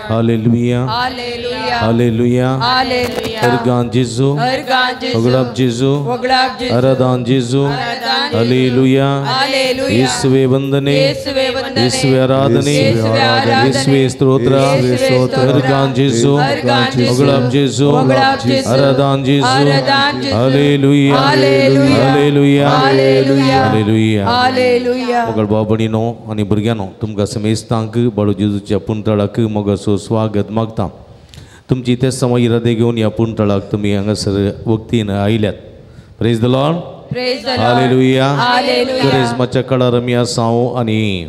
Hallelujah hallelujah hallelujah hallelujah. Organ जेजू वगडाप जेजू आराधन जेजू हालेलुया। येसुवे वंदने येसुवे आराधने येसुवे स्तोत्र। अर्गान जेजू वगडाप जेजू आराधन जेजू हालेलुया हालेलुया हालेलुया हालेलुया। मगळ भाव भयणीनो आनी भुरग्यांनो तुमकां समेस्तांक बाळू जेजूच्या पुंतळाक मोगाचो स्वागत मागता। तुमची ते समय इरादे घेवन ह्या पुंतळाक तुमी हांगासर वक्तीन आयल्यात। Praise the Lord hallelujah. करेजमाच्या काळार आमी आसा आनी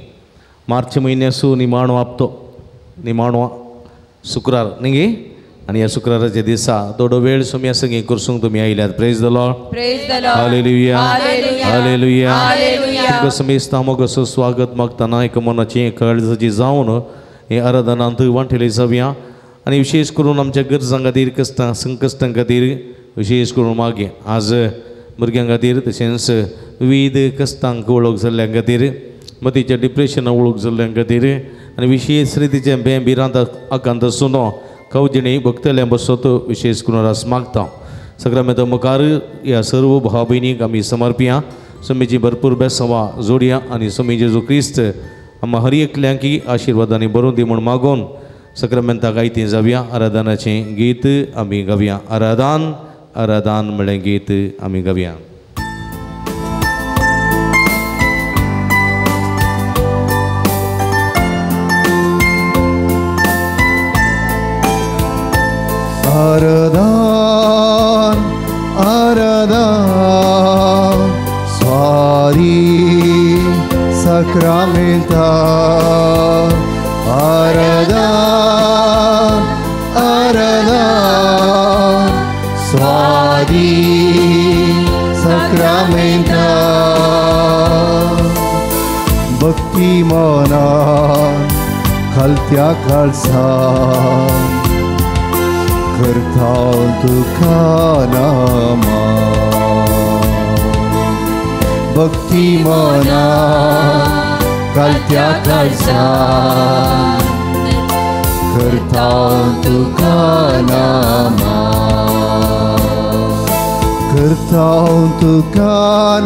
मार्च म्हयन्यासू निमाणो आपतो निमाणो शुक्रार न्ही गे आनी ह्या शुक्राराच्या दिसा थोडो वेळ सोम्या संगी करसूंक तुमी आयल्यात। Praise the Lord hallelujah hallelujah. तुमकां समेस्तां मोगाचो स्वागत मागतना एका मनाची काळजाची जावन हे आराधनांत वांटेले जावया आनी विशेष करून आमच्या गरजां खातीर कश्टां संकश्टां खातीर विशेष करून मागीर आज भुरग्यां खातीर तशेंच विविध कश्टांक वळख जाल्ल्यां खातीर मतीच्या डिप्रेशनाक वळख जाल्ल्यां खातीर आनी विशेष रितीचें बें भिरांत आकांत आसून कवजिणी भक्तल्या बसत विशेष करून रास मागता। सगळ्या मुखार ह्या सर्व भाव भयणीक आमी समर्पया स्वामीची भरपूर बेसवा जोडया आनी स्वामी जेजू क्रिस्त आमकां हर एकल्यांकी आशिर्वादांनी बरोवन दी म्हूण मागून सक्रमेंता गायती जावया। आराधनाचें गीत आमी गावया। आराधन आराधन म्हळ्ळें गीत आमी गावया। आराधन आराधन स्वारी sacramenta आराधन आराधन स्वादी sacramenta भक्ती मनान खालत्या खालसान करता तुका नामा भक्ती मनान खालत्या खालसान करता तुका नामा करता तुका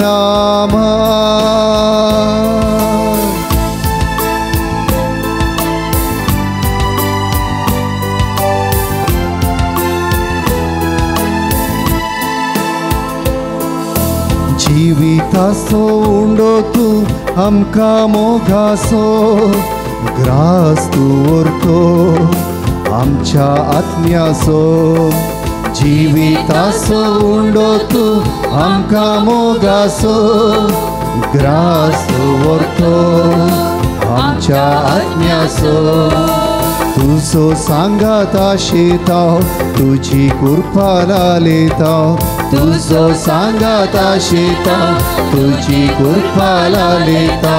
नामा। जिविताचो उंडो तूं आमकां मोगाचो ग्रास तूं व्हरतो आमच्या आत्म्याचो जिविताचो उंडो तूं आमकां मोगाचो ग्रास तूं व्हरतो आमच्या आत्म्याचो तुजो सांगात आशेता तुजी कृपा लालेता तुजो सांगात आशेता तुजी कृपा लालेता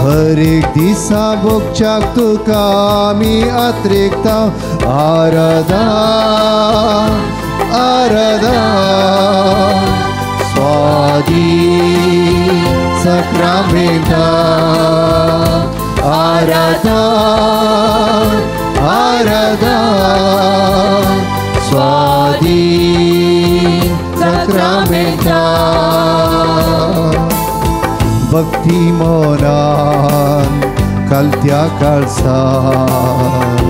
हर एक दिसा भोगच्याक तुका आमी आत्रेकता आराधन आराधन स्वादी सक्रामेंता आराधन आराधन स्वादी सक्रामेंता भक्ती मनान खालत्या काळसान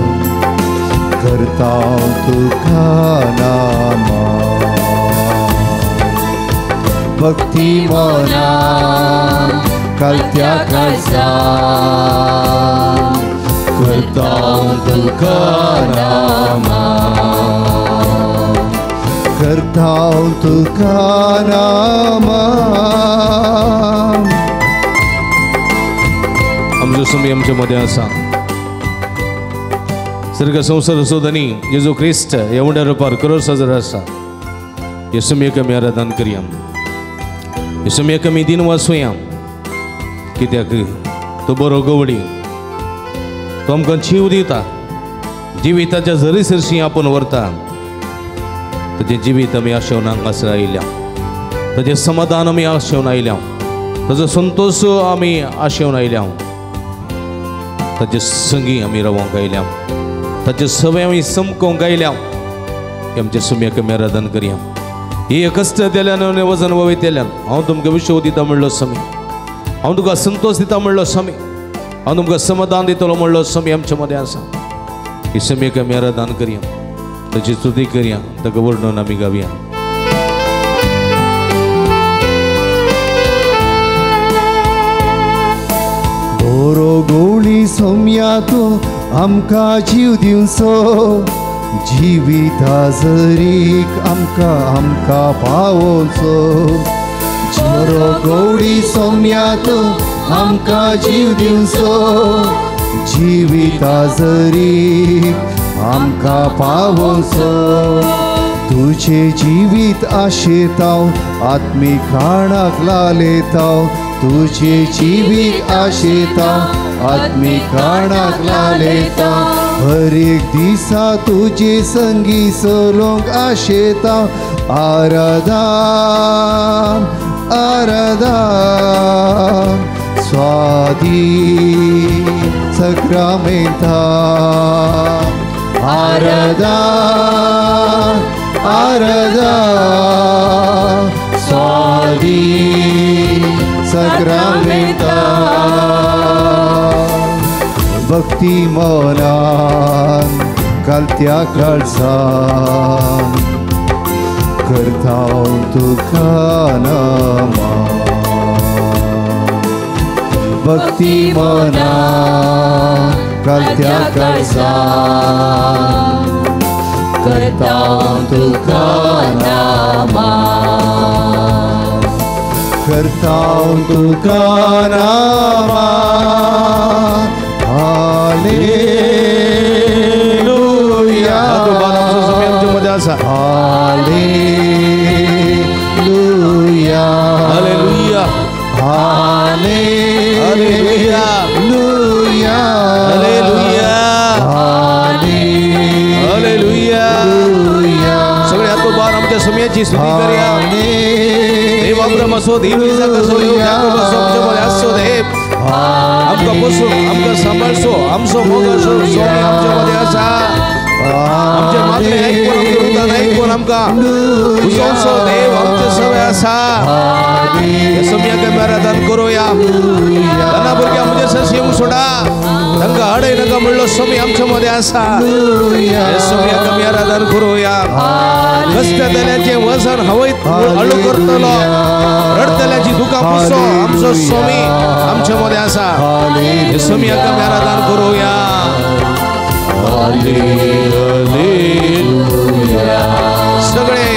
करता तुका नामा भक्ती मनान खालत्या काळसान करता तुका नामा करता तुका नामा। आमचो स्वामी आमच्या मदें आसा सर्ग संवसार धनी जेजू क्रिस्त ह्या उंड्या रुपार करोड साजर आसा। हे स्वामीक आमी आराधन करया हे स्वामीक आमी दिन वाचुया कित्याक तो बरो गवळी तो आमकां जीव दिता जिविताच्या जरी सरशी आपूण व्हरता ताजें जिवीत आमी आशेवन हांगासर आयल्या ताजें समाधान आमी आशेवन आयल्या ताजो संतोश आमी आशेवन आयल्या ताजे संगी आमी रावंक आयल्या। ताचे सवय आमी समकोंक आयल्या. आमच्या सुम्याक आमी आराधन करया. ही कश्ट दिल्यान आनी वजन वयतल्यान हांव तुमकां विश्व दिता म्हणलो स्वामी, हांव तुका संतोश दिता म्हणलो स्वामी, हांव तुमकां समाधान दितलो म्हणलो स्वामी आमच्या मदें आसा. ही सुम्याक आमी आराधन करया, ताची स्तुती करया, ताका वर्णन आमी गावया. बरो गोळी सोम्या तूं आमकां जीव दिवचो, जिविता जरीक आमकां आमकां पावोवचो. बरो गोळी सोम्या तूं आमकां जीव दिवचो, जिविता जरीक आमकां पावोवचो. तुजें जिवीत आशेताव आत्मीक खाणाक लालेताव, तुझे जिवीत आशेता आत्मीक खाणाक लालेता. हर एक दिसा तुझे संगी चलोवंक आशेता. आराधन आराधन स्वादी सक्रामेंता, आराधन आराधन स्वादी सक्रामेंता. भक्ती मनान कालत्या काळजान करता तुका नमन. भक्ती मनान कालत्या काळजान करता तुका नमन, करता तुका नमन. Hallelujah hallelujah hallelujah hallelujah hallelujah hallelujah. सगळे हातोबार आमच्या समयाची स्तुती करूया. देव अब्राम असो, देव इसाक असो, देव याकोब असो, आमच्या मध्ये असो देव. आमकां बसून आमकां सांबाळसो, आमचो मोग असो स्वामी आमच्या मध्ये आसा. आमचे मागणे आयकून, आमचे रुदान आयकून आमकां उजोवचो देव आमचे सवय आसा. सम्याक आमी आराधन करूया. ल्हाना भुरग्यां म्हजे सस येवंक सोडा, तांकां अडय नाका म्हणलो स्वामी आमच्या मध्ये आसा. सम्याक आमी आराधन करूया. कश्टतल्याचें वजन हवयत हळू करतलो, रडतल्याची दुकां पुसो आमचो स्वामी आमच्या मध्ये आसा. सम्याक आमी आराधन करूया. हालेलुया सगळे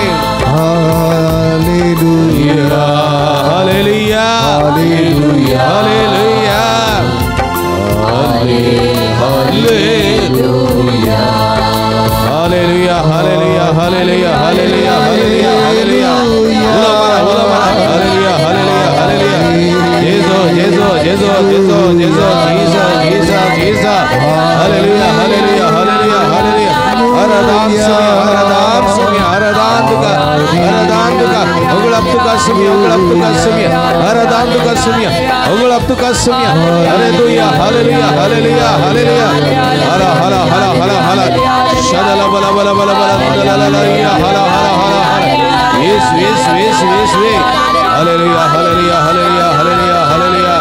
hallelujah hallelujah hallelujah hallelujah hallelujah hallelujah hallelujah hallelujah hallelujah hallelujah hallelujah. उलो मारा उलो मारा हालेलुया हालेलुया हालेलुया. जेजो जेजो जेजो जेजो जेजो Jesus Jesus Jesus. Hallelujah hallelujah hallelujah hallelujah. आराधन स्वामी, आराधन स्वामी, आराधन तुका, आराधन तुका. होगळप तुका स्वामी, होगळप तुका स्वामी, आराधन तुका स्वामी, होगळप तुका स्वामी. Hallelujah hallelujah hallelujah hallelujah. हला हला हला हला हला शदला बला बला बला बला ला ला ला हला हला हला हला. येसु येसु येसु येसु. Hallelujah hallelujah hallelujah hallelujah hallelujah.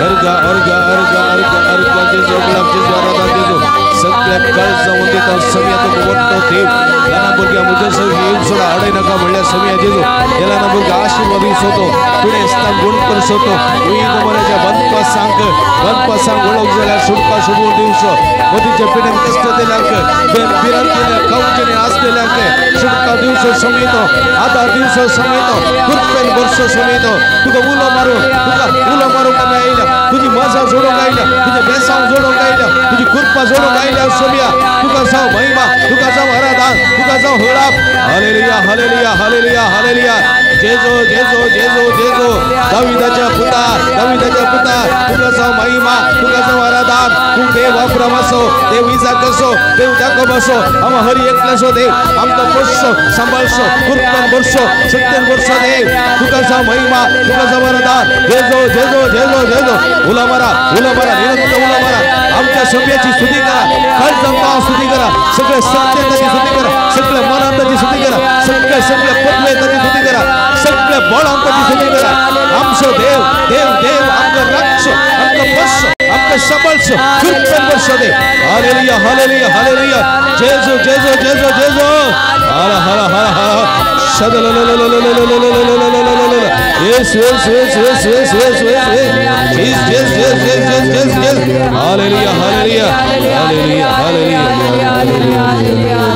अर्गा अर्गा अर्गा अर्गा अर्गा जेजो होगळप जेजो आराधन जेजो. सगळ्या काळजावन दिता सगळ्या तुका वट्टो देव. ल्हाना भुरग्यां म्हज्या सगळीं येवन सोडा, अडय नाका म्हणल्यार सगळ्या जेजू. ल्हाना भुरग्यां आशिर्वाद दिवचो, पिडेस्तांक गुण करचो, मनाच्या बंदपासांक बंदपासांक वळख जाल्यार सुटका सोडून दिवचो. मदीच्या पिड्यान कश्ट दिल्यांक, भिरांतीन कावचेनी आसलेल्यांक सुटका दिवचो समेतो, आदार दिवचो समेतो, कृपेन भरचो समेतो. तुका उलो मारून, तुका उलो मारूंक आमी आयल्या, तुजी मजा जोडूंक आयल्या, तुजें बेसांव जोडूंक आयल्या, तुजी कृपा जोडूंक आयल्या सोम्या. तुका जावं महिमा, तुका जावं आराधन, तुका जावं होळाप. Hallelujah hallelujah hallelujah hallelujah. जेजो जेजो जेजो जेजो दाविदाच्या पुता, दाविदाच्या पुता, तुका जावं महिमा, तुका जावं आराधन. तूं देव अब्राम असो, देव इसाक असो, देव जाकोब असो, आमा हरी एकल्याचो देव आमकां पोसचो, सांबाळचो, कृपेन भरचो, शक्तीन भरचो देव. तुका जावं महिमा, तुका जावं आराधन. जेजो जेजो जेजो जेजो. उलो मारा उलो मारा, निरंतर उलो मारा. आमच्या सभ्याची स्तुती करा, काळजांत स्तुती करा. सगळ्या सत्यान ताची स्तुती करा, सगळ्या मनान ताची स्तुती करा, सगळ्या सगळ्या पदवेन ताची स्तुती करा, सगळ्या बळान ताची स्तुती करा. आमचो देव देव देव आमकां राखचो, आमकां बसचो, आमकां सांबाळचो, कृपेन बसचो दे. Hallelujah hallelujah hallelujah. जेजू जेजू जेजू जेजू. हाला हाला हाला हाला. Yes yes yes yes yes yes yes yes yes yes yes yes yes yes. Hallelujah hallelujah hallelujah hallelujah.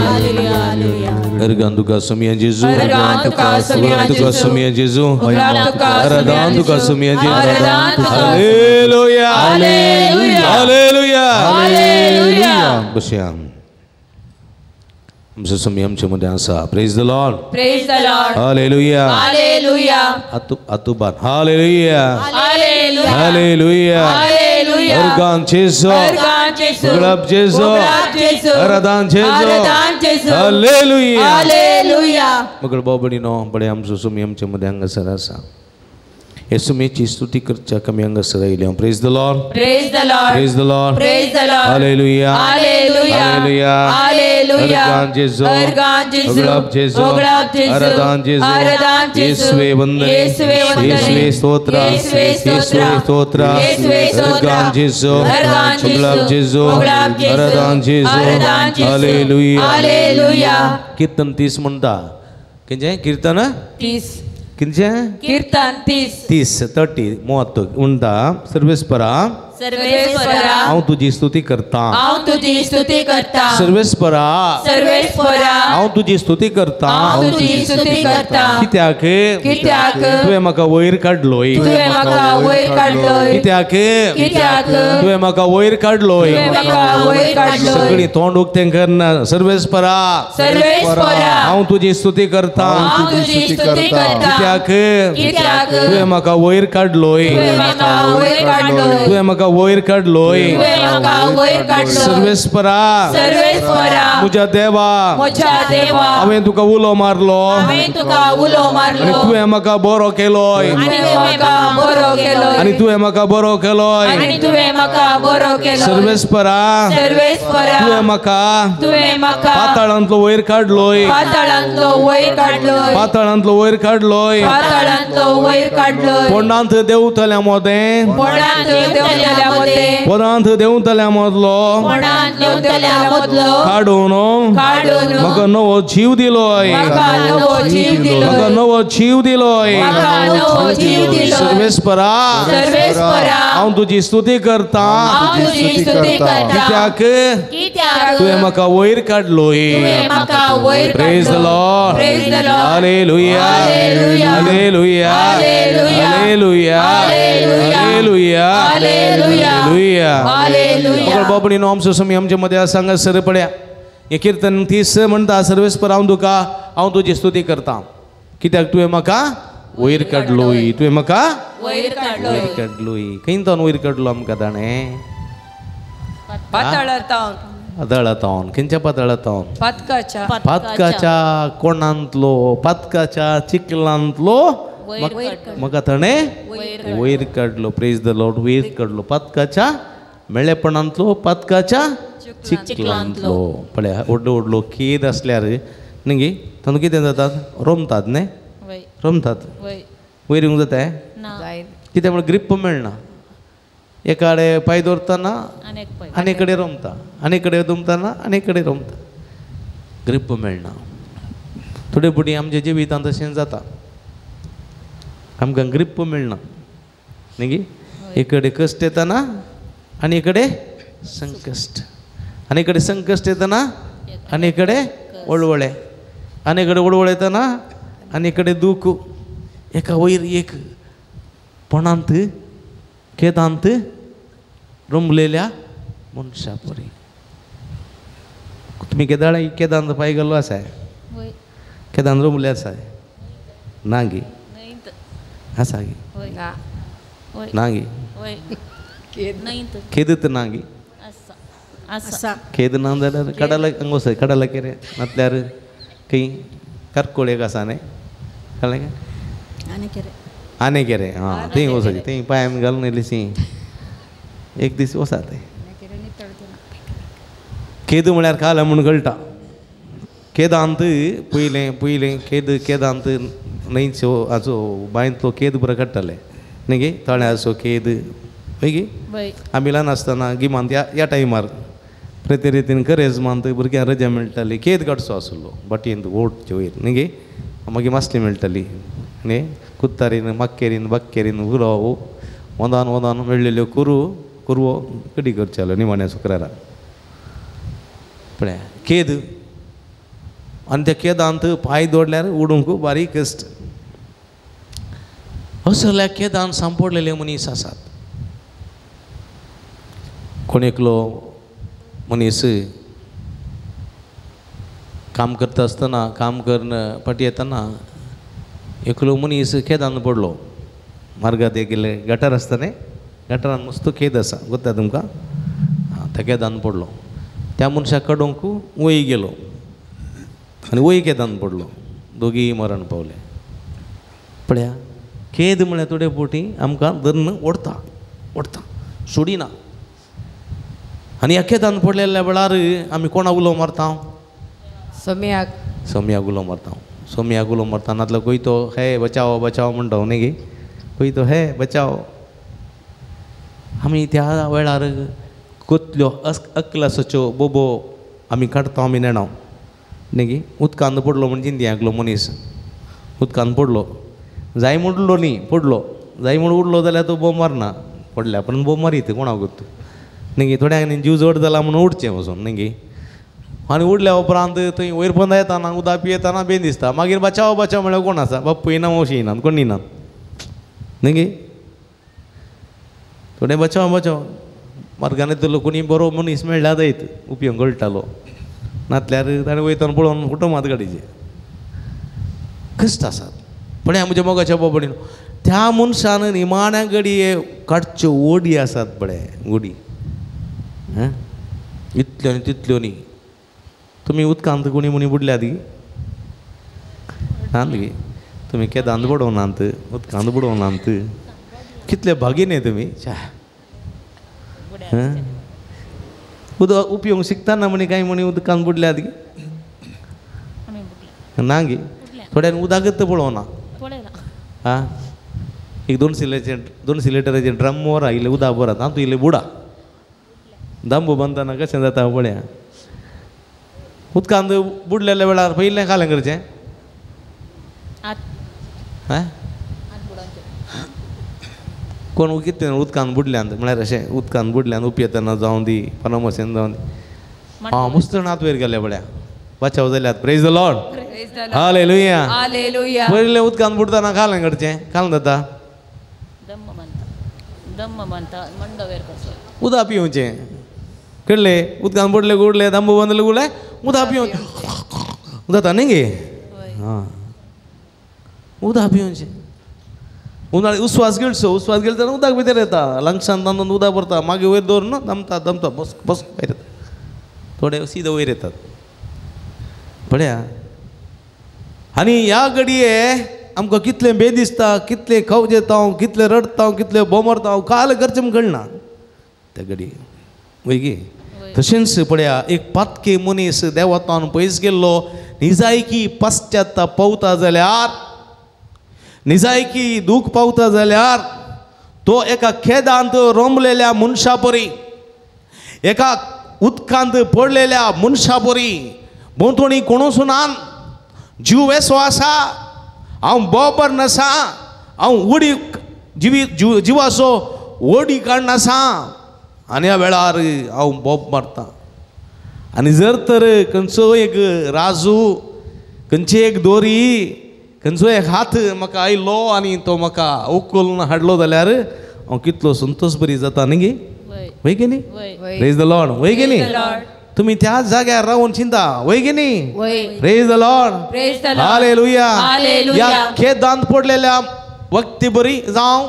Erganduka sumia Jesu, Erganduka sumia Jesu, Erganduka sumia Jesu. Hallelujah, hallelujah, hallelujah, hallelujah. बसया आमचो सुमी आमचे मदें आसा. Praise the Lord, praise the Lord. Hallelujah, hallelujah. आतुबान hallelujah, hallelujah, hallelujah, hallelujah. Organ जेजू, organ जेजू, गुलाब जेजू, अरदान जेजू. Hallelujah, hallelujah. मगळ बाबडीनो बडे आमचो सुमी आमचे मदें हांगासर आसा. हे सुमीची स्तुती करच्याक आमी हांगासर आयल्या. Praise the Lord, praise the Lord, praise the Lord, praise the Lord. Hallelujah, hallelujah, hallelujah, hallelujah. Organ जेजू, अर्गान जेजू, गुलाब जेजू, गुलाब जेजू, अरदान जेजू. अरदान जेजू. येसुवे वंदन, येसुवे वंदन, येसुवे स्तोत्र, येसुवे येसुवे स्तोत्र. येसुवे स्तोत्र. अर्गान जेजू, अर्गान जेजू, गुलाब जेजू, गुलाब जेजू, अरदान जेजू. अरदान जेजू. Hallelujah, hallelujah. कीर्तन 30 म्हणता. कितें कीर्तन 30? कितें कीर्तन 30 30 30 ಮೂವತ್ತು ಉಂಟಾ. ಸರ್ವೇಶ್ವರ, सर्वेश्वरा, हांव तुजी स्तुती करता, हांव तुजी स्तुती करता. सर्वेश्वरा, सर्वेश्वरा, हांव तुजी स्तुती करता. हांव तुजी स्तुती करता. कित्याक? कित्याक? तुवें म्हाका वयर काडलोय, तुवें म्हाका वयर काडलोय. कित्याक? कित्याक? तुवें म्हाका वयर काडलोय, तुवें म्हाका वयर काडलोय. सगळीं तोंड उक्तें करना. सर्वेश्वरा, सर्वेश्वरा, हांव तुजी स्तुती करता. हांव तुजी स्तुती करता. कित्याक? कित्याक? तुवें म्हाका वयर काडलोय, तुवें म्हाका वयर काडलोय, तुवें म्हाका वयर काडलोय. तुवें म्हाका वयर काडलोय. सर्वेश्वरा, सर्वेश्वरा, म्हज्या देवा, म्हज्या देवा, हांवें तुका उलो मारलो, हांवें तुका उलो मारलो, आनी तुवें म्हाका बरो केलोय, आनी तुवें म्हाका बरो केलोय, आनी तुवें म्हाका बरो केलोय, आनी तुवें म्हाका बरो केलोय. सर्वेश्वरा, सर्वेश्वरा, तुवें म्हाका, तुवें म्हाका पाताळांतलो वयर काडलोय, पाताळांतलो वयर काडलोय, पाताळांतलो वयर काडलोय, पाताळांतलो वयर काडलोय. पोंडांत देंवतल्या मोदें, पोंडांत देंवतल्या मोदें, पोंडांत देंवतल्या मदलो, पोंडांत देंवतल्या मदलो, काडून, काडून म्हाका नवो जीव दिलोय, म्हाका नवो जीव दिलोय, म्हाका नवो जीव दिलोय, म्हाका नवो जीव दिलोय. सर्वेश्वरा, सर्वेश्वरा, हांव तुजी स्तुती करता. हांव तुजी स्तुती करता. कित्याक? कित्याक? तुवें म्हाका वयर काडलोय, तुवें म्हाका वयर काडलोय. Praise the Lord, praise the Lord. Hallelujah, hallelujah, hallelujah, hallelujah, hallelujah, hallelujah, hallelujah, hallelujah, hallelujah. Hallelujah. बाबडीनो आमचो सुमी आमचे मध्ये हांगा सर पड्या. हे कीर्तन 30 म्हणटा, सर्वेश्वर हांव तुका, हांव तुजी स्तुती करता. कित्याक? तुवें म्हाका वयर काडलोय, तुवें म्हाका वयर काडलोय, वयर काडलोय. खंय तावन वयर काडलो आमकां ताणें? पाताळांत, पाताळांत. खंयच्या पाताळांत? पातकाच्या, पातकाच्या कोणांतलो, पातकाच्या चिखलांतलो म्हाका ताणें वयर काडलो. प्रेज the Lord. वयर काडलो पातकाच्या मेळेपणांतलो, पातकाच्या चिखलांतलो. पळया व्हडलो व्हडलो खेद आसल्यार न्ही तांकां कितें जातात? रोमतात न्ही, रोमतात. वयर येवंक जाता कित्याक म्हळ्यार ग्रीप मेळना. एकाडे पांय दवरतना आनी कडेन रोमता, आनी कडेन दमतना आनी कडेन रोमता, ग्रीप मेळना. थोडे फावटी आमच्या जिवितांत तशें जाता, आमकां ग्रीप मेळना न्ही. एक कडेन कश्ट येतना आनी एक कडेन संकश्ट, आनी कडेन संकश्ट येतना आनी कडेन वळवळे, आनी कडेन वळवळे येतना आनी कडेन दूख. एका वयर एक पणांत खेदांत रोमलेल्या मनशा परी. तुमी केदाळ केदांत पांय गेल्लो आसाय? केदांत रोमले आसाय? ना गी? आसा गी? ना गी? खेदत ना गी? खेद ना जाल्यार कडला हांगा वचय, कडला केरे नातल्यार खंय कारकोळ एक आसा न्ही, कळ्ळें काय? आने केरे, आं थंय वचपाचें, थंय पांयान घालून इल्लीशी एक दीस वचा थंय. खेद म्हळ्यार काल म्हूण कळटा. केदांत पयलें पयलें खेद केदांत न्हंयचो हाचो बांयतलो खेद बरो काडटाले न्ही गे, तळ्याचो खेद हय गे. आमी ल्हान आसतना गिमांत ह्या ह्या टायमार प्रति रितीन करेजमांत भुरग्यांक रजा मेळटाली, खेद काडचो आसलो बाटयेंत ओटचे वयर न्ही गे. मागीर मासली मेळटाली न्ही, कुत्तारीन मक्केरीन बक्केरीन उरो वोंदान वोंदान मेळ्ळेल्यो कुरू कुरवो कडी करच्यो निमाण्या शुक्रारा पळय खेद. आनी त्या खेदांत पांय दवरल्यार उडूंक बारीक कश्ट. असल्या खेदान सांपडलेले मनीस आसात. कोण एकलो मनीस काम करता आसतना काम करून फाटी येतना एकलो मनीस खेदान पडलो. मार्गात गेले गटार आसता न्ही, गटारान मस्त खेद आसा गोत्ता तुमकां, त्या खेदान पडलो. त्या मनशाक काडूंक वय गेलो आनी वय खेदान पडलो, दोगीय मरण पावले. पळया खेद म्हळ्यार थोडे फावटी आमकां धरून ओडता ओडता सोडिना. आनी ह्या खेदान पडलेल्या वेळार आमी कोणा उलो मारता? सोम्याक. सोम्याक उलो मारता. सोम्याक उलो मारता नातलो खंय तो हे बचाव बचाव म्हणटा न्ही गे, खंय तो हे बचाव. आमी त्या वेळार कसल्यो अकलासाच्यो बोबो आमी काडटा आमी नेणा न्ही गे. उदकांत पडलो म्हण चिंतया एकलो मनीस उदकांत पडलो, जाय म्हूण उडलो न्ही, पडलो जाय म्हूण उडलो जाल्यार तो बोब मारना, पडल्या पण बोब मारीत कोणाक न्ही गे. थोड्यांक जीव जड जाला म्हणून उडचें वचून न्ही गे. आनी उडल्या उपरांत थंय वयर पोंदा येताना उदक पियेतना बेन दिसता, मागीर बचाव बचाव म्हळ्यार कोण आसा, बापूय ना मावशी ना कोण ना न्ही गे. थोडे बचाव बचाव मार्गान येतलो कोणी बरो मनीस मेळ्ळ्यार जायत उपयोग कळटालो, नातल्यार ताणें वयतना पळोवन फोटो मात काडीचे. कश्ट आसात. पळया म्हज्या मोगाच्या बाबडीन त्या मनशान निमाण्या घडये काडच्यो ओडी आसात पळय, ओडी इतल्यो आनी तितल्यो न्ही. तुमी उदकांत कोणी म्हणी बुडल्यात गी ना गे, तुमी केदांत बुडोवनात, उदकांत बुडोवनात, कितले भागी न्ही तुमी. उदक उपयोग शिकतना म्हणी कांय म्हणी उदकांत बुडल्यात गी ना गे. थोड्यान उदकच पळोवना. आं एक 200 लिटराचें ड्रम व्हरा, इल्लें उदक भरात, तातूंत इल्लें बुडा, दांबो बांदतना कशें जाता पळया. उदकांत बुडलेल्या वेळार पयलें खालें करचें कोण कितें उदकांत बुडल्यान म्हळ्यार अशें उदकांत बुडल्यान उपयेतना जावं दी पनमसेन जावं दी. आं मस्त नात वयर गेले पळया, बचाव जाल्यात. Praise the Lord, hallelujah. पयलें उदकांत बुडतना खालें करचें, खालें जाता उदक पिवचें कळ्ळें. उदकांत बुडले गुडले दांबो बांदले गुडले उदक पिवचें जाता न्ही गे. आं उदक पिवचें. उन्हाळी उस्वास गिळचो, उस्वास गिळतना उदक भितर येता, लंग्सान तांदून उदक भरता, मागीर वयर दवरून दमता दमता बस बस वयर येता, थोडे सीद वयर येतात पळया. आनी ह्या घडये आमकां कितलें बेद दिसता, कितलें खवज येता, कितलें रडटा, कितलें बोमरता, काल करचें म्हूण कळना त्या घडये वय गे. तशेंच पळया एक पातके मनीस देवातान पयस गेल्लो निजायकी पश्चाताप पावता जाल्यार, निजायकी दूख पावता जाल्यार तो एका खेदांत रोमलेल्या मनशा परी, एका उदकांत पडलेल्या मनशा परी, भोंवतणी कोणूच ना, जीव वेसो आसा, हांव बोबर नासा, हांव उडी जिवी जिवाचो ओडी काडनासा, आनी ह्या वेळार हांव बोब मारता. आनी जर तर खंयचो एक राजू, खंयची एक दोरी, खंयचो एक हात म्हाका आयलो आनी तो म्हाका उखलून हाडलो जाल्यार हांव कितलो संतोश बरी जाता न्ही गे. वय गे न्ही? प्रेज the Lord. वय गे न्ही? तुम्ही त्या जाग्यार रावून चिंता वय गे न्ही? Praise the Lord, hallelujah. ह्या खेदांत पडलेल्या वक्ती बरी जावं,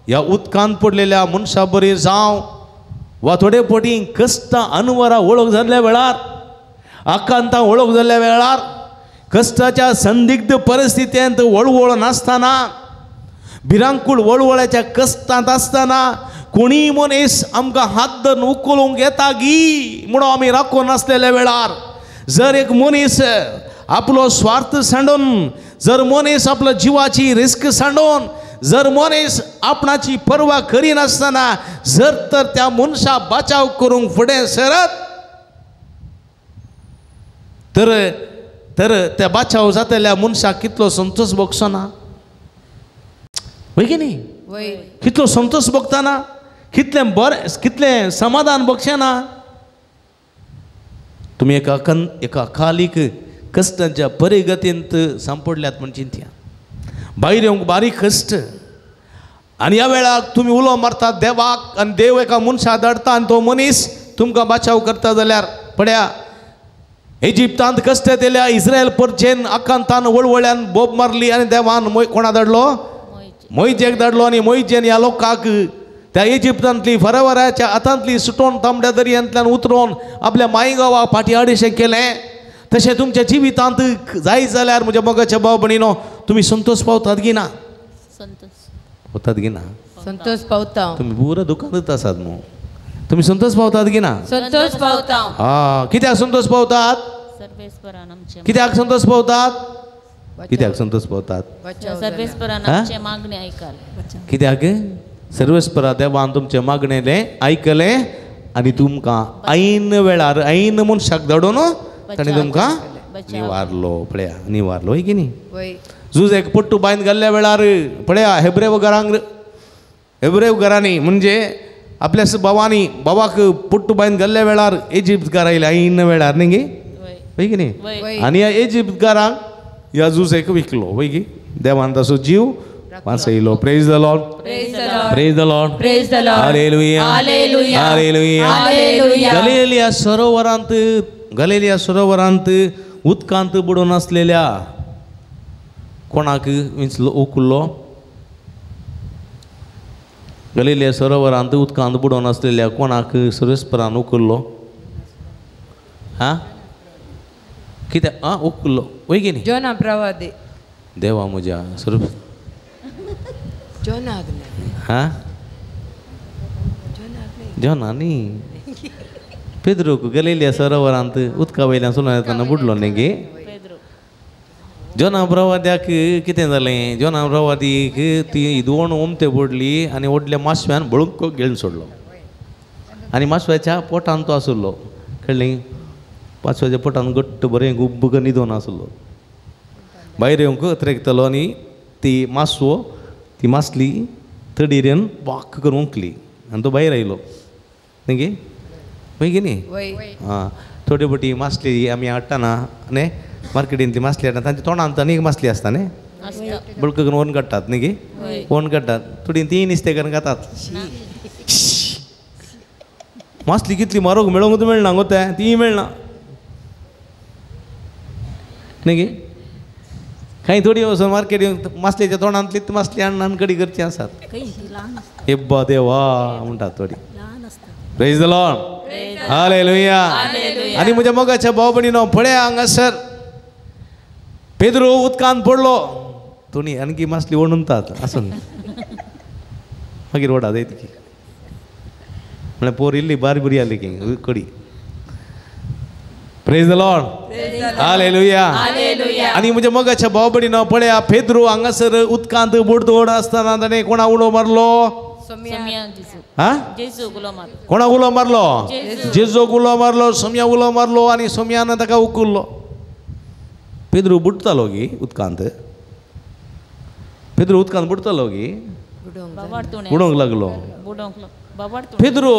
ह्या उदकांत पडलेल्या मनशा बरी जावं, वा थोडे फावटी कश्टां अनवरा वळख जाल्ल्या वेळार, आकांतां वळख जाल्ल्या वेळार, कश्टाच्या संदिग्ध परिस्थितींत वळवळ नासतना, भिरांकूळ वळवळ्याच्या कश्टांत आसतना कोणीय मनीस आमकां हात धरून उखलूंक येता गी म्हणून आमी राखून नासलेल्या वेळार जर एक मनीस आपलो स्वार्थ सांडून, जर मनीस आपल्या जिवाची रिस्क सांडून, जर मनीस आपणाची पर्वा करिनासतना जर तर त्या मनशा बचाव करूंक फुडें सरत तर तर त्या बचाव जातल्या मनशाक कितलो संतोष भोगचो ना, वय की न्ही? कितलो संतोष भोगता ना, कितलें बरें, कितलें समाधान भोगचें ना. तुमी एका एका अकालीक कश्टांच्या परिगतींत सांपडल्यात म्हण चिंतया. भायर येवंक बारीक कश्ट आनी ह्या वेळार तुमी उलो मारतात देवाक आनी देव एका मनशाक धाडटा आनी तो मनीस तुमकां बचाव करता जाल्यार पळया इजिप्तांत कश्ट येतल्या इस्रायल परचेन आकांतान वळवळ्यान बोब मारली आनी देवान कोणा धाडलो? मोयजेक धाडलो. आनी मोयजेन ह्या लोकांक त्या इजिप्तांतली फरावराच्या हातांतली सुटोवन तांबड्या दर्यांतल्यान उतरोवन आपल्या माई गांवाक फाटीं आडिशें केलें. तशें तुमच्या जिवितांत जाय जाल्यार म्हज्या मोगाच्या भाव भयणीनो तुमी संतोष पावतात गी ना? पावतात गी ना? संतोष पावता. तुमी पुरो दुकानूच आसात न्हू. तुमी संतोष पावतात गी ना? संतोष पावता. हा, कित्याक संतोष पावतात? कित्याक संतोष पावतात? कित्याक संतोष पावतात? कित्याक? सर्वेस्परा देवान तुमचें मागणेलें आयकलें आनी तुमकां ऐन वेळार ऐन मनशाक धाडून ताणें तुमकां निवारलो. पळया निवारलो, हय की न्ही? झूज एक पट्टू बांयन घाल्ल्या वेळार पळया हेब्रेव घरांक, हेब्रेव घरांनी म्हणजे आपल्या भावांनी भावाक पट्टू बांयन घाल्ल्या वेळार इजिप्तकार आयले ऐन वेळार न्ही गे, हय की न्ही? आनी ह्या इजिप्तकारांक ह्या जुजेक विकलो, हय की? देवान ताचो जीव वाचयलो. Praise the Lord, praise the Lord, praise the Lord. Hallelujah, hallelujah, hallelujah, hallelujah. गलिलिया सरोवरांत, गलिलिया सरोवरांत उदकांत बुडून आसलेल्या कोणाक विंचलो उखल्लो? गलिलिया सरोवरांत उदकांत बुडून आसलेल्या कोणाक सर्वेस्परान उखल्लो? हा, कित्याक आं उखल्लो, वय की न्ही? जोना प्रवादी. देवा म्हज्या सर्व जोना हा जोना न्ही, पेद्रोक गलिलिया सरोवरांत उदका वयल्यान सोडून येतना बुडलो न्ही गे. जोना प्रवाद्याक कितें जालें? जोना प्रवादीक ती दोन ओमते पडली आनी व्हडल्या मासव्यान बळूंक घेवन सोडलो आनी मासव्याच्या पोटान तो आसलो, कळ्ळें? मासव्याच्या पोटान घट्ट बरें गुब्ब न्हिदोन आसलो. भायर येवंक अत्रेकतलो आनी ती मासवो ती मासली तडीर येवन वाक्क करून ओंकली आनी तो भायर आयलो न्ही गे, वय की न्ही? आं, थोडे फावटी मासली आमी हाडटना न्ही मार्केटींतली मासली हाडटा तांच्या तोंडांत आनी एक मासली आसता न्ही, बळक करून ओन काडटात न्ही गे, ओन काडटात थोडी ती नुस्तें करून खातात. मासली कितली म्हारग मेळोंकूच मेळना गो, तें तीय मेळना न्ही गे. कांय थोडी वचून मार्केटींत मासलेच्या तोंडांतलीच मासली हाडून कडी करची आसात. हेब्बा देवा म्हणटात थोडी. Praise the Lord, hallelujah. आनी म्हज्या मोगाच्या भाव भयणीनो पळया हांगासर पेद्रो उदकांत पडलो, थोडी आणखी मासली ओडून आसून मागीर ओडा जायत की म्हळ्यार पोर इल्ली बारी बरी आली की कडी. Praise the Lord, hallelujah. आनी म्हज्या मोगाच्या भाव भयणीनो पळया पेद्रो हांगासर उदकांत बुडतोड आसतना ताणें कोणा उडो मारलो? कोणा उलो मारलो? जेजूक उलो मारलो, सोम्या उलो मारलो आनी सोम्यान ताका उखल्लो. पेद्रो बुडटालो गी उदकांत, पेद्रो उदकांत बुडटालो गी, बुडोवंक लागलो. पेद्रो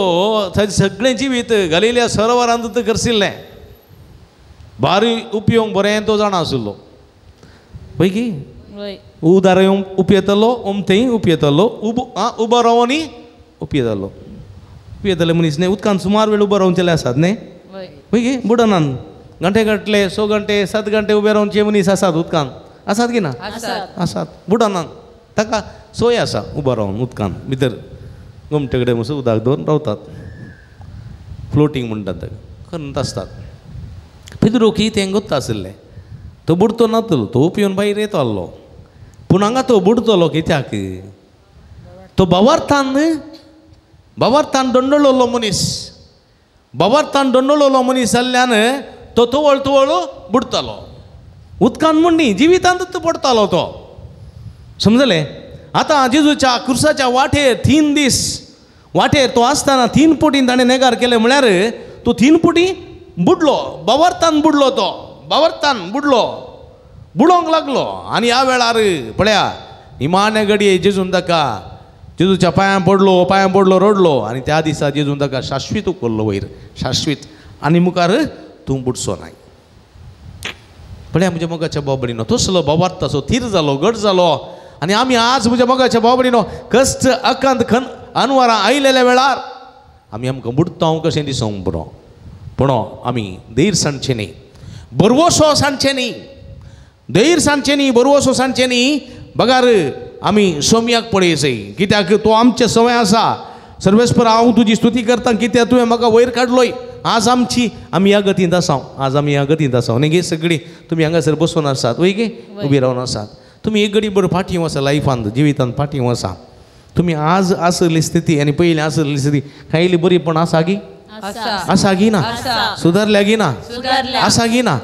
ताजें सगळें जिवीत गलिलिया सरोवरांत करसिल्लें, बारी उपयोग बरें तो जाणा आशिल्लो, वय की? उदार उपयेतालो, ओमतेय उपयेतालो, उबो उबो रावनी उपयेतालो. उपयेताले मनीस न्ही उदकांत सुमार वेळ उबो रावचेले आसात न्ही, वय की? बुडनान घंटे घातले 6 घंटे 7 घंटे उबे रावचे मनीस आसात उदकांत, आसात की ना? आसात. बुडनान ताका सोय आसा उबो रावन उदकांत भितर गोमटे कडेन वचून उदक दवरून रावतात, फ्लोटींग म्हणटात ताका, करत आसतात. पेद्रो की तें गोत्ता आशिल्लें, तो बुडतो नातलो, तो पिवन भायर येतो आहलो. पूण हांगा तो बुडतलो कित्याक? तो भावार्थान भावार्थान दंडळलो मनीस, भावार्थान दंडळलो मनीस जाल्ल्यान तो तवळ तवळ बुडतालो, उदकान म्हणणी जिवितांतच पडतालो तो. समजलें? आतां जेजूच्या खुर्साच्या वाटेर 3 दीस वाटेर तो आसतना 3 पटीन ताणें नेगार केलें म्हळ्यार तो 3 पटी बुडलो, भावार्थान बुडलो, तो भावार्थान बुडलो, बुडोंक लागलो. आनी ह्या वेळार पळया निमाणे घडये जेजून ताका जेजूच्या पांयां पडलो, पांयां पडलो, रडलो आनी त्या दिसा जेजून ताका शाश्वीत उखल्लो वयर, शाश्वीत, आनी मुखार तूं बुडचो नाय. पळया म्हज्या मोगाच्या बाबडीनो, तसलो भावार्थाचो थीर जालो, घट जालो. आनी आमी आज म्हज्या मोगाच्या बाबडीनो कश्ट अकांत खन अनवरां आयलेल्या वेळार आमी आमकां बुडता कशें दिसूंक पुरो, पूण आमी धैर्य सांडचें न्ही, बरवसो सांडचें न्ही, धैर्य सांडचें न्ही, बरवसो सांडचें न्ही. बगार आमी सोम्याक पळयचें, कित्याक तो आमचें सवय आसा. सर्वेस्पर हांव तुजी स्तुती करता कित्याक तुवें म्हाका वयर काडलोय. आज आमची आमी ह्या गतींत आसा, आज आमी ह्या गतींत आसा न्ही गे. सगळीं तुमी हांगासर बसून आसात वय गे, उबी रावन आसात. तुमी एक घडी बरो फाटीं वसा, लायफांत जिवितांत फाटीं वसा. तुमी आज आसली स्थिती आनी पयलीं आसली स्थिती खायली बरी पण आसा गी, आसा गी ना, सुदारल्या गी ना, आसा गी ना,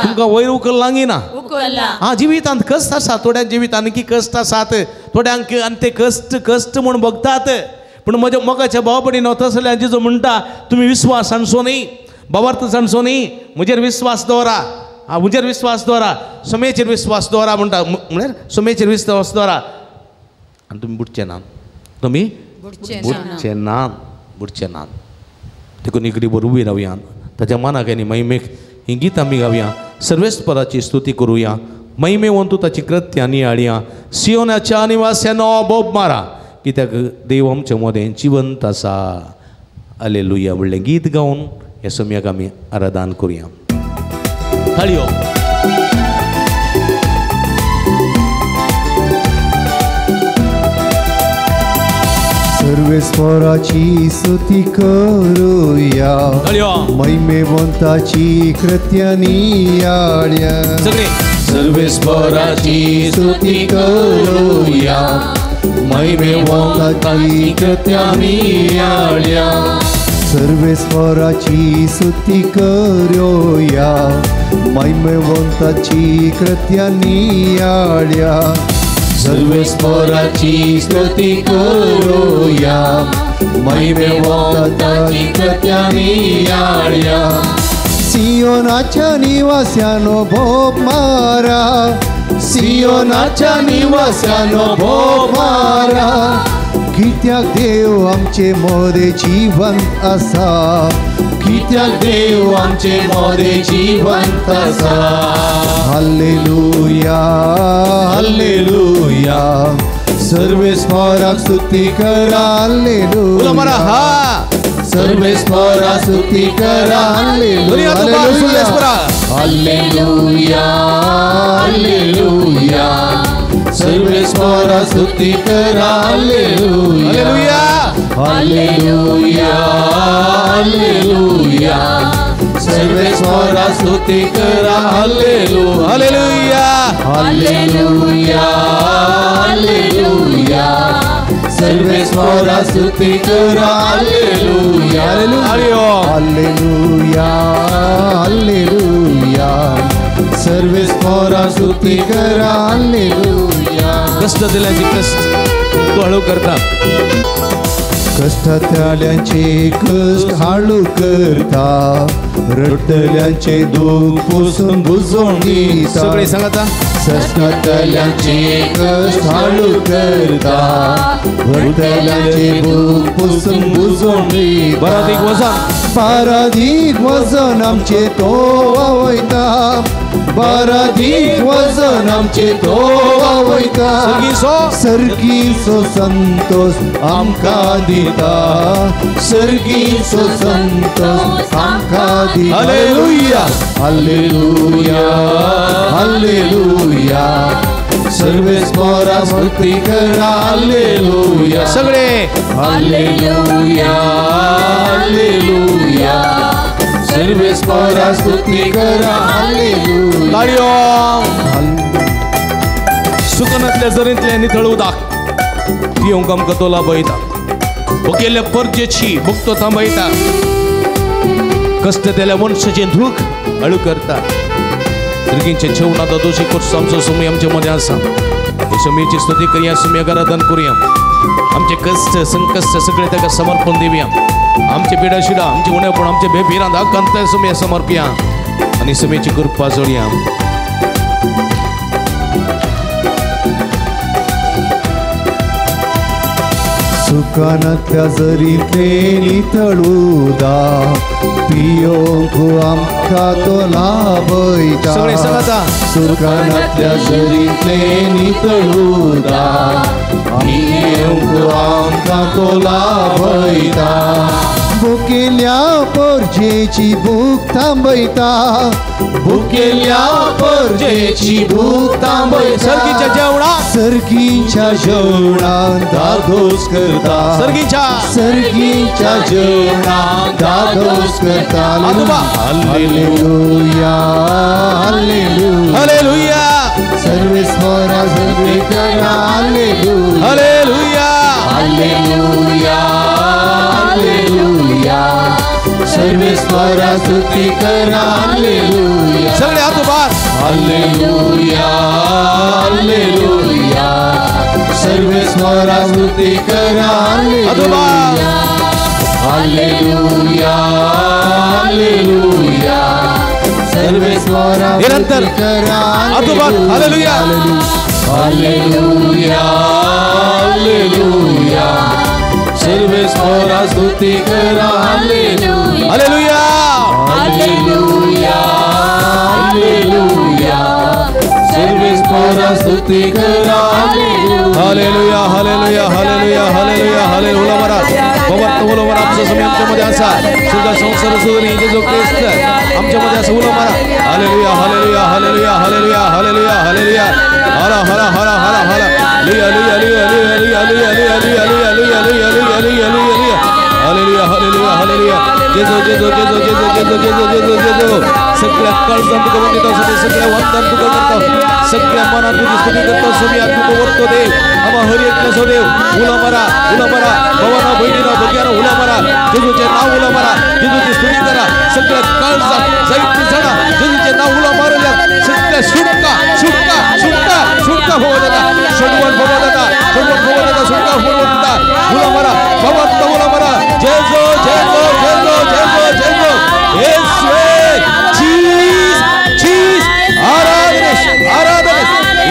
तुमकां वयर उखल्लां गी ना. हा, जिवितांत कश्ट आसा, थोड्या जिवितांत की कश्ट आसात, थोड्यांक आनी ते कश्ट कश्ट म्हूण भोगतात. पूण म्हज्या मोगाच्या भाव भयणीनो, तसल्या जेजू म्हणटा तुमी विस्वास सांडचो न्ही, भावार्थ सांडचो न्ही, म्हजेर विस्वास दवरा, हा म्हजेर विस्वास दवरा, सोम्याचेर विस्वास दवरा म्हणटा, म्हळ्यार सोम्याचेर विस्वास दवरा आनी तुमी बुडचे ना, तुमी बुडचे ना, बुडचे ना. देखून इकडे बरोबर उबी रावया, ताच्या मनाक आनी महिमेक ही गीत आमी गावया, सर्वेस्पराची स्तुती करुया, महिमेवंतू ताची कृत्यां नियाळया, सियोनाच्या निवास्यानो बोब मारा, कित्याक देव आमचे मदें जिवंत आसा. हालेलुया म्हणलें गीत गावन ह्या सम्याक आमी आराधन करुया. थाळयो. सर्वेस्पराची स्तुती करुया, महिमेवंताची कृत्यां नियाळया. सर्वेस्पराची स्तुती करुया, महिमेवंताची कृत्यां नियाळया. सर्वेस्पराची स्तुती करुया, महिमेवंताची कृत्यां नियाळया. सर्वेस्पराची स्तुती करुया, महिमेवंताची कृत्यां नियाळया. सियोनाच्या निवास्यानो भोग मारा, सियोनाच्या निवास्यानो भोग मारा, कित्याक देव आमचे मोदे जिवंत आसा, कित्याक देव आमचे मोदे जिवंत आसा. हालेलुया, हालेलुया, सर्वेस्पराक स्तुती करा, हालेलुया, सर्वेस्परा स्तुती करा, हालेलुया, हालेलुया, हालेलुया, सर्वेस्परा स्तुती करा, हालेलुया, हालेलुया, हालेलुया, सर्वेस्परा स्तुती करा, हालेलुया, हालेलुया, हालेलुया, सर्वेस्परा स्तुती करा, हालेलुया, हालेलुया, हालेलुया, सर्वेस्परा स्तुती करा, हालेलुया. कष्ट दिल्याचे कष्ट तू हळू करता, कष्टातल्यांचे कष्ट हाळू करता, रडटल्यांचे दुःख पुसून बुजोवन दिता. सगळे सांगता, कष्टातल्यांचे कष्ट हाळू करता, रडटल्यांचे दुःख पुसून बुजोवन दिता. बारादीक वजन, बारादीक वजन आमचे तो वयता, बारादीक वजन आमचे तो वयता, सर्गीचो संतोष आमकां दिता, सर्गीचो संतोष आमकां दिता. हालेलुया, हालेलुया, हालेलुया, सर्वेस्परा स्तुती करा, हालेलुया. सगळे हालेलुया, हालेलुया, सर्वेस्परा स्तुती करा, हालेलुया. ताळयो. सुकनातल्या जरींतले नितळ उदक पिवंक आमकां तो लाभयता. भुकेल्ल्या परजेची भुकतो थांबयता, कष्ट दिल्या मनशाचें दूख हळू करता. भुरगींचे जेवणात दोशी कोर्स आमचो सुमी आमच्या मध्ये आसा. सुमीची स्तुती करूया, सुम्याक आराधन करूया. आमचे कष्ट संकश्ट सगळे ताका समर्पण दिवया. आमचे पिडाशिडा, आमचे उणेपण, आमचे बेभिरांत आकांत सुम्या समर्पया आनी सुमेची कृपा जोडया. सुकानांतल्या जरींतले नितळुदा पियोंक आमकां तो लाभयता. सुकानांतल्या जरींतले नितळुदा पियोंक आमकां तो लाभयता. भुकेल्या परजेची भूक थांबयता, भुकेल्या परजेची भूक थांबयता. सर्गीच्या जेवणा, सर्गीच्या जेवणान दादोस करता, सर्गीच्या सर्गीच्या जेवणान दादोस करता. Hallelujah, hallelujah, hallelujah. सर्वेस्वरा स्तुती करा. Hallelujah, hallelujah, hallelujah, hallelujah. सर्वेस्वरा स्तुती करा. हालेलुया. सगळे हात उभार. Hallelujah, hallelujah. सर्वेस्वरा स्तुती करा. Hallelujah, hallelujah, hallelujah. सर्वेस्वरा निरंतर करा. हात उभार. Hallelujah, hallelujah, hallelujah. सर्वेस्वरा स्तुती करा. Hallelujah, hallelujah, hallelujah, hallelujah. सर्वेस्वरा स्तुती करा. Hallelujah, hallelujah, hallelujah, hallelujah, hallelujah. मारा बाबा उलो मारा. आमचा समय आमच्यामध्ये असा सुद्धा संसार सुधरी जेजू ख्रिस्त आमच्यामध्ये असं उलो मारा. Hallelujah, hallelujah, hallelujah, hallelujah, hallelujah, hallelujah. हरा हरा हरा हरा हरा. लिया लिया लिया लिया लिया लिया लिया लिया लिया लिया लिया लिया लिया लिया लिया. Hallelujah, hallelujah, hallelujah. जेजू जेजू जेजू जेजू जेजू जेजू जेजू जेजू. सगळ्या काळजात तुका वंदितो, सगळ्या वंदन तुका करतो, सगळ्या मनात तुझी स्तुती करतो. सुमी तुका वरतो देव, आम्हा हर एकल्याचो देव. उलो मारा, उलो मारा. भावाना, बहिणीना, भुरग्यांना उलो मारा. जेजूचें नाव उलो मारा, जेजूची स्तुती करा. सगळ्या काळजात जायती जाणां जेजूचें नाव उलो मारल्या सगळ्या सुटका, सुटका, सुटका, सुटका होवो जाता. सोडवण होवो जाता, सोडवण होवो जाता, सुटका होवो जाता. उलो मारा बाबा, उलो मारा. जेजू, जेजू, जेजू, जेजू, जेजू. येशूवे, चीज, चीज. आराधना, आराधना.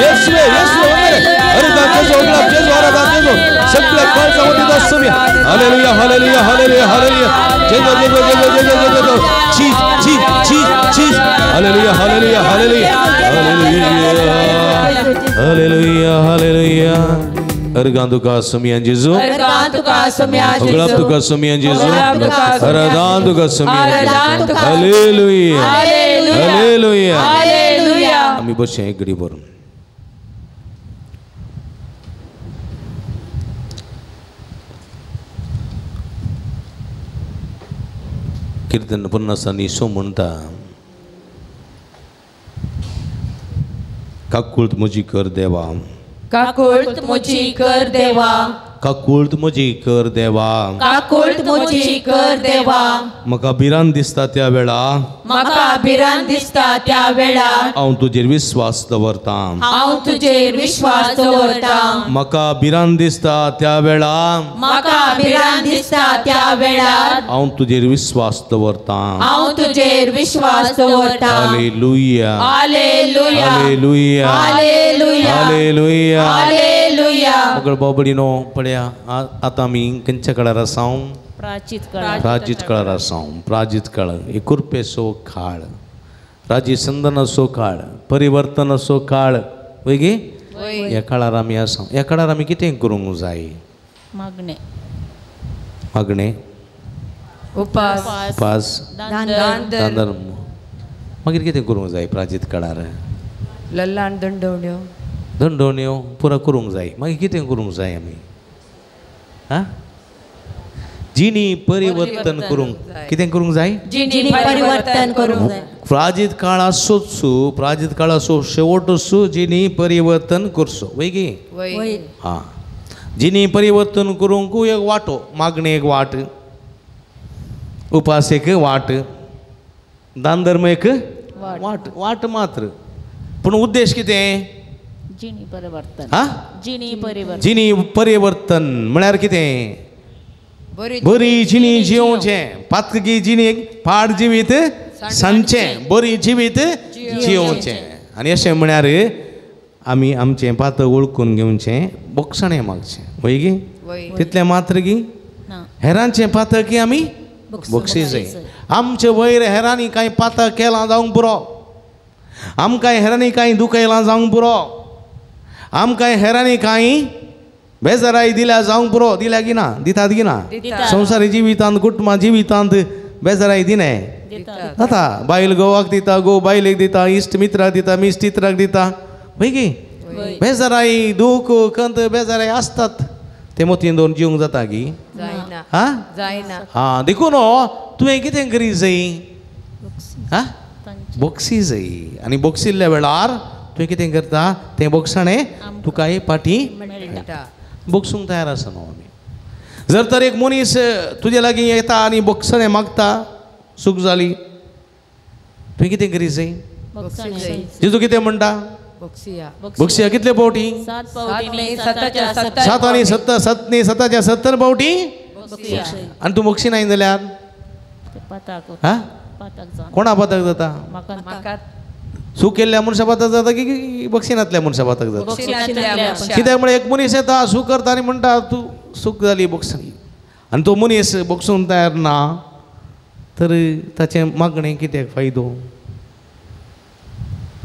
येशूवे, येशूवे. वंदने. हरिदास जेजू, गुलाब जेजू, आराधना जेजू. सगळ्या काळजामध्ये दर्शवूया. Hallelujah, hallelujah, hallelujah, hallelujah. जेजू, जेजू, जेजू, जेजू, जेजू. चीज, चीज, चीज, चीज. Hallelujah, hallelujah, hallelujah, hallelujah, hallelujah, hallelujah. अर्गां तुका सुमियान जेजू, गुलाब तुका सुमियान जेजू, आराधना तुका सुमियान जेजू. Hallelujah, hallelujah. आमी बसया एक घडी भरून. कीर्तन 50 सो म्हणटा, काकूळत म्हजी कर देवा, काकूळत म्हजी कर देवा, काकूळत म्हजी कर देवा, काकूळत म्हजी कर देवा. म्हाका भिरांत दिसता त्या वेळा, म्हाका भिरांत दिसता त्या वेळा, हांव तुजेर विस्वास दवरतां, हांव तुजेर विश्वास दवरतां. म्हाका भिरांत दिसता त्या वेळा, म्हाका भिरांत दिसता त्या वेळा, हांव तुजेर विस्वास दवरतां, हांव तुजेर विश्वास दवरतां. Hallelujah, hallelujah, hallelujah, hallelujah, hallelujah, hallelujah. मगळ बाबडीनो पळया, आतां आमी खंयच्या काळार आसाव? प्राचीत काळार आसाव. प्राचीत काळ ही कृपेचो काळ, राजीसंदनाचो काळ, परिवर्तनाचो काळ. वय गे, ह्या काळार आमी आसाव. ह्या काळार आमी कितें करूंक जाय? मागणें, मागणें, उपास, उपास, दान धर्म. मागीर कितें करूंक जाय प्राचीत काळार? लल्लान दंडवण्यो, दंडवण्यो पुरा करूंक जाय. मागीर कितें करूंक जाय आमी? आं, जिणी परिवर्तन करूंक. कितें करूंक जाय? जिणी परिवर्तन करूंक जाय. प्राचीत काळाचोच, प्राचीत काळाचो शेवट असो जिणी परिवर्तन करचो. वय गे? वय. हां, जिणी परिवर्तन करूंक एक वाटो, मागणें एक वाट, उपास एक वाट, दान धर्म एक वाट, वाट मात्र. पूण उद्देश कितें? जिणी परिवर्तन. हा, जिणी परिवर्तन. जिणी परिवर्तन म्हळ्यार कितें? बरी जिणी जियोवचें, पातकी जिणी पाड जिवीत सांचें, बरी जिवीत जियोवचें. आनी अशें म्हळ्यार आमी आमचें पातक वळखून घेवचें, बोगसणें मागचें, वय गी? तितलें मात्र गी हेरांचें पातक आमी बक्षी जाय. आमचे वयर हेरांनी कांय पातक केलां जावंक पुरो, आमकां हेरांनी कांय दुखयलां जावंक पुरो, आमकां हेरांनी कांय बेजाराय दिल्या जावंक पुरो. दिल्या की ना? दितात की ना? संवसारी जिवितांत, कुटुंबा जिवितांत बेजाराय दिनाय जाता. बायल घोवाक दिता, घोव बायलेक दिता, इश्ट मित्राक दिता, मिश्ट इत्राक दिता, वय की? बेजाराय, दूख, कंत, बेजाराय आसतात. ते मोतीन दवरून जिवंक जाता की? हा, हा. देखून तुवें कितें करी जाय? हा, बोक्सी जाय. आनी बोक्सिल्ल्या वेळार तुवें कितें करता? तें बोगसणें तुकाय पाटी मेळटा. बोगसूंक तयार आसा न्हू आमी. जर तर एक मनीस तुजे लागीं येता आनी बोगसणें मागता, चूक जाली, तुवें कितें करी जाय? जेजू कितें म्हणटा? बोक्सिया. कितले पावटी? 7 आनी 7, 7 न्ही 7 70 पावटी. आनी तूं बोक्सी नाय जाल्यार कोणा पातक जाता? चूक केल्ल्या मनशा पातक जाता की बक्षिणांतल्या मनशा पातक जाता? कित्याक म्हळ्यार एक मनीस येता, चूक करता आनी म्हणटा तूं चूक जाली, बोक्सणी. आनी तो मनीस बोक्सूंक तयार ना तर ताचें मागणें कित्याक फायदो?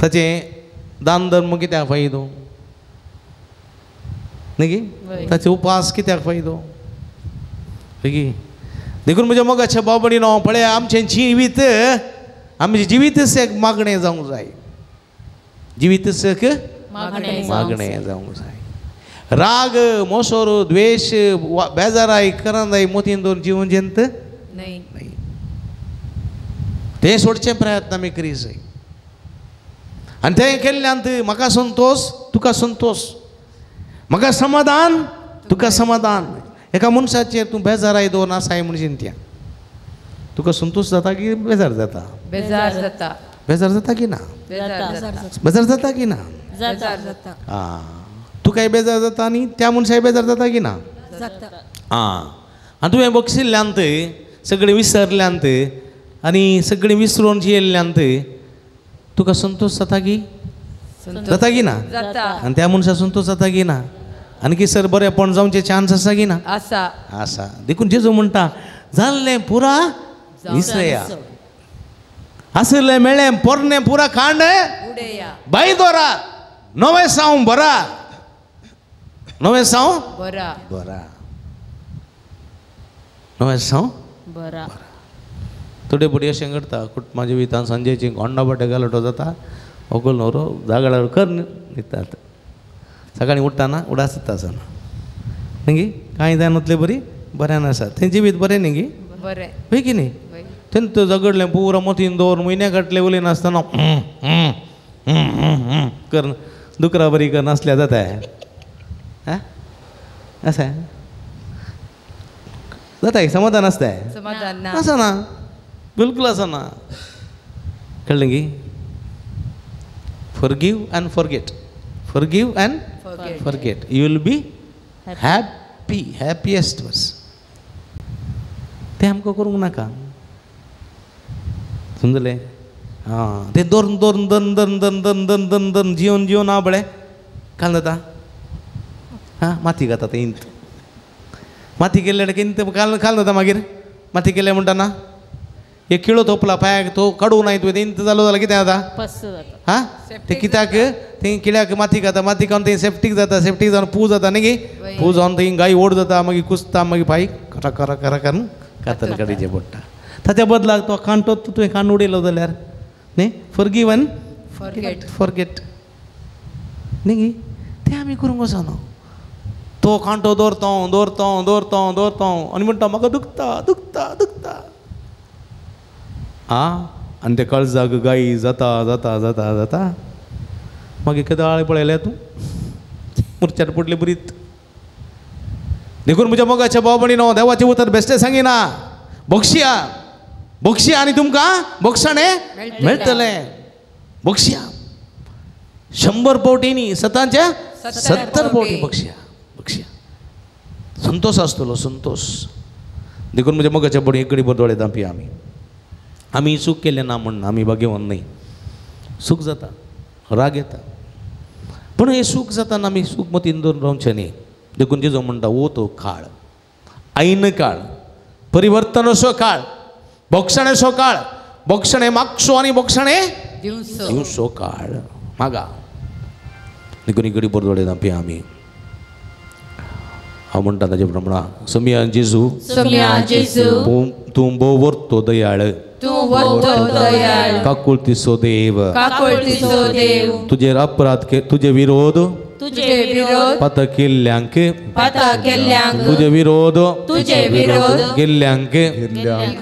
ताचें दान धर्म कित्याक फायदो? न्ही गी? ताचे उपास कित्याक फायदो? गी? देखून म्हज्या मोगाच्या भाव भयणीनो, पळया आमचें जिवीत, आमचें जिवीतच एक मागणें जावंक जाय. जिवीतच एक मागणें जावंक जाय. राग, मोसोर, द्वेश, बेजाराय, करंदाय मोतीन दवरून जिवन जंत न्ही. तें सोडचें प्रयत्न आमी करी जाय. आनी तें केल्ल्यान म्हाका संतोश, तुका संतोश, म्हाका समाधान, तुका समाधान. एका मनशाचेर तूं बेजाराय दवरून आसाय म्हूण चिंत्या, तुका संतोश जाता की बेजार जाता? बेजार जाता. बेजार जाता की ना? बेजार जाता की ना? आं, तुकाय बेजार जाता आनी त्या मनशाय बेजार जाता की ना? आं, आनी तुवें बक्षिल्ल्यान सगळें विसरल्यान आनी सगळें विसरून जियेल्ल्यान तुका संतोश जाता की जाता की ना? आनी त्या मनशाक संतोश जाता की ना? आनी की सर बरेंपण जावचें चान्स आसा की ना? आसा. आसा. देखून जेजू म्हणटा, जाल्लें पुरा विसरया, आशिल्लें मेळ्ळें पोरणें पुरा कांड बाय दोरा, नवें साव बरा, नवें साव बरा, बरा, नवें साव बरा. थोडे फुडें अशें करता, कुटुंबा जिवितान सांजेची गोंडा बाटे घालटो जाता, व्हंकल न्हवरो जागडार कर न्हिदतात. सकाळीं उठ्ठाना उडास आसना न्ही, कांय जायनातले बरी बऱ्यान आसा तें जिवीत बरें न्ही गी? बरें वय की न्ही? तेंत झगडलें पुरा मोतीन दवर म्हयन्या काडलें उलयनासतना कर दुकरा बरी कर नासल्या जाता. आं, आसा जाता समाधान आसता? समाधान आसना, बिलकुल आसना. कळ्ळें की? Forgive and forget, forgive and forget, you will be happy, happiest person. तें आमकां करूंक नाका, समजलें? आं, तें दोन दोन दोन दोन दोन दोन दोन दोन दोन जिवन जिवन आहा पळय, काल जाता. आं, माती घाता तें इंत, माती केल्ल्या इंत काल काल जाता. मागीर माती केल्या म्हणटा ना, एक किळो तोपला पांयाक, तो काडूं नाय तुवें, इंत जालो जाल्यार कितें जाता? आं, तें कित्याक तें किळ्याक माती खाता, माती खावन तें सेफ्टीक जाता, सेफ्टीक जावन पू जाता न्ही गी? पू जावन थंय गाय ओड जाता, मागीर कुसता, मागीर पांय करा करा करा करून कातल काडीचें पडटा. ताच्या बदलाक तो कांटो तुवें कांड उडयलो जाल्यार न्ही, फॉरगीव एंड फॉरगेट न्ही गी? तें आमी करूंक वचना. तो कांटो दवरता दवरता दवरता दवरता आनी म्हणटा म्हाका दुखता दुखता दुखता. आं, आनी ते काळजाक गायी जाता जाता जाता जाता मागीर केदाळ पळयल्या तूं मुरच्यार पडले बरीत. देखून म्हज्या मोगाच्या भाव भयणीनो देवाचें उतर बेश्टें सांगिना. बक्षया बक्षया आनी तुमकां बक्षाणें मेळटलें. बक्षया 100 फावटी न्ही, सतांच्या 70 फावटी बक्षया बक्षया. संतोष आसतलो, संतोष. देखून म्हज्या मोगाच्या भयणी एक घडी दोळे धांपी. आमी आमी चूक केलें ना म्हण आमी भाग्यवान न्ही. सूख जाता, राग येता, पूण हें सूख जाताना आमी सूख मतीन दवरून रावचें न्ही. देखून जेजो म्हणटा वो तो काळ, ऐन काळ, परिवर्तनाचो काळ, बोगसणेचो काळ, बोगसणे मागचो आनी बोगसणे दिवचो काळ मागा. देखून एक घडी दोळे धांपी आमी. हांव म्हणटा ताजे प्रमाण समिया जेजू, समिया जेजू, तूं भोव वर्तो दयाळ, तूं वर्तो दयाळ, काकुळतीचो देव, काकुळतीचो देव, तुजेर अपराध तुजे विरोध, तुजे विरोध पातक केल्ल्यांक, पातक केल्ल्यांक, तुजे विरोध, तुजे विरोध गेल्ल्यांक,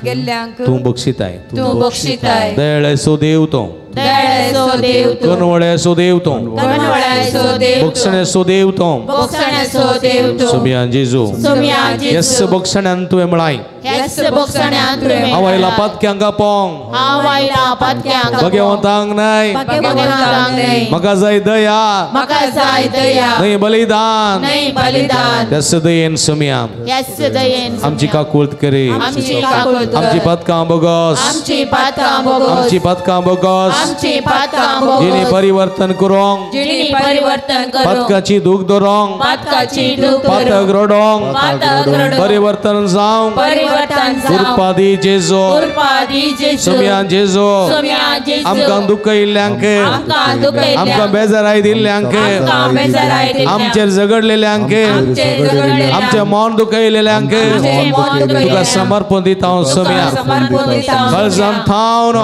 गेल्ल्यांक तूं बक्षिताय, तूं बक्षिताय. दयाळेचो देव तूं, दयाळेचो देव तूं, कनवळ्याचो देव तूं, कनवळ्याचो देव तूं, बक्षण्याचो देव तूं, बक्षण्याचो देव तूं. सोमिया जेजू, सोमिया जेजू, येस बक्षण्यान तुवें म्हळाय, येस बक्षण्यान तुवें हांव आयला पातक्यांक आपोवंक, हांव आयला पातक्यांक, भाग्यवंतांक न्हय, भाग्यवंतांक न्हय, म्हाका जाय दया, म्हाका जाय दया, न्हय बलिदान, न्हय बलिदान. येस दयेन सोमिया, येस दयेन आमची काकूळत करे, आमची काकूळत, आमची पातकां बोगस, आमची पातकां बोगस, आमची पातकां बोगस, आमची पातकां बोगस, जिणी परिवर्तन करूंक, जिणी परिवर्तन करूंक, पातकाची दूख धरूंक, पातकाची दूख पातक रडोंक, पातक रडोंक, परिवर्तन जावंक, परिवर्तन जावंक, कृपा दी जेजू, कृपा दी जेजू, सोमिया जेजू, सोमिया जेजू, आमकां दुखयिल्ल्यांक, आमकां दुखयिल्ल्यांक, आमकां बेजाराय दिल्ल्यांक, आमकां बेजाराय दिल्ल्यांक, आमचेर झगडलेल्यांक, आमचेर झगडलेल्यांक, आमचें मन दुखयिल्ल्यांक, आमचें मन दुखयिल्ल्यांक, तुका समर्पण दिता हांव सोमिया, समर्पण दिता हांव, काळजान थावन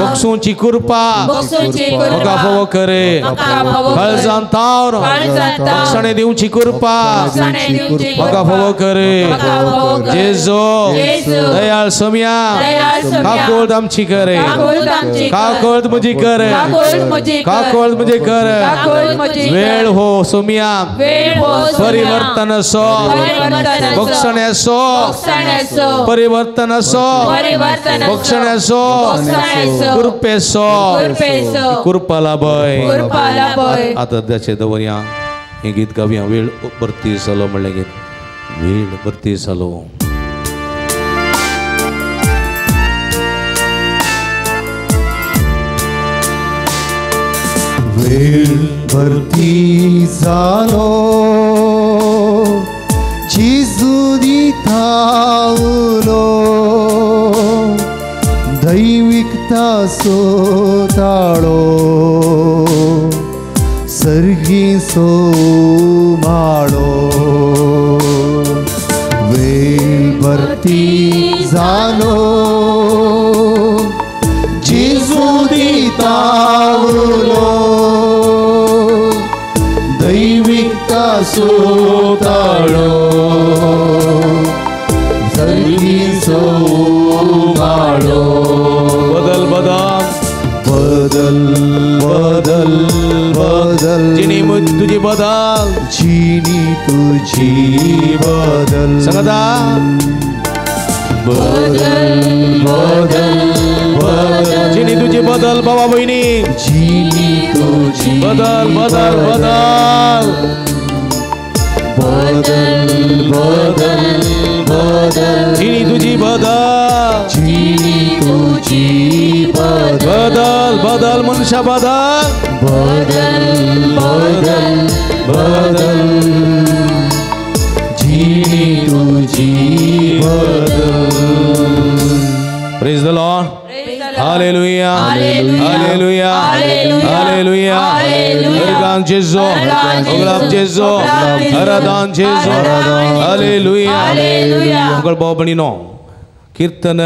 बक्षूंची कृपा म्हाका फावो करे, काळजान थावन बक्षणे दिवची कृपा म्हाका फावो करे. जेजू दयाळ सोमिया, काकूळत आमची करे, काकूळत म्हजी करे, काकूळत म्हजी करे. वेळ हो सोमिया, परिवर्तन असो, बक्षणे असो, परिवर्तन असो, बक्षणे असो, कृपेसो, कृपा लाभय. आतां त्याचे दवरया हें गीत गावया. वेळ भरती जालो म्हणलें गीत, वेळ भरती जालो. वेळ भरती जालो, जेजू दिता उलो, दैविकता सोताळो, सर्गी सो माळो. वेळ भरती जालो, जेजू दिता उलो, दैविकता सोताळो, सर्गी सो माळो. बदल बदल बदल बदल बदल, जिनी तुझी बदल, जिनी तुझी बदल, सांगता बदल बदल बदल, जिनी तुझी बदल बाबा बहिणी, जिनी तुझी बदल बदल बदल बदल बदल बदल, जिनी तुझी बदल, जिनी तुझी बदल, बदल बदल मनुष्य बदल, बदल बदल बदल, जिनी तुझी बदल. Praise the Lord. Hallelujah, hallelujah, hallelujah. Hardan जेजू, उगडाप जेजू, हरदान जेजू, हालेलुया. मंगळ भाव भयणीनो, कीर्तन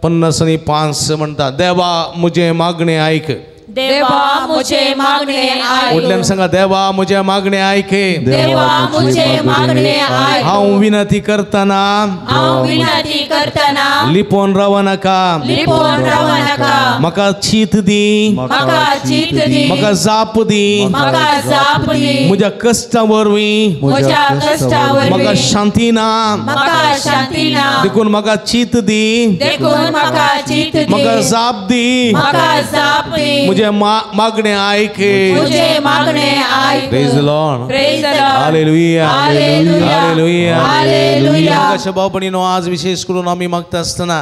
55 म्हणटा, देवा म्हजें मागणें आयक, देवा मुझे मागणे आयक. उडल्यान सांगा, देवा मुझे मागणे आयके. देवा मुझे मागणे आयक. हांव विनंती करतना, हांव विनंती करतना लिपोवन राव नाका, लिपोवन राव नाका. म्हाका चीत दी, म्हाका चीत दी, म्हाका जाप दी, म्हाका जाप दी. म्हज्या कश्टां वरवीं, म्हज्या कश्टां वरवीं म्हाका शांती ना, म्हाका शांती ना. देखून म्हाका चीत दी, देखून म्हाका चीत दी, म्हाका जाप दी, म्हाका जाप दी. मुझे मागणे आयके, मुझे मागणे आयक. Praise the Lord. Praise the Lord. Hallelujah. Hallelujah. Hallelujah. Hallelujah. अशा भावपणीनो आज विशेष करून आमी मागता आसतना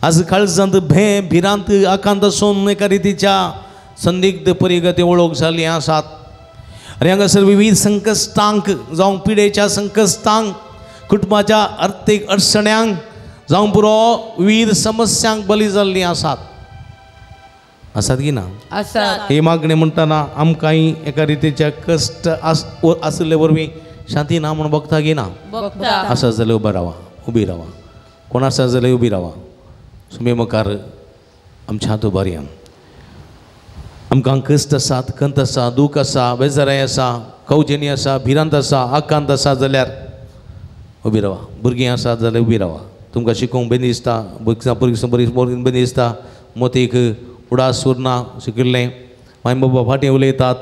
आज काळजांत भंय, भिरांत, आकांत आसून एका रितीच्या संदिग्ध परिगती वळख जाल्ली आसात आनी हांगासर विविध संकश्टांक, जावं पिडेच्या संकश्टांक, कुटुंबाच्या आर्थीक अडचण्यांक, जावं पुरो विविध समस्यांक बली जाल्लीं आसात. आसात की ना? आसात. ही मागणी म्हणटना आमकांय एका रितीच्या कश्ट आशिल्ले वरवीं शांती ना म्हूण भोगता की ना? आसा जाल्यार उबो रावा, उबी रावा. कोण आसा जाल्यार उबी रावा. सुमे मुखार आमच्या हात उबारया. आमकां कश्ट आसात, खंत आसा, दूख आसा, बेजाराय आसा, कवजेनी आसा, भिरांत आसा, आकांत आसा जाल्यार उबी रावा. भुरगीं आसात जाल्यार उबी रावा. तुमकां शिकोवंक बरें दिसता, भुरगीं बरें दिसता, मोतीक उडास उरना शिकिल्लें, माय बाबा फाटीं उलयतात,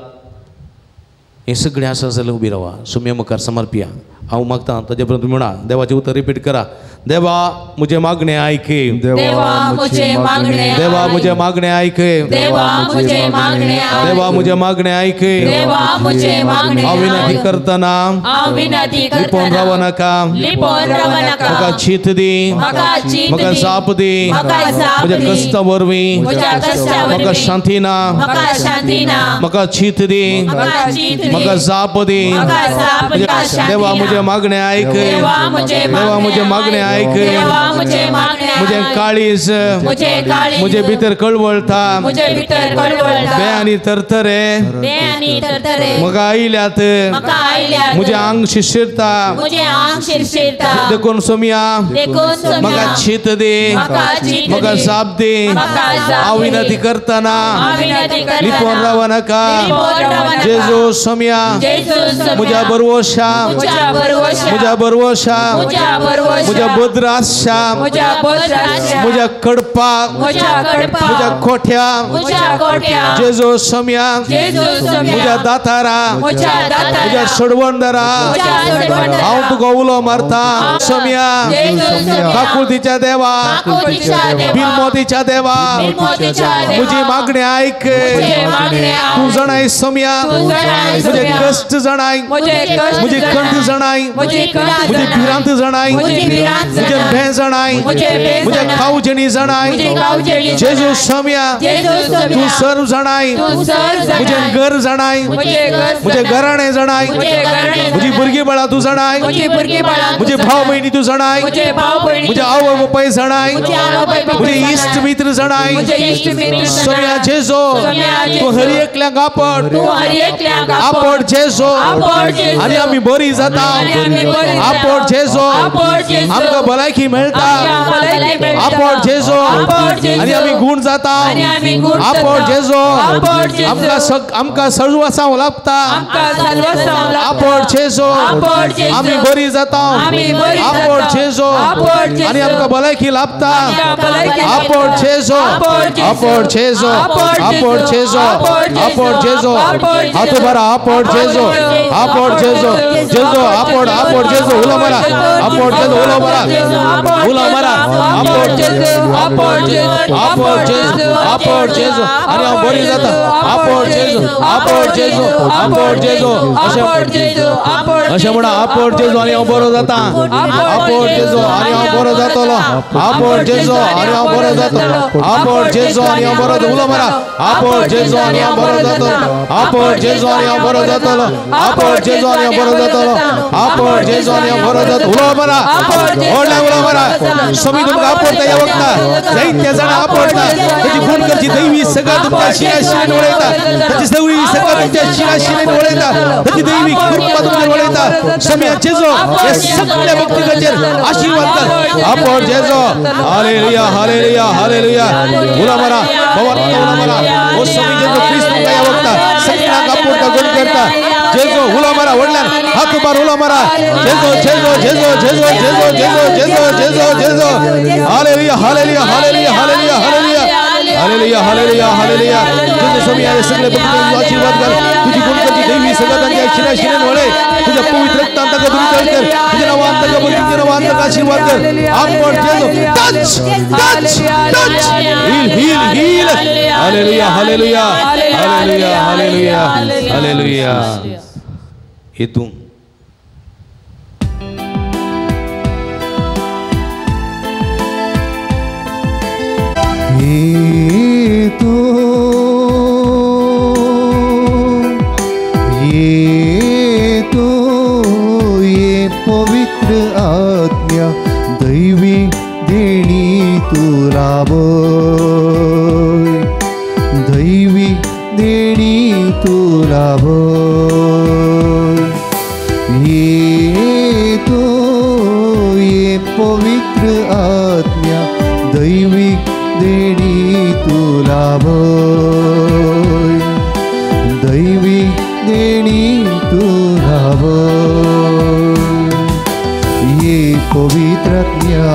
हें सगळें आसा जाल्यार उबी रावा. सुम्या मुखार समर्पिया. हांव मागता ताजे पर्यंत तुमी म्हणा, देवाचें उतर रिपीट करा. देवा मुझे मागणे आयके, देवा मुझे मागणे, देवा मुझे मागणे आयके, देवा मुझे मागणे, देवा मुझे मागणे आयके. देवा मुझे मागणे. हांव विनंती करतना, हांव विनंती करतना लिपोवन राव नाका, लिपोवन राव नाका. म्हाका चीत दी, म्हाका चीत दी, म्हाका जाप दी, म्हाका जाप म्हज्या दी. कश्टां वरवीं म्हज्या कश्टां वरवीं म्हाका शांती ना, म्हाका शांती ना. म्हाका चीत दी, म्हाका चीत दी, म्हाका जाप दी. म्हाका जाप दी. देवा मुझे मागणे आयक, देवा मुझे, देवा मुझे मागणे आयक. देवा मुझे मागणे. मुझे काळीज, मुझे काळीज, मुझे भितर कळवळता, मुझे भितर कळवळता. बे आनी तरतरे, बे आनी तरतरे म्हाका आयल्यात, म्हाका आयल्यात. मुझे आंग शिरशिरता, मुझे आंग शिरशिरता. देखून सोमिया देखून सोमिया म्हाका चीत दी, म्हाका चीत दी, म्हाका जाप दी. म्हाका जाप हांव दी. विनंती करतना हांव विनंती करतना लिपोवन राव नाका. लिपोवन राव नाका. जेजू सोमिया जेजू सोमिया म्हज्या बरवशा, म्हज्या बरवशा, म्हज्या बरवशा, म्हज्या बरवशा, म्हज्या बद्राशा, म्हज्या बद्राशा, म्हज्या कडपा, म्हज्या कडपा, म्हज्या कोठ्या, म्हज्या कोठ्या. जेजू सोमिया जेजू सोमिया म्हज्या दातारा, म्हज्या दातारा, म्हज्या सोडवणदारा, म्हज्या सोडवणदारा. हांव तुका उलो मारता सोमिया. जेजू सोमिया काकुळतीच्या देवा, काकुळतीच्या देवा, बिरमोतीच्या देवा, बिरमोतीच्या देवा, म्हजी मागणी आयक. म्हजें मागणें आयक. तूं जाणाय सोमिया, तूं जाणाय म्हजें सोमिया, कश्ट जाणाय, म्हजें कश्ट म्हजी खंत जाणाय, म्हजी खंत म्हजी भिरांत जाणाय, म्हजी भिरांत म्हजें भंय जाणाय, म्हजें भंय म्हज्या जाणाय, कावजेणी जाणाय. म्हजें कावजेणी जेजू सोमिया जेजू सोमिया, तूं सर्व जाणाय, तूं सर्व जाणाय, म्हजें घर जाणाय, म्हजें घर म्हजें घराणें जाणाय, म्हजें घराणें म्हजी भुरगीं बाळां तूं जाणाय, म्हजी भुरगीं बाळां म्हजे भाव भयणी तूं जाणाय, म्हजे भाव भयणी म्हजे आवय बापाय जाणाय, म्हजे आवय बापाय म्हजे इश्ट मित्र जाणाय. म्हजे इश्ट मित्र सोमिया जेजू सोमिया जेजू, तूं हर एकल्याक आपड, तूं हर एकल्याक आपड जेजू, आपड जेजू, आनी आमी बरी जाता. आनी आमी बरी जाता. आपड जेजू, आपड जेजू, आमकां भलायकी मेळटा. आमकां भलायकी मेळटा. आपड जेजू, आपड जेजू, आनी आमी गूण जाता. आनी आमी गूण जाता. आपड जेजू, आपड जेजू, आमकां सर्वासांव लागता. आमकां सर्वसांव लागता. आपड जेजू, आपड जेजू, आमी बरी जाता. आमी बरी जाता. आपड जेजू, आपड जेजू, आनी आमकां भलायकी लाभता. आमकां भलायकी लाभता. आपड जेजू, आपड जेजू, आपड जेजू, आपड जेजू, आपड जेजू, आपड जेजू, आपड जेजू, आपड जेजू, हात उबारा. आपड जेजू, आपड जेजू, जेजू आपड, आपड जेजू, उलो मारा. आपड जेजू, उलो मारा, उलो मारा. आपड जेजू, आपड जेजू, आपड जेजू, आपड जेजू, आनी हांव बरी जाता. आपड जेजू, आपड जेजू, आपड जेजू, अशें आपड जेजू, आपड अशें म्हणा. आपड जेजू आनी हांव बरो जाता. आपड जेजू आनी हांव बरो जातलो. आपड जेजू आनी हांव बरो जातलो. आपड जेजू आनी हांव बरो जातलो. उलो मारा. आपड जेजू आनी हांव बरो जातलो. आपड जेजू आनी हांव बरो जातलो. आपड जेजू आनी हांव बरो जातलो. आपड जेजू आनी हांव बरो जातलो. उलो मारा, व्हडल्या उलो मारा. स्वामी तुमकां आपडता ह्या वखदार जायते जाणां आपडता. ताची गुण करची दैवी सगळं तुमच्या शिरा शिरेन वळयता. ताची सगळी सगळं तुमच्या शिरा शिरेन वळयता. ताची दैवी कृपा तुमचेर वळयता. समिया जेजो हे सगळ्या भक्तिकाचेर आशीर्वाद कर. आपण जेजो हालेलुया हालेलुया हालेलुया. उला मारा भवार्थ उला मारा. ओ स्वामी जेजो क्रिस्त तुमकां ह्या वखता सगळ्यांक आपोवता गुण करता. जेजो उला मारा व्हडल्यान हात उबार उला मारा. जेजो जेजो जेजो जेजो जेजो जेजो जेजो जेजो जेजो. Hallelujah hallelujah hallelujah hallelujah hallelujah hallelujah hallelujah hallelujah. जेजो स्वामी हे सगळे भक्तांचो आशीर्वाद कर. तुझी गुणकरची दैवी सगळं तांच्या शिना शिनेन वळे तुझ्या पवित्र रक्तान तांकां दुरुस्त कर. तुझ्या नांवान तांकां बरी तुझ्या नांवान तांकां आशीर्वाद कर. आपण Jeju touch touch touch heal heal heal. Hallelujah hallelujah hallelujah hallelujah hallelujah. हेतून ये तो ये पवित्र आज्ञा दैवी देणी तू लाभय, दैवी देणी तू लाभय. ये तो ये पवित्र आज्ञा दैवी देणी तू लाभय, दैवी देणी तू लाभय. ये पवित्रात्म्या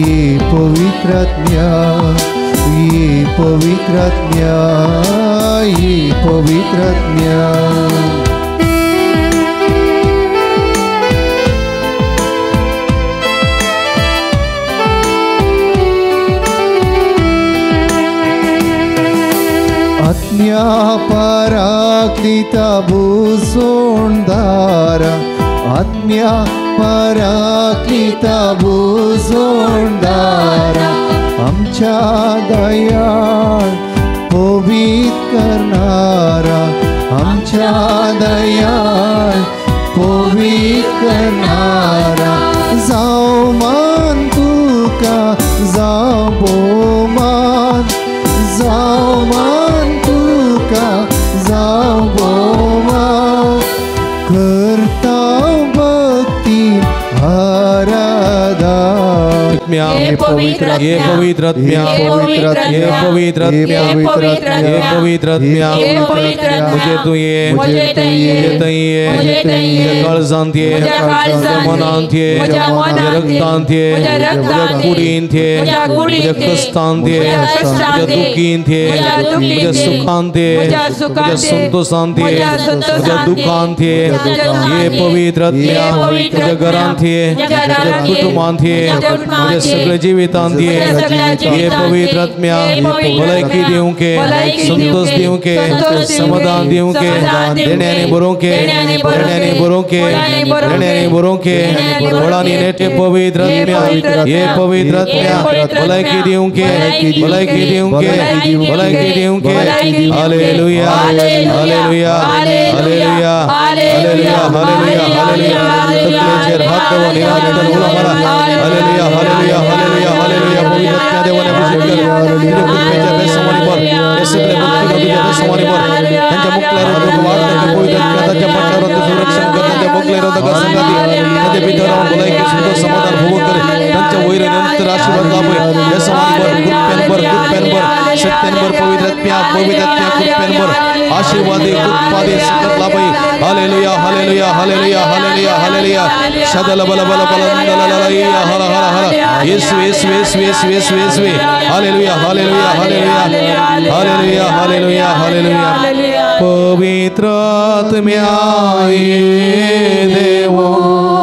ये पवित्रात्म्या ये पवित्रात्म्या ये पवित्रात्म्या. आत्म्या पराक्लिता भूसोंडारा, आत्म्या पराक्लिता भूसोंडारा, आमच्या दयाळ पवित्र करणारा, आमच्या दयाळ पवित्र करणारा. जाव मान तुका जाव भोवमान, जाव मान तुका जाव भोवमान. करता भक्ती आराधना. ये पवित्र ये पवित्र आत्म्या ये पवित्र आत्म्या ये पवित्र आत्म्या मुझे तू ये मुझे तू ये मुझे काळजांत ये मुझे मनांत ये मुझे रक्तांत ये मुझे कुडींत ये मुझे कष्टांत ये मुझे दुखींत ये मुझे सुखांत ये मुझे संतोषांत ये मुझे दुखांत ये ये पवित्र आत्म्या मुझे घरांत ये मुझे कुटुंबांत ये मुझे सगळे जिवितांत ये ये पवित्र आत्म्या भलायकी दिवंके संतोष दिवंके समाधान दिवंके देण्याने बरोवंके देण्याने बरोवंके देण्याने बरोवंके वडानी नेटे पवित्र आत्म्या ये पवित्र आत्म्या भलायकी दिवंके भलायकी दिवंके भलायकी दिवंके. Hallelujah hallelujah hallelujah hallelujah hallelujah hallelujah. तकलेचेर हात दवरून निरांतर उलो मारा. Hallelujah hallelujah hallelujah hallelujah. पवित्र आत्म्या देवाने अभिषेक कर. तुझ्या कृपेच्या बेसमानी भर हे सगळे भक्ती तुझ्या बेसमानी भर. त्यांच्या मुखल्यावर वाढ कर पवित्र आत्म्या, त्यांच्या पाठ्यावर संरक्षण कर, त्यांच्या मोकल्यावर संगाती त्यांच्या भितर राहून भलायकी सुंदर समाधान भोग कर. त्यांच्या वैर निरंतर आशीर्वाद लाभय. बेसमानी भर कृपेन भर कृपेन भर सत्यान भर पवित्र आत्म्या पवित्र आत्म्या कृपेन भर आशीर्वादे कृपादे सकत लाभय. Hallelujah hallelujah hallelujah hallelujah hallelujah. शदल बल बल बल ललललया हर हर हर. येसु येसु येसु येसु येसु येसु. Hallelujah hallelujah hallelujah hallelujah hallelujah hallelujah. पवित्र आत्म्या ये देवा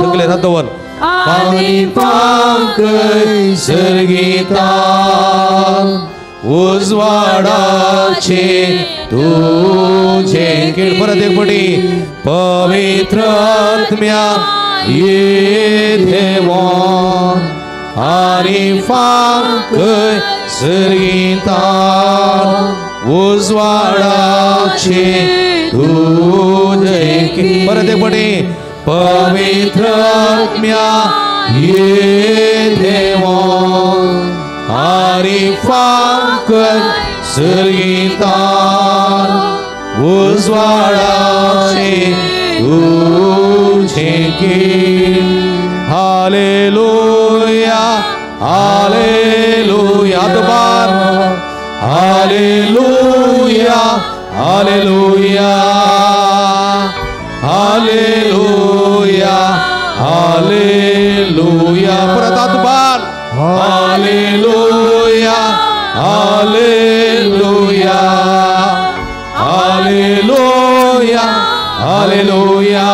तकले हात दवर आनी पांकय सर्गीता उजवाडाचे तुझे खेळ. परत एक पटी पवित्र आत्म्या ये देवा आनी फांकय सर्गीता उजवाडाचे तुझे. परत एक पटी पवित्र आत्म्या ये देवा आनी फांकय सर्गीता उजवाडाचे तुझे. शेकी हालेलुया हालेलुया दुबार हालेलुया हालेलुया हालेलुया हालेलुया परत दुबार hallelujah hallelujah hallelujah hallelujah hallelujah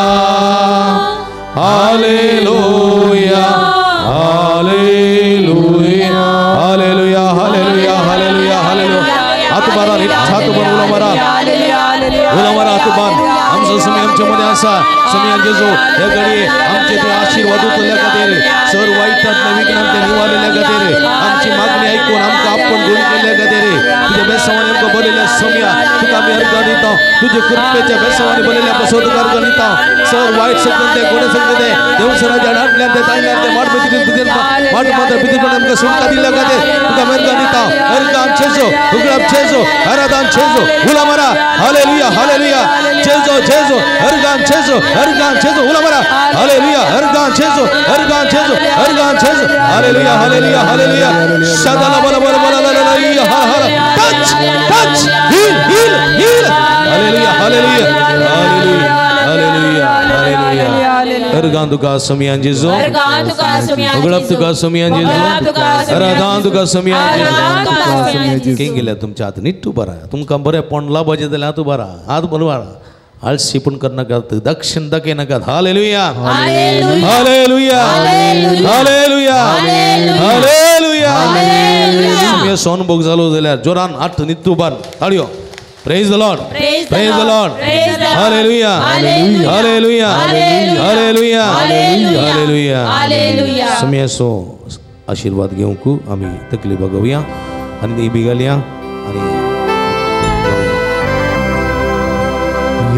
hallelujah hallelujah hallelujah hallelujah hallelujah हात मारा हात उलो मारा उलो मारा हात बार आमचो समय आमच्या मध्ये आसा समय जेजू हे घडये आमचे ते आशीर्वाद उतरल्या खातीर सर वायटांतल्या विघ्नांतल्या निवारलेल्या खातीर आमची मागणी ऐकून आमकां आपण गुण केल्ल्या खातीर तुज्या बेसावानी आमकां बरयल्ल्या समया तुका आमी अर्गां दिता तुज्या कृपेच्या बेसावानी बरयल्ल्या पासत तुका अर्गां दिता सर वायट सगळें ते कोणे सगळें ते देवसराच्या डांतल्यान ते तांगल्यान ते माट भितर माट मात्र भितर आमकां सुटका दिल्ल्या खातीर तुका आमी अर्गां दिता अर्गां जेजू उगडाप जेजू आराधन जेजू उला मारा हालेलुया हालेलुया जेजू जेजू अर्गां जेजू अर्गां जेजू उला मारा हालेलुया अर्गां जेजू अर्गां जेजू अर्गां जेजू हालेलुया हालेलुया हालेलुया सदाला बला बला बला ला ला हा हा touch touch heal heal heal hallelujah hallelujah hallelujah hallelujah hallelujah अर्गां तुका समियान जेजू उगडाप तुका समियान जेजू आराधन तुका समियान जेजू किंग गेल्या तुमच्या हात नीट बरा तुमकां बरें पण लाभाचें जाल्यार हात बरा हात बरो आळशी पण करनाकात दक्षिण दाखयनाकात हालेलुया हालेलुया हालेलुया हालेलुया सोनभोग जालो जाल्यार जोरान हात नित्तू बार ताळयो Praise the Lord. Praise the Lord. Hallelujah. Hallelujah. Hallelujah. Hallelujah. Hallelujah. समयाचो आशीर्वाद घेवंक आमी तकली बगोवया आनी देवी घालया आनी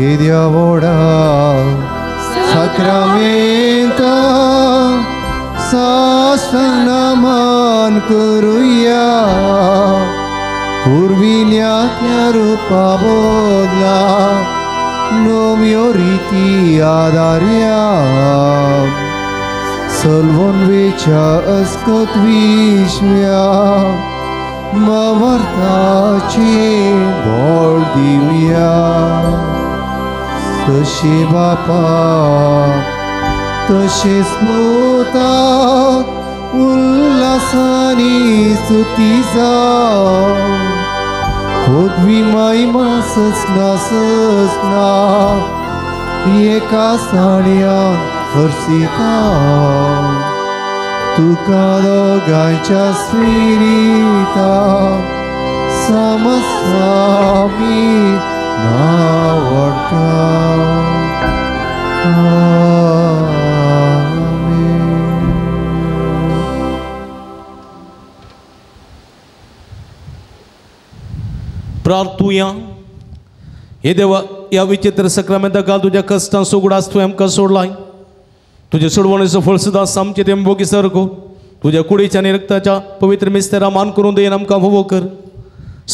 येद्या व्हडा साक्रामेंता साष्टांग करुया पुर्विल्या त्या रुपा बदला नव्यो रिती आदार्या सलवनवेच्या अस्कत विश्व्या मवर्ताचे बळ दिवया तशे बापा तशें स्मृताक उल्हासानी स्तुती जावं पदवी महिमा ससना ससना एका साणयान हर्षिता तुका दोगांयच्या स्पिरिता समस्वामी नावडटा. प्रार्थुया हे देवा ह्या विचित्र सक्रामेंता काल तुज्या कश्टां उगडास तुवें आमकां सोडलाय तुजे सोडवणेचो फळ सुद्दां आमचे ते भोगी सारको तुज्या कुडीच्या आनी रक्ताच्या पवित्र मिस्तेरा मान करून देन आमकां भोवो कर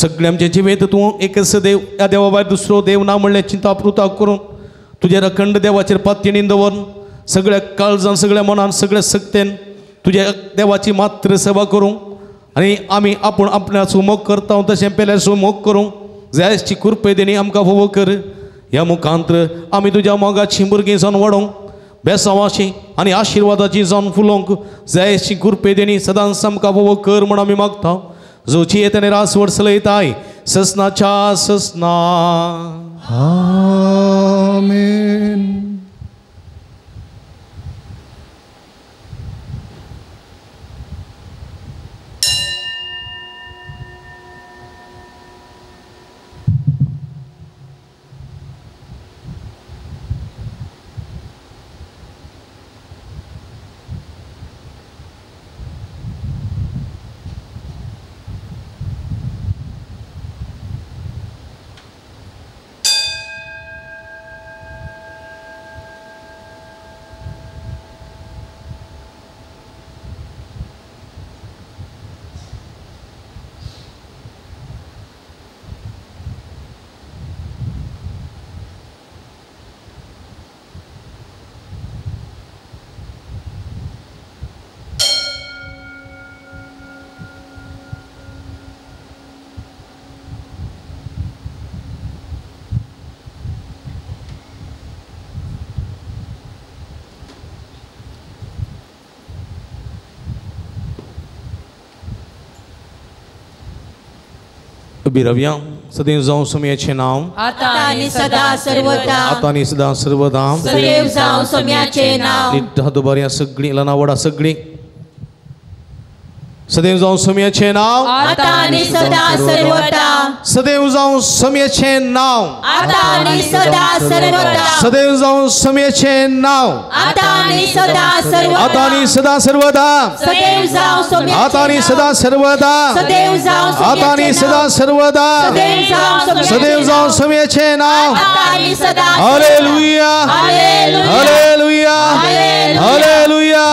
सगळे आमचे जिवेत तूं एकच देव ह्या देवा भायर दुसरो देव ना म्हणलें चिंता प्रुता करून तुज्या अखंड देवाचेर पातयेन दवरून सगळ्या काळजान सगळ्या मनान सगळ्या सक्तेन तुज्या देवाची मात्र सेवा करूं आनी आमी आपूण आपणाचो मोग करता तशें पेल्याचो मोग करूं जायची कृपे देणी आमकां भोवो कर ह्या मुखांत्र आमी तुज्या मोगाची भुरगीं जावन वाडोवंक बेसांवाची आनी आशिर्वादाची जावन फुलोवंक जायची कृपे देणी सदांच आमकां भोवो कर म्हूण आमी मागता जो जियेत आनी रास वर्सलयताय ससनाच्या ससना. आमेन. उबी रावया. सदैव जावं सोम्याचें नांव आतां आनी सदां सर्वदा, आतां आनी सदां सर्वदा, सदैव जावं सोम्याचें नांव. नीट हात उबारया सगळीं, ल्हानां व्हडां सगळीं. सदैव जावं सोम्याचें नांव आतां आनी सदां सर्वदा, सदैव जावं सोम्याचें नांव आतां आनी सदां सर्वदा, सदैव जावं सोम्याचें नांव आतां आनी सदां सर्वदा, आतां आनी सदां सर्वदा, सदैव जावं सोम्याचें आतां आनी सदां सर्वदा, सदैव जावं आतां आनी सदां सर्वदा, सदैव जावं सोम्याचें नांव. आतां आनी सदां. Hallelujah, hallelujah, hallelujah, hallelujah.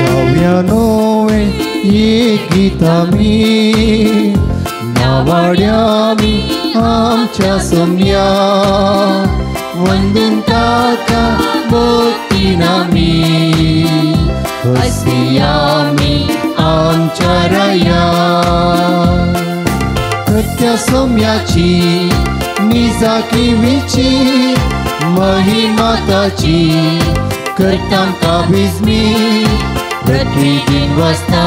गावया एक गीतामी नावाड्यामी आमच्या सोम्या, वंदून ताका भक्तीनामी हसयामी आमच्या राया. कृत्य सोम्याची निजाकिवीची महिमा ताची करता काबीजमी, प्रतिदिन वाजता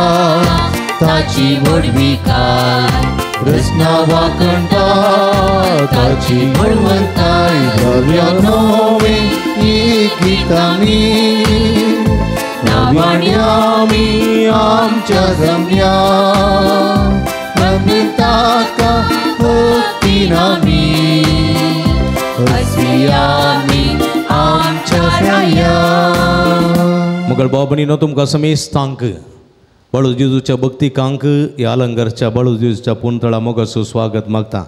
ताची व्हडविकाय, रचना वाखणटा ताची बळवंताय. गावया नवें एक गीतामी नावाड्यामी आमच्या जम्या, वंदून ताका भक्तीनामी हसयामी आमच्या राया. मगळ भाव भयणीनो, तुमकां समेस्तांक बाळू जेजूच्या भक्तिकांक ह्या अलंगरच्या बाळू जेजूच्या पुणतळा मोगाचो स्वागत मागता.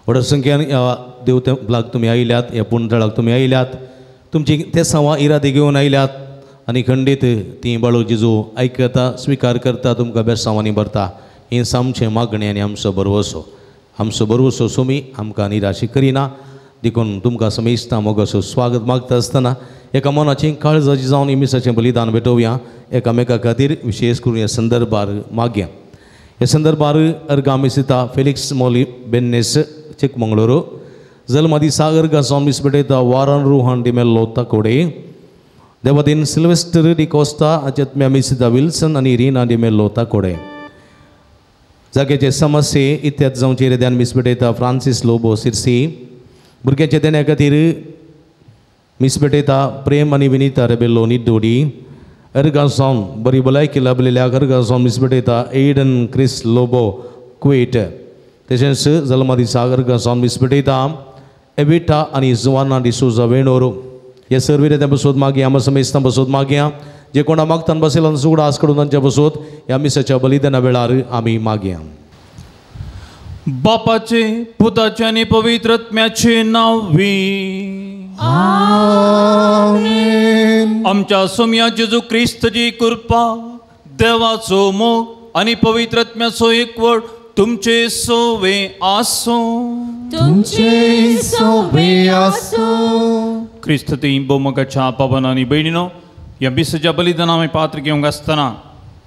व्हड संख्यान ह्या देवतेपलाक तुमी आयल्यात, ह्या पुणतळाक तुमी आयल्यात, तुमची ते सवा इरादे घेवन आयल्यात आनी खंडीत ती बाळू जेजू आयकता, स्विकार करता, तुमकां बेसांवांनी भरता. हें आमचें मागणें आनी आमचो भरवसो, आमचो भरवसो सोमी आमकां निराशी करिना. देखून तुमकां समेस्तां मोगाचो स्वागत मागता आसतना एका मनाचें काळजाचें जावन मिसाचें बलिदान भेटोवया एकामेका खातीर, विशेष करून ह्या संदर्भार मागया. ह्या संदर्भार अर्गां मिसिता फेलिक्स मोली बेन्नेस चिकमंगळुरू, जल्मा दिसा अर्गां जावन मीस भेटयता वारन रुहान डिमेल्लो ताकोडे, देवादीन सिल्वेस्टर डिकोस्ता आचेत्म्या मिसिता विल्सन आनी रिना डिमेल्लो ताकोडे. जाग्याचे समस्ये इत्याद जावचे रेद्यान मीस भेटयता फ्रांसीस लोबो सिरसी, भुरग्याच्या देण्या खातीर मीस भेटयता प्रेम आनी विनिता रेबेल्लो निड्डोडी, अर्गां जावन बरी भलायकी लाभलेल्या अर्गां जावन मीस भेटयता एडन क्रिस लोबो कुवेट, तशेंच जल्मा दिसा अर्गां जावन मीस भेटयता एबिटा आनी जुवाना डिसोजा वेणोर. हे सर्व त्या बसोत मागया, आमकां समेस्तां बसोत मागया, जे कोणा मागतान बसयला सुगडा आस कडून तांच्या बसोत ह्या मिसाच्या बलिदाना वेळार आमी मागया. बापाचे पुताचे आनी पवित्र आत्म्याचे नांवी आमेन. आमच्या सोम्या जेजू क्रिस्तची कृपा, देवाचो मोग आनी पवित्र आत्म्याचो एकवट तुमचे सोवे आसूं, तुमचे सोवे आसूं. क्रिस्त ती भोवमोगाच्या पावन आनी भयणीनो, ह्या मिसाच्या बलिदाना आमी पात्र घेवंक आसतना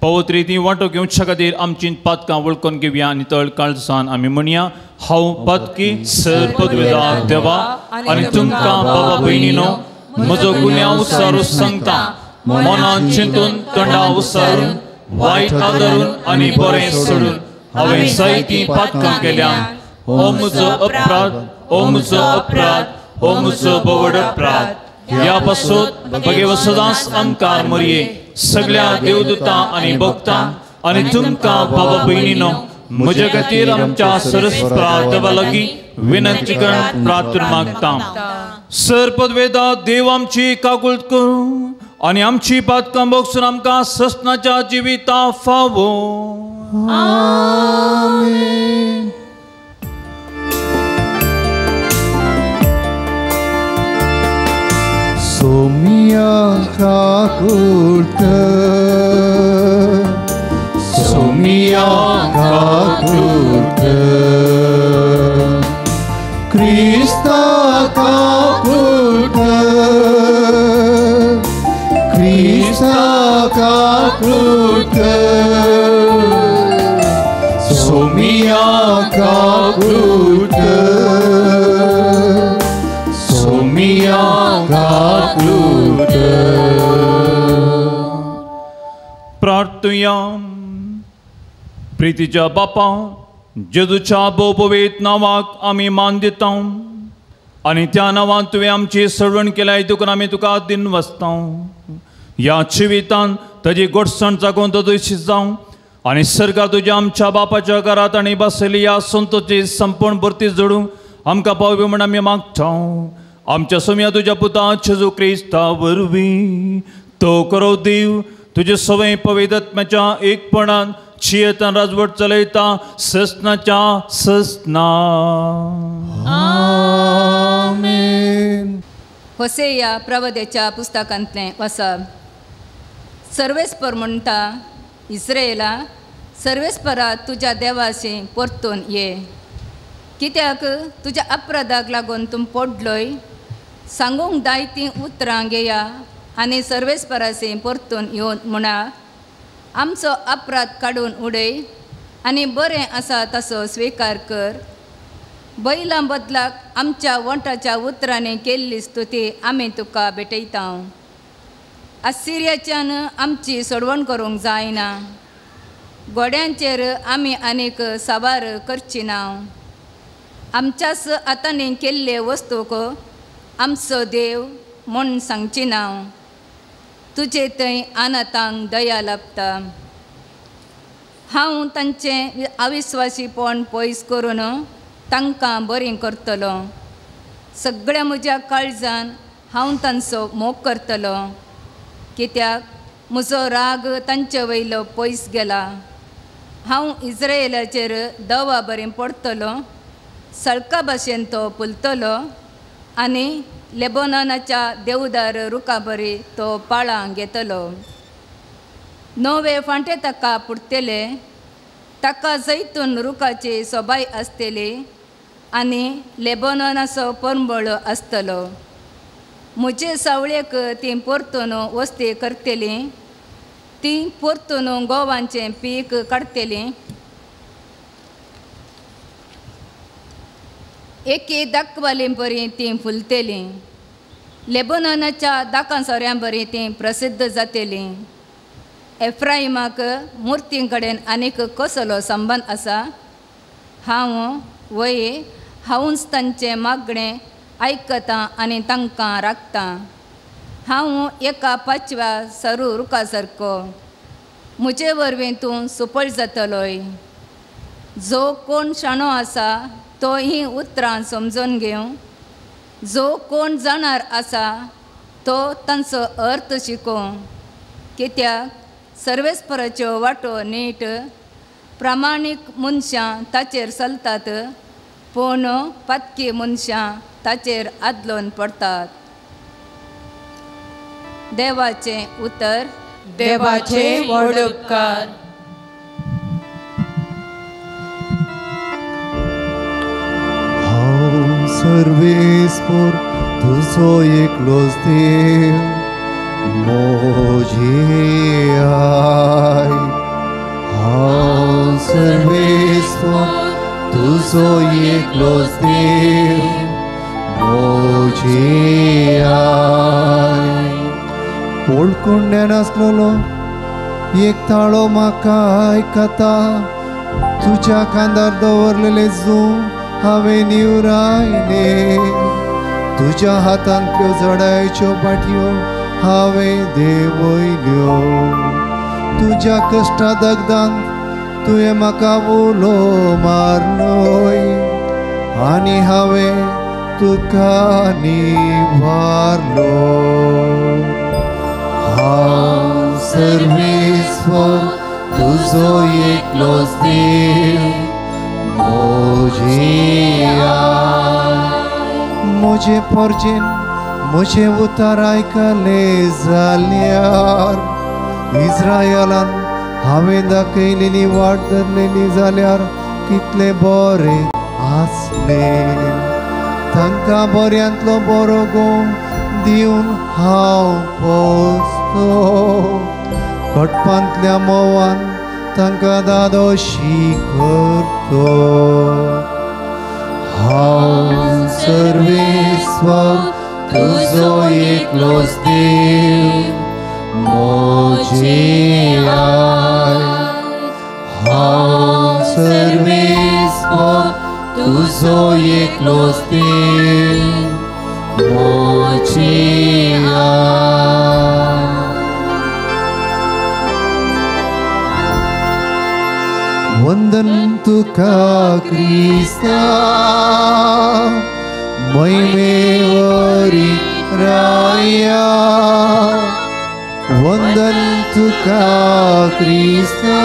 पवित्र ती वांटो घेवच्या खातीर आमची पातकां वळखून घेवया आनी तळ काळजान आमी म्हणया, हांव पातकी सर पदवेदार देवा आनी तुमकां बाबा भयणीनो म्हजो गुन्यांव सारू सांगता, मनान चिंतून तोंडा उसारून वायट आदरून आनी बरें सोडून हांवें जायतीं पातकां केल्या. हो म्हजो अपराध, हो म्हजो अपराध, हो म्हजो भोवड अपराध. ह्या पासून भगेव सदांच आमकां मरये सगळ्या देवदूतां आनी भक्तां आनी तुमकां बाबा भयणीनो म्हजे खातीर आमच्या सरस्परा देवा लागीं विनंती करून प्रार्थना मागता. सर पदवेदा देव आमची काकुळट करूं आनी आमची पातकां भोगसून आमकां ससनाच्या जिविता फावो. आमेन. सोमिया काकुळट कर, सोमिया काकुळट कर, क्रिस्ता काकुळट कर, क्रिस्ता काकुळट कर, सोमिया काकुळट कर, सोमिया काकूट प्रार्थुया. प्रितीच्या बापा जेजूच्या भोवपवेत नांवाक आमी मान दिता आनी त्या नांवान तुवें आमची सडवण केल्या देखून आमी तुका दिन वसता. ह्या जिवितान ताजी गोडसण जागोवन तो जावं आनी सरकार तुज्या आमच्या बापाच्या घरांत आनी बसली ह्या संतोची संपूर्ण भरती जोडूंक आमकां पावपी म्हूण आमी मागता. आमच्या सोम्या तुज्या पुता जेजू क्रिस्ता वरवीं तो करो देव तुजे सवय पवित्र एकपणान जियेतान राजवट चलयता ससनाच्या ससना. आमेन. होसेया प्रवदेच्या पुस्तकांतलें वसप. सर्वेस्पर म्हणटा, इस्रायला सर्वेस्परा तुज्या देवाशी परतून ये, कित्याक तुज्या अपराधाक लागून तूं पडलोय. सांगूंक जाय तीं उतरां घेया आनी सर्वेस्पराशी परतून येवन म्हणा, आमचो अपराध काडून उडय आनी बरें आसा तसो स्विकार कर. बैलां बदलाक आमच्या वंठाच्या उतरांनी केल्ली स्तुती आमी तुका भेटयता. आसिरियाच्यान आमची सोडवण करूंक जायना, गोड्यांचेर आमी आनीक साबार करची ना. आमच्याच हातांनी केल्ले वस्तूक आमचो देव म्हूण सांगची ना. तुजे थंय अनाथांक दया लाभता. हांव तांचें अविस्वासीपण पयस करून तांकां बरीं करतलो. सगळ्या म्हज्या काळजान हांव तांचो मोग करतलो, कित्याक म्हजो राग तांचे वयलो पयस गेला. हांव इस्रायलाचेर दवा बरें पडतलो, सळका भाशेन तो फुलतलो आनी लेबोनाच्या देवदार रुखा बरी तो पाळां घेतलो. नवे फांटे ताका पुरतले, ताका जैतून रुखाची सोबाय आसतली आनी लेबोनाचो परंबळ आसतलो. म्हजे सावळेक तीं परतून वस्ती करतलीं, तीं परतून गोवांचें पीक काडटलीं. एके दाखवाली बरी तीं फुलतलीं, लेबोनाच्या दाकां सोऱ्यां बरी तीं प्रसिद्ध जातलीं. एफ्राइमाक मुर्तीं कडेन आनीक कसलो संबंद आसा? हांव वय हांवूच तांचें मागणें आयकतां आनी तांकां राखतां. हांव एका पांचव्या सरू रुखा सारको, म्हजे वरवीं तूं सुपळ जातलोय. जो कोण शाणो आसा तो हीं उतरां समजून घेवं, जो कोण जाणार आसा तो तांचो अर्थ शिकोवं. कित्याक सर्वेस्पराच्यो वाटो नीट, प्रामाणीक मनशां ताचेर चलतात, पूण पातकी मनशां ताचेर आदलोन पडटात. देवाचें उतर. देवाचे व्हड उपकार. हांव सर्वेस्पर तुजो एकलोच देव, म्हजी I. हांव सर्वेस्पर तुजो एकलोच देव, म्हजी I. ओळकुंड्यान आसलेलो एक ताळो म्हाका आयकता, तुज्या खांदार दवरलेले जूं हांवें निवरायले. तुज्या हातांतल्यो जडायच्यो पाटयो हांवें देंवयल्यो. तुज्या कश्टा दगदांत तुवें म्हाका उलो मारलोय आनी हांवें तुका निवारलो. हांव सर्वेस्पर तुजो एकलोच देव, म्हजी I. म्हजे पोरजेन म्हजें उतर आयकलें जाल्यार, इस्रायलान हांवें दाखयलेली वाट धरलेली जाल्यार कितलें बरें आसलें. तांकां बऱ्यांतलो बरो गोव दिवन हांव पोसतो, खटपांतल्या मोवान तांकां दादोशी करतो. हांव सर्वेस्वर तुजो एकलोच देव म्हजी I हांव सर्वेस्पर तुजो एकलोच देव म्हजी I. वंदन तुका क्रिस्ता महिमेवरी राया वंदन तुका क्रिस्ता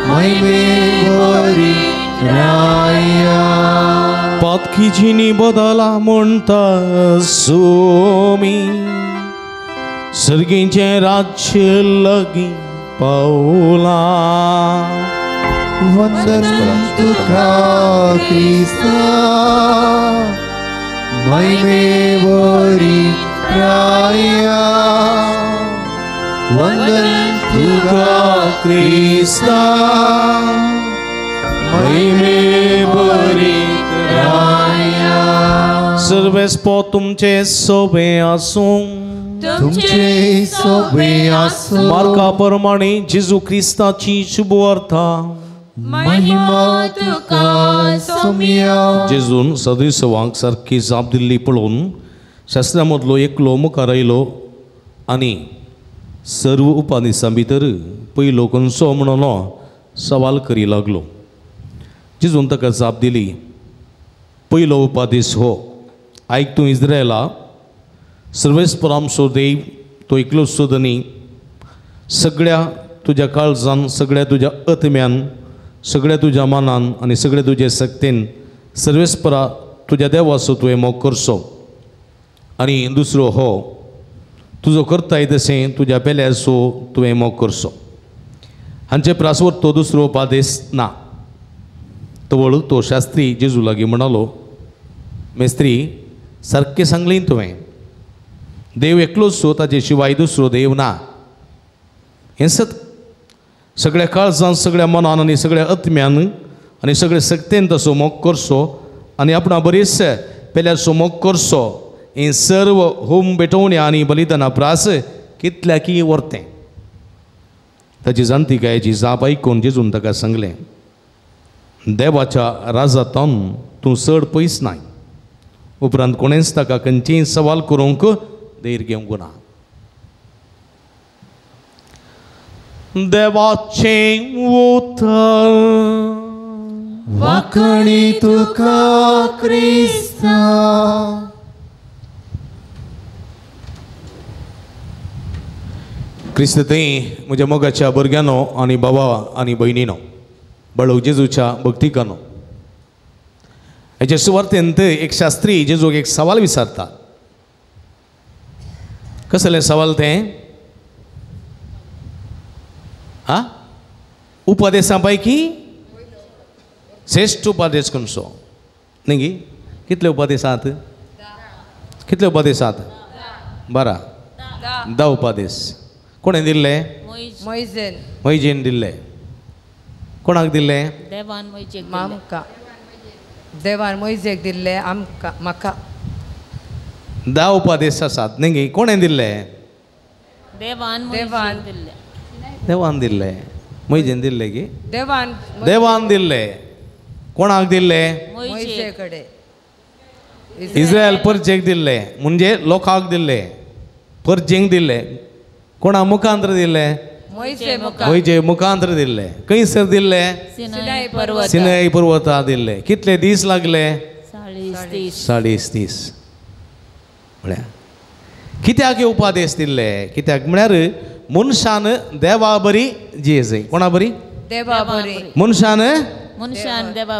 महिमेवरी राया. पातकीजिनी बदला म्हणटा सोमी सर्गीचें राज्य लागीं पावला. वंदन तुका क्रिस्ता महिमेवरी राया वंदन तुका क्रिस्ता महिमेवरी राया. सर्वेस्पर तुमचे सोबे आसूं. तुमचे सोबे आसूं. मार्का प्रमाणे जेजू क्रिस्ताची शुभवार्ता. महिमा तुका सोम्या. जेजून सदृसवांक सारकी जाप दिल्ली पळोवन शास्त्रा मदलो एकलो मुखार आयलो आनी सर्व उपदेसां भितर पयलो खंयचो म्हणून सवाल करी लागलो. जेजून ताका जाप दिली, पयलो उपदेस हो, आयक तूं इस्रायला, सर्वेस्पर आमचो देव तो एकलोच धनी, सगळ्या तुज्या काळजान, सगळ्या तुज्या आत्म्यान, सगळ्या तुज्या मनान आनी सगळ्या तुजे शक्तीन सर्वेस्परा तुज्या देवाचो तुवें मोग करचो. आनी दुसरो हो, तुजो करताय तशें तुज्या पेल्याचो तुवें मोग करचो. हांचे प्रासवर तो दुसरो उपादेस ना. तवळ तो शास्त्री जेजू लागीं म्हणालो, मेस्त्री सारकें सांगलें तुवें, देव एकलोच सो ताजे शिवाय दुसरो देव ना. हें सत सगळ्या काळजान, सगळ्या मनान आनी सगळ्या आत्म्यान आनी सगळे शक्तेन तसो मोग करचो आनी आपणा बरीच पेल्याचो मोग करचो. हें सर्व होम भेटवण्या आनी बलिदाना प्रास कितल्याकी व्हरतें. ताची जाणतिकायेची जाप आयकून जेजून ताका सांगलें, देवाच्या राजांतून तूं चड पयस नाय. उपरांत कोणेंच ताका खंयचीय सवाल करूंक धैर्य घेवंक ना. देवाचें उतर. वाखणी तुका क्रिस्ता. क्रिस्त थंय म्हज्या मोगाच्या भुरग्यांनो आनी बाबा आनी भयणीनो, बळव जेजूच्या भक्तिकानो, हेचे सुवार्थेंत एक शास्त्री जेजूक एक सवाल विचारता. कसलें सवाल तें? हा, उपदेसां पैकी श्रेश्ठ उपदेश खंयचो न्ही गी? कितले उपदेश आहात? कितले उपदेश आहात? 12. 10 उपदेश कोणें दिल्ले? मोयजेन. मोयजेन दिल्ले. कोणाक दिल्ले? देवान मोयजेक. आमकां देवान मोयजेक दिल्ले. आमकां म्हाका 10 उपदेश आसात न्ही गी? कोणें दिल्ले? देवान. देवान दिल्ले. देवान दिल्ले. मोयजेन दिल्ले की? देवान. देवान दिल्ले. कोणाक दिल्ले? मोयजे कडेन. इस्रायल परजेक दिल्ले, म्हणजे लोकांक दिल्ले, परजेंक दिल्ले. कोणा मुखांतर दिल्ले? मोयजे मुखांतर दिल्ले. खंयसर दिल्ले? सिनाय पर्वता दिल्ले. कितले दीस लागले? 40 दीस. म्हळ्यार कित्याक हे उपदेश दिल्ले? कित्याक म्हळ्यार मनशान देवा बरी जियेजय. कोणा बरी? देवा बरी. मनशान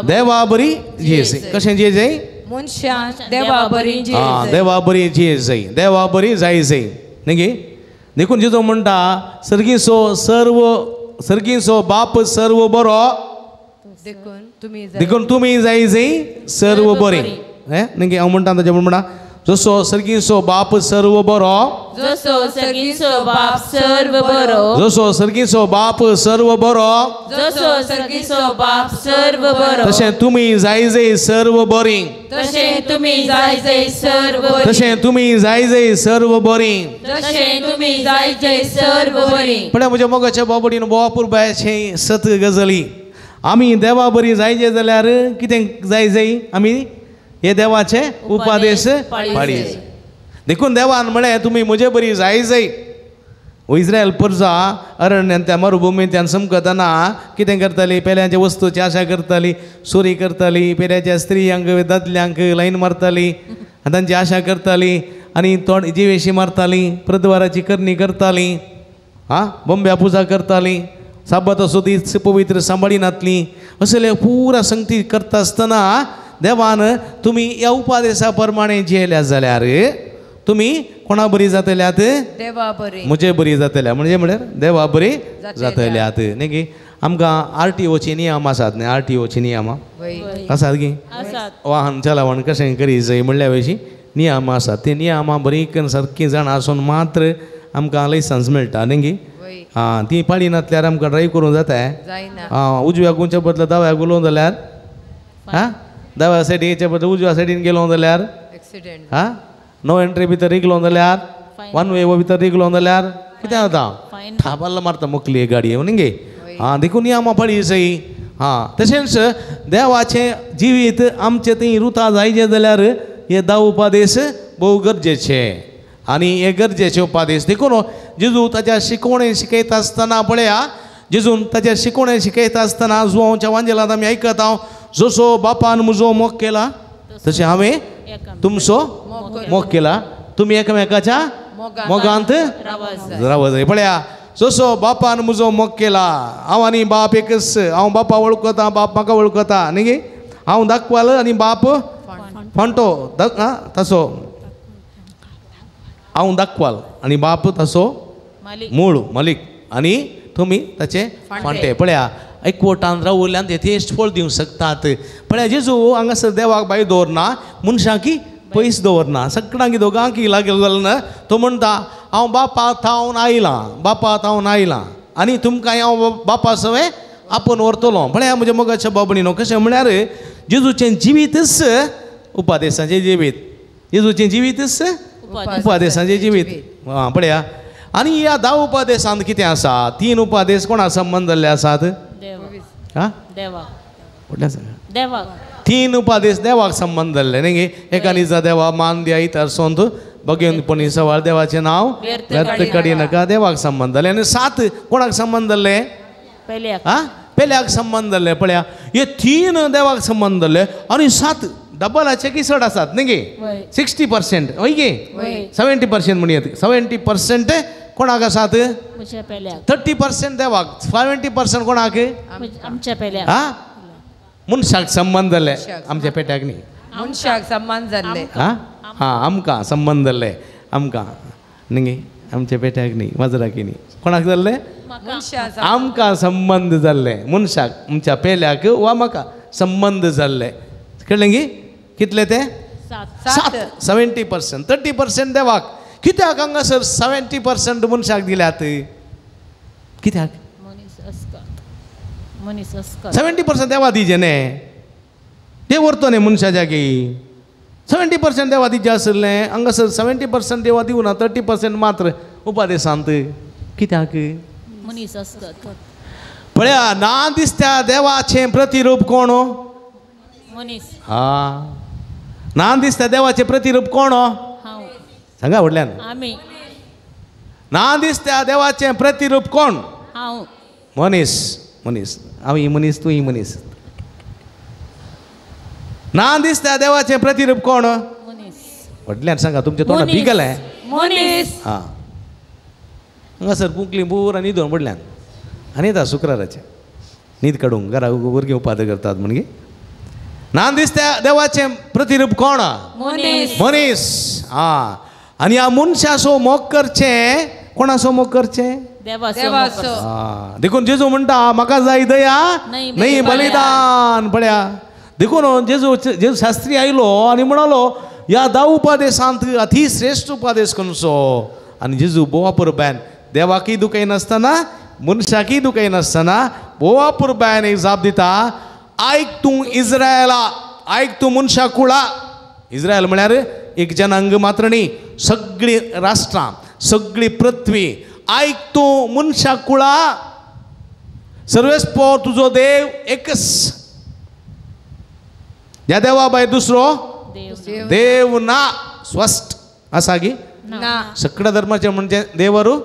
देवा बरी जियेजय. कशें जियेजय? मनशान देवा बरी जियेजय. देवा बरी जियेजय, देवा बरी जायजय न्ही गे? देखून जेजू म्हणटा, सर्गीसो सर्व, सर्गीसो बाप सर्व बरो, देखून तुमी जायजय सर्व बरें. हें न्ही गे? हांव म्हणटा ताजें म्हणटा, जसो सर्गीचो बाप सर्व बरो, जसो सर्गीचो बाप सर्व बरो, जसो सर्गीचो बाप सर्व बरो, जसो सर्गीचो बाप सर्व बरो, तशें तुमी जायजे सर्व बरी, तशें तुमी जायजे सर्व बरी, तशें तुमी जायजे सर्व बरी, तशें तुमी जायजे सर्व बरी. पण म्हज्या मोगाच्या बाबडीन बोवापुरबायचे सत गजली. आमी देवा बरी जायजे जाल्यार कितें जायजे? आमी हे देवाचे उपादेश पाळी. देखून देवान म्हळें तुमी म्हजे बरी जायजय. इस्रायल परजा अरण्यान त्या मरुभुमींतल्यान समकतना कितें करताली? पेल्याच्या वस्तूची आशा करताली, चोरी करताली, पेल्याच्या स्त्रियांक दादल्यांक लायन मारताली आनी तांची आशा करताली आनी तोंड जिवेशी मारताली, प्रद्वाराची करणी करताली, आं बोंब्या पुजा करताली, साबाताचो दीस पवित्र सांबाळिनातली. असले पुरा संगती करता आसतना देवान तुमी ह्या उपादेसा प्रमाणे जियेल्या जाल्यार तुमी कोणा बरी जातल्यात? देवा बरी, म्हजे बरी जातल्या. म्हणजे म्हळ्यार देवा बरी जातल्यात न्ही की. आमकां आरटीओची नियम आसात न्ही, आरटीओची नियमां आसात की वाहन चलावण कशें करी जाय म्हणल्या विशीं नियम आसात. ती नियमां बरी करून सारकी जाणा आसून मात्र आमकां लायसन्स मेळटा न्ही की. आं ती पाळी नासल्यार आमकां ड्रायव करूंक जाता. आं उजव्या गुंच्या बदला दाव्या गुलोवंक जाल्यार, आं दाव्या सायडीच्या बदला उजव्या सायडीन गेलो जाल्यार, आं नो एंट्री भितर रिगलो जाल्यार, वन वे भितर रिगलो जाल्यार कितें जाता? थापाल मारता मोकली गाडी न्ही गे. आं देखून नियमां पाळी जाय. आं तशेंच देवाचें जिवीत आमचें थंय रुता जायचें जाल्यार हे धा उपादेश भोव गरजेचे आनी हे गरजेचे उपादेश. देखून जेजू ताच्या शिकवणे शिकयता आसतना पळया, जेजून ताच्या शिकवणे शिकयता आसतना जुवांच्या वांजेलांत आमी आयकत हांव, जसो बापान म्हजो मोग केला तशें हांवें तुमचो मोग केला, तुमी एकामेकाच्या मोगांत रावत जाय. पळया जसो बापान म्हजो मोग केला, हांव आनी बाप एकच, हांव बापा वळखता, बाप म्हाका वळखता न्ही गे. हांव दाखवाल आनी बाप फांटो तसो, हांव दाखवाल आनी बाप तसो मूळ मालीक आनी तुमी ताचे फांटे. पळया एकवटान रावल्यान ते थेस्ट फळ दिवंक शकतात. पळया जेजू हांगासर देवाक बाय दवरना, मनशांकी पयस दवरना, सगळ्यांकी दोगांकी लागीं घालना. तो म्हणटा हांव बापा थावन आयलां, बापा थावन आयलां आनी तुमकां हांव बापा सवें आपोवन व्हरतलो. पळया म्हज्या मोगाच्या बाबणीनो, कशें म्हळ्यार जेजूचें जिवीतच उपादेसाचें जिवीत, जेजूचें जिवीतच उपादेसाचें जिवीत. आं पळया आनी ह्या धा उपादेसांत कितें आसा? तीन उपादेस कोणा संबंद जाल्ले आसात? देवाक. तीन उपादेश देवाक संबंद जाल्ले न्ही गे. एका निजा देवा मान द्या इतर सोंत बगेवपणी सवाल देवाचें नांव व्यर्थ काडी नाका, देवाक संबंद जाल्ले. आनी सात कोणाक संबंद जाल्ले? आं पेल्याक संबंद जाल्ले. पळया हे तीन देवाक संबंद जाल्ले आनी सात डबलाचे की चड आसात न्ही गे. 60% हय गे, 70% म्हणयत. 70% कोणाक आसात? 30% देवाक, 70% कोणाक? आं मनशाक संबंद जाल्ले, आमच्या पेट्याक न्ही, मनशाक संबंद जाल्ले. आं हां आमकां संबंद जाल्ले, आमकां न्ही गे, आमच्या पेट्याक न्ही, माजराकी न्ही, कोणाक जाल्ले? आमकां संबंद जाल्ले, मनशाक, आमच्या पेल्याक वा म्हाका संबंद जाल्ले. कळ्ळें गी? कितले ते? 7. 70%, 30% देवाक. कित्याक हांगासर 70% मनशाक दिल्यात? कित्याक? 70% देवा दिजे न्ही, ते व्हरतो न्ही मनशाच्या की. 70% देवा दिजे आसलें, हांगासर 70% देवा दिवना, 30% मात्र उपादेसांत. कित्याक? पळया ना दिसत्या देवाचें प्रतिरूप कोण? मनीस. हा ना दिसता देवाचें प्रतिरूप कोण? सांगा व्हडल्यान. ना दिसता देवाचें प्रतिरूप कोण? मनीस. मनीस. हांव ही मनीस, तूं ही मनीस. ना दिसता देवाचें प्रतिरूप कोण? व्हडल्यान सांगा, तुमचें तोंड बिगलें. मनीस. हां हांगासर पुंकली पुरा न्हिदून पडल्यान आनी येता शुक्राराचें न्हीद काडूंक घरा भुरगीं उपाद करतात म्हणगे. ना दिसता देवाचें प्रतिरूप कोण? मनीस. मनीस. आं आनी ह्या मनशाचो मोग करचें, कोणाचो मोग करचें? देवाचो. देखून जेजू म्हणटा म्हाका जाय दया न्हय बलिदान. पळया देखून जेजू जेजू शास्त्री आयलो आनी म्हणालो ह्या 10 उपादेशांत अति श्रेश्ठ उपादेश खंयचो? आनी जेजू बोवा पुरबायन देवाकय दुखयनासतना मनशाकय दुखयनासतना बोवा पुरबायन एक जाप दिता, आयक तूं इस्रायला, आयक तूं मनशा कुळा. इस्रायल म्हळ्यार एक जनांग मात्र न्ही, सगळीं राष्ट्रां, सगळी पृथ्वी. आयक तूं मनशा कुळा, सर्वेस्पोर तुजो देव एकच, ह्या देवा भायर दुसरो देव ना. स्पश्ट आसा गी? सगळ्या धर्माचे म्हणजे देवरू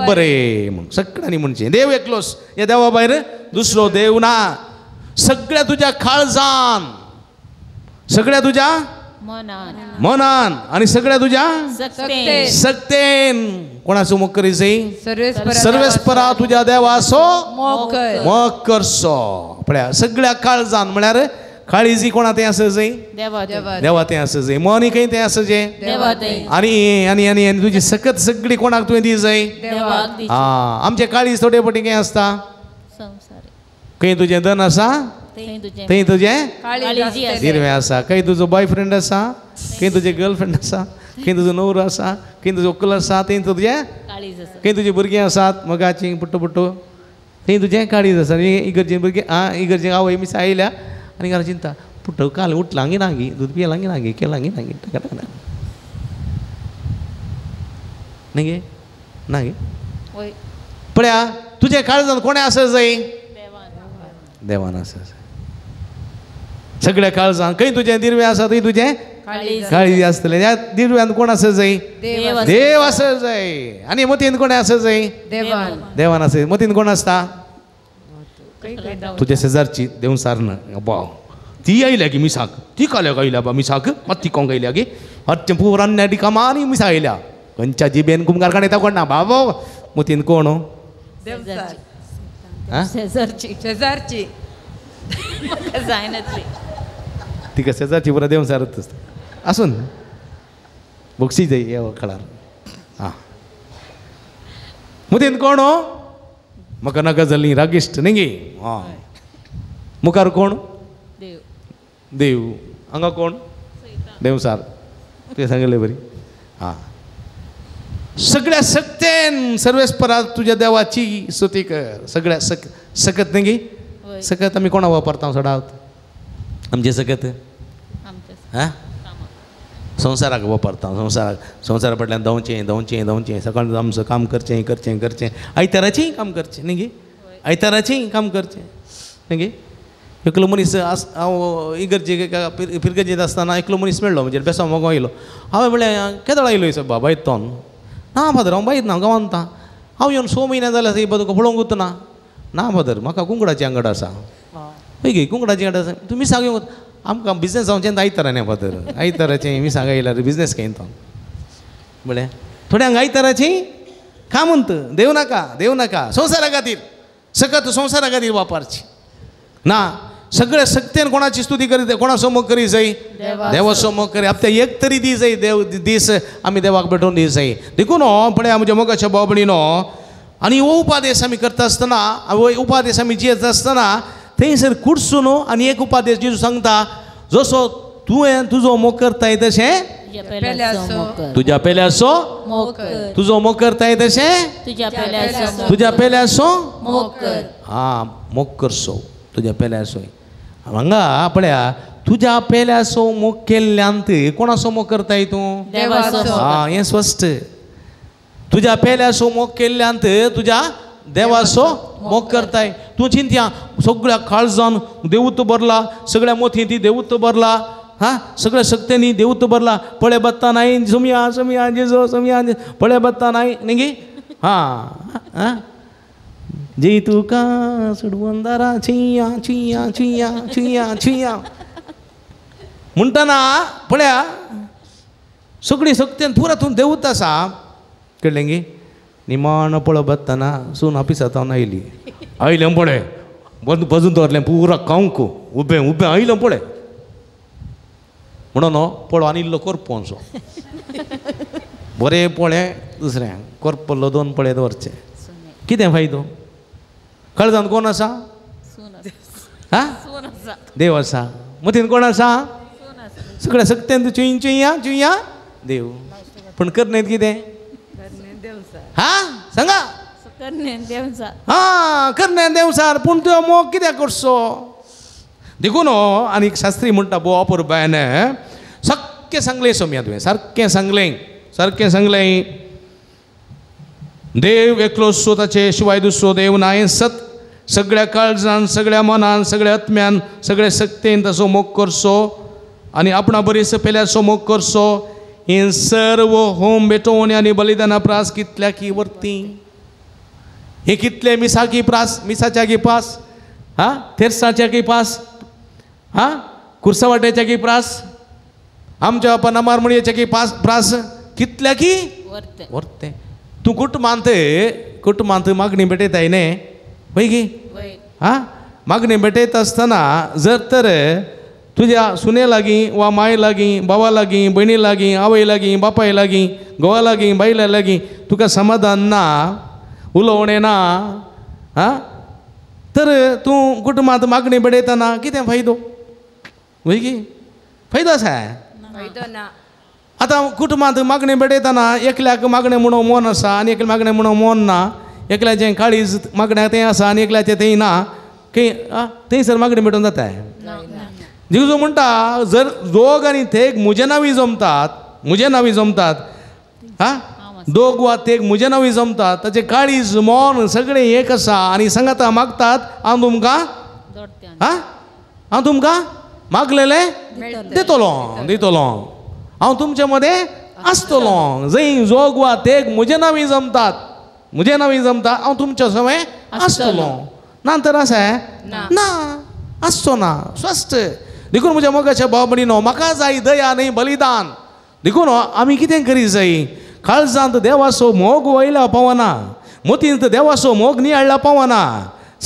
बरे म्हूण सगळ्यांनी म्हणचें देव एकलोच, ह्या देवा भायर दुसरो देव ना. सगळ्या तुज्या काळजान, सगळ्या तुज्या मनान आनी सगळ्या तुज्या सक्तेन कोणाचो मोग करी जाय? सर्वेस्परा तुज्या देवाचो मोग करचो. पळया सगळ्या काळजान म्हळ्यार काळीजी कोणा तें आसा जाय? देवा तें आसा जाय. मनी खंय तें आसा जाय? आनी आनी आनी आनी तुजी सकत सगळी कोणाक तुवें दी जाय? आं, आमचें काळीज थोडे फावटी खंय आसता? खंय तुजें धन आसा थंय तुजें दिरवें आसा, खंय तुजो बॉयफ्रेंड आसा, खंय तुजें गर्लफ्रेंड आसा, खंय तुजो नवरो आसा, खंय तुजो व्हंकल आसा, थंय तुजें खंय तुजीं भुरगीं आसात मोगाचीं पुट्टो पुट्टो, थंय तुजें काळीज आसा. इगर्जे भुरगीं आं, इगर्जे आवय मिसा आयल्या आनी घरा चिंता पुट्टो काल उठलां गी ना गी, दूद पियेलां गी ना गी, केलां गी ना गी, न्ही गे ना गे. पळया तुजें काळजान कोणें आसा जाय? देवान आसा जाय. सगळ्या काळजान खंय तुजें दिरवें आसा थंय तुजें काळीज आसतलें. ह्या दिरव्यान कोण आसा जाय? देव आसा जाय. आनी मतीन कोण आसा जाय? देवान आसा. मतीन कोण आसता? तुज्या शेजारची देव सारन बाव ती आयल्या गी मिसाक, ती काल्याक आयल्या बा मिसाक, मात ती कोंक आयल्या गी, हरचें पुरान्या डिकामानी मिसा आयल्या, खंयच्या जिबेन कुमकार काण येता कोण ना बाबा. मतीन कोण? शेजारची तिका शेजारची पुरा देव सारत आसता आसून बक्षी जाय ह्या कळार. आं, मतीन कोण? म्हाका नाका जाल्ली रागिश्ट न्ही गे. आं, मुखार कोण? देव. हांगा कोण? देवसार. तुवें सांगलें बरी. आं, सगळ्या सक्तेन सर्वेस्परा तुज्या देवाची स्तुती कर. सगळ्या सकत न्ही गे. सकत आमी कोणा वापरता सदांच? आमचें सकत आं संवसाराक वापरता. संवसाराक, संवसारा फाटल्यान धांवचें धांवचें धांवचें, सकाळीं आमचो काम करचें करचें करचें, आयताराचेंय काम करचें न्ही गे, आयताराचेंय काम करचें न्ही गे. एकलो मनीस हांव इगर्जे फिरगर्जेंत आसतना एकलो मनीस मेळ्ळो, म्हणजे बेसांव मोगो आयलो. हांवें म्हणलें केदळ आयलो सर बाबा तोन? ना फादर, हांव बायत ना, गांवांत हांव येवन 6 म्हयने जाले आसा, तुका पळोवंकूच ना. ना फादर, म्हाका कुंकडाची अंगड आसा. हय गे, कुंकडाची अंगड आसा, तुमी सांग येवंक आमकां बिजनेस जावचें आयतारा न्ही फादर, आयताराचें मिसांग आयल्यार बिजनेस घेयन तो. म्हळें थोड्यांक आयताराची काम म्हणत देव नाका, देव नाका, संवसारा खातीर सकत संवसारा खातीर वापरची ना. सगळ्या सक्तेन कोणाची स्तुती करी, कोणाचो मोग करी जाय? देवाचो मोग करी. आपल्या एक तरी दीस जाय, देव दीस आमी देवाक भेटोवन दीस जाय. देखून पळय म्हज्या मोगाच्या भाव भयणीनो, आनी हो उपादेश आमी करता आसतना, हो उपादेश आमी जियेता आसतना थंयसर कुडसून आनी एक उपादेश जेजू सांगता, जसो तुवें तुजो मोग करताय तशें तुज्या पेल्याचो, तुजो मोग करताय तशें तुज्या पेल्याचो आं मोग करचो तुज्या पेल्याचो. हांगा पळया तुज्या पेल्याचो मोग केल्ल्यान कोणाचो मोग करताय तूं? आं, हें स्पश्ट. तुज्या पेल्याचो मोग केल्ल्यान तुज्या देवाचो मोग करताय. तूं चिंतया सगळ्या काळजान देवूत भरला, सगळ्या मोतींनी देवूत भरला, हां सगळ्या शक्त्यांनी देवूत भरला. पळे बत्ता नाही सोमया सोमया जेजो सोमया पळे बत्ता नाही न्ही गे. हां हां जी तुका सोडवंदारा चिया चिया चिया चिया चिया म्हणटना पळया सगळी शक्त्यान पुरा तूं देवूत आसा. कळ्ळें गे? निमाण पळय बत्तना सून ऑफिसांत आयली, आयलें पळय बंद बजून दवरलें पुरा कावंक उबें उबें आयलें पळय म्हणून पळो आनी इल्लो कोरपोनसो बरें पळय दुसरें कोरपल्लो 2 पळय दवरचें. कितें फायदो? काळजान कोण आसा? आं, देव आसा. मतीन कोण आसा? सगळ्या सक्त्यान चुई चुया चुया देव पूण करण्यात कितें हा सांगा हा करण्यात देवसार पूण तुवें मोग कित्याक करचो देखून आनी एक शास्त्री म्हणटा भोव अपुरबायन सारकें सांगलें सोम्या तुवें सारकें सांगलें सारकें सांगलें देव एकलोसो ताचे शिवाय दुसरो देव ना हें सत सगळ्या काळजान सगळ्या मनान सगळ्या आत्म्यान सगळ्या शक्तेन ताचो मोग करचो आनी आपणा बरीस पेल्याचो मोग करचो हें सर्व होम भेटोवणी आनी बलिदाना प्रास कितल्या की वर्ती हे कितले मिसाकी प्रास मिसाच्या की पास हा थेरसाच्या की पास हा कुर्सावाट्याच्या की प्रास आमच्या बापा नमारमणयेच्या की पास प्रास कितल्या की वर्ते तूं कुटुंबांत कुटुंबांत मागणी भेटयताय न्ही वय गी हा मागणी भेटयता आसतना जर तर तुज्या सुने लागीं वा माय लागीं भावा लागीं भयणी लागीं आवय लागीं बापाय लागीं घोवा लागीं बायल्या लागीं तुका समाधान ना उलोवणें ना हा तर तूं कुटुंबांत मागणी भेटयतना कितें फायदो वय गी फायदो आसा आतां कुटुंबांत मागणी भेटयतना एकल्याक मागणें म्हणून मन आसा आनी एकल्या मागणें म्हणून मन ना एकल्याचें काळीज मागण्या तें आसा आनी एकल्याचें तें ना खंय थंयसर मागणी भेटोवन जाता जेजू म्हणटा जर दोग आनी थेग म्हजे नांवी जमतात म्हजे नांवी जमतात हा दोग वा तेग म्हजे नांवी जमतात ताचें काळीज मन सगळें एक आसा आनी सांगाता मागतात हांव तुमकां हा हांव तुमकां मागलेलें दितलो दितलो हांव तुमचे मदें आसतलो जंय जोग वा तेग म्हजे नांवी जमतात म्हजे नांवी जमता हांव तुमच्या सवें आसतलो ना तर आसा ना आसचो ना स्वस्थ देखून म्हज्या मोगाच्या भाव भयणीनो म्हाका जाय दया न्ही बलिदान देखून आमी कितें करी जाय काळजांत देवाचो मोग वयला पावना मोतींत देवाचो मोग नियाळ्ळा पावना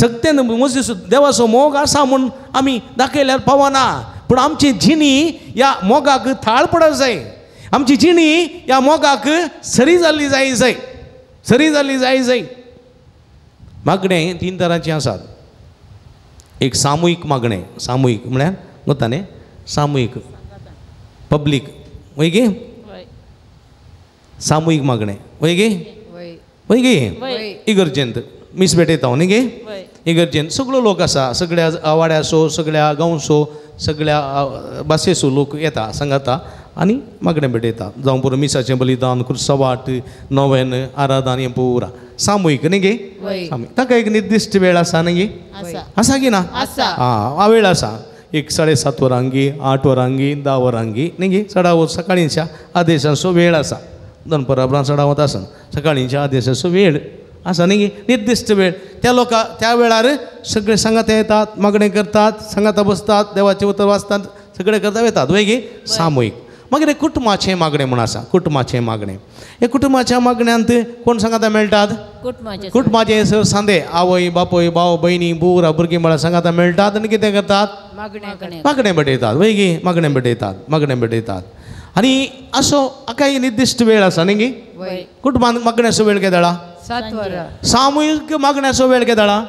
सक्तेन म्हजी देवाचो मोग आसा म्हूण आमी दाखयल्यार पावना पूण आमची जिणी ह्या मोगाक थाळ पडत जाय आमची जिणी ह्या मोगाक सरी जाल्ली जाय जाय सरी जाल्ली जाय जाय मागणें तीन तरांचीं आसात एक सामुहीक मागणें सामुहीक म्हळ्यार वता न्ही सामुहीक पब्लीक वय गे सामुहीक मागणें वय गे वय गे इगर्जेंत मीस भेटयता हांव न्ही गे इगर्जेंत सगळो लोक आसा सगळ्या वाड्याचो सगळ्या गांवचो सगळ्या भाशेचो लोक येता सांगाता आनी मागणें भेटयता जावं पुरो मिसाचें बलिदान कुर्सवाट नोवेन आराधन हें पुरा सामुहीक न्ही गे सामुहीक ताका एक निर्दिश्ट वेळ आसा न्ही गे आसा की ना आं वेळ आसा एक 7:30 वरांगी 8 वरांगी 10 वरांगी न्ही गे चडावत सकाळींच्या आदेशांचो वेळ आसा दनपरा उपरांत चडावत आसा सकाळींच्या आदेशाचो वेळ आसा न्ही गे निर्दिश्ट वेळ त्या लोकां त्या वेळार सगळे सांगाता येतात मागणें करतात सांगाता बसतात देवाचें उतर वाचतात सगळे करता येतात वय गे सामुहीक मागीर कुटुंबाचें मागणें म्हूण आसा कुटुंबाचें मागणें हे कुटुंबाच्या मागण्यांत कोण सांगाता मेळटात कुटुंबाचे सर सांदे आवय बापूय भाव भयणी बुरा भुरगीं म्हळ्यार सांगाता मेळटात आनी कितें करतात मागणें भेटयतात वय गे मागणें भेटयतात मागणें भेटयतात आनी असो हाका निर्दिश्ट वेळ आसा न्ही गे कुटुंबांत मागण्याचो वेळ केदळा 7 वरां सामुहीक मागण्याचो वेळ केदळा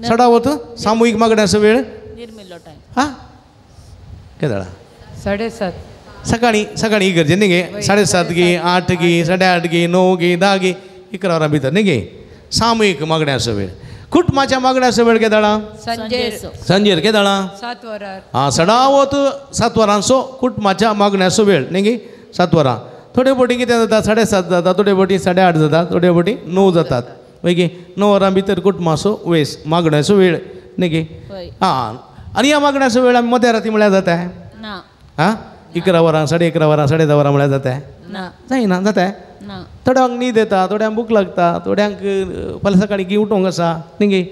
चडावत सामुहीक मागण्याचो वेळ हा केदळा 7:30 सकाळीं सकाळीं इगर्जे न्ही गे 7:30 गी 8 गी 8:30 गी 9 गी 10 गी 11 वरां भितर न्ही गे सामुहीक मागण्याचो वेळ कुटुंबाच्या मागण्याचो वेळ केदळा सांजेर केदळा 7 वरां आं चडावत 7 वरांचो कुटुंबाच्या मागण्याचो वेळ न्ही गे 7 वरां थोडे बोटी कितें जाता 7:30 जाता थोडे बोटी 8:30 जाता थोडे बोटी 9 जातात वय गे 9 वरां भितर कुटुंबाचो वेस मागण्याचो वेळ न्ही गे आं आनी ह्या मागण्याचो वेळ आमी मध्या राती म्हळ्यार जाता आं 11 वरां 11:30 वरां 10:30 वरां म्हळ्यार जाता जायना जाता थोड्यांक न्हीद येता थोड्यांक भूक लागता थोड्यांक फाल्यां सकाळीं गी उठोवंक आसा न्ही गे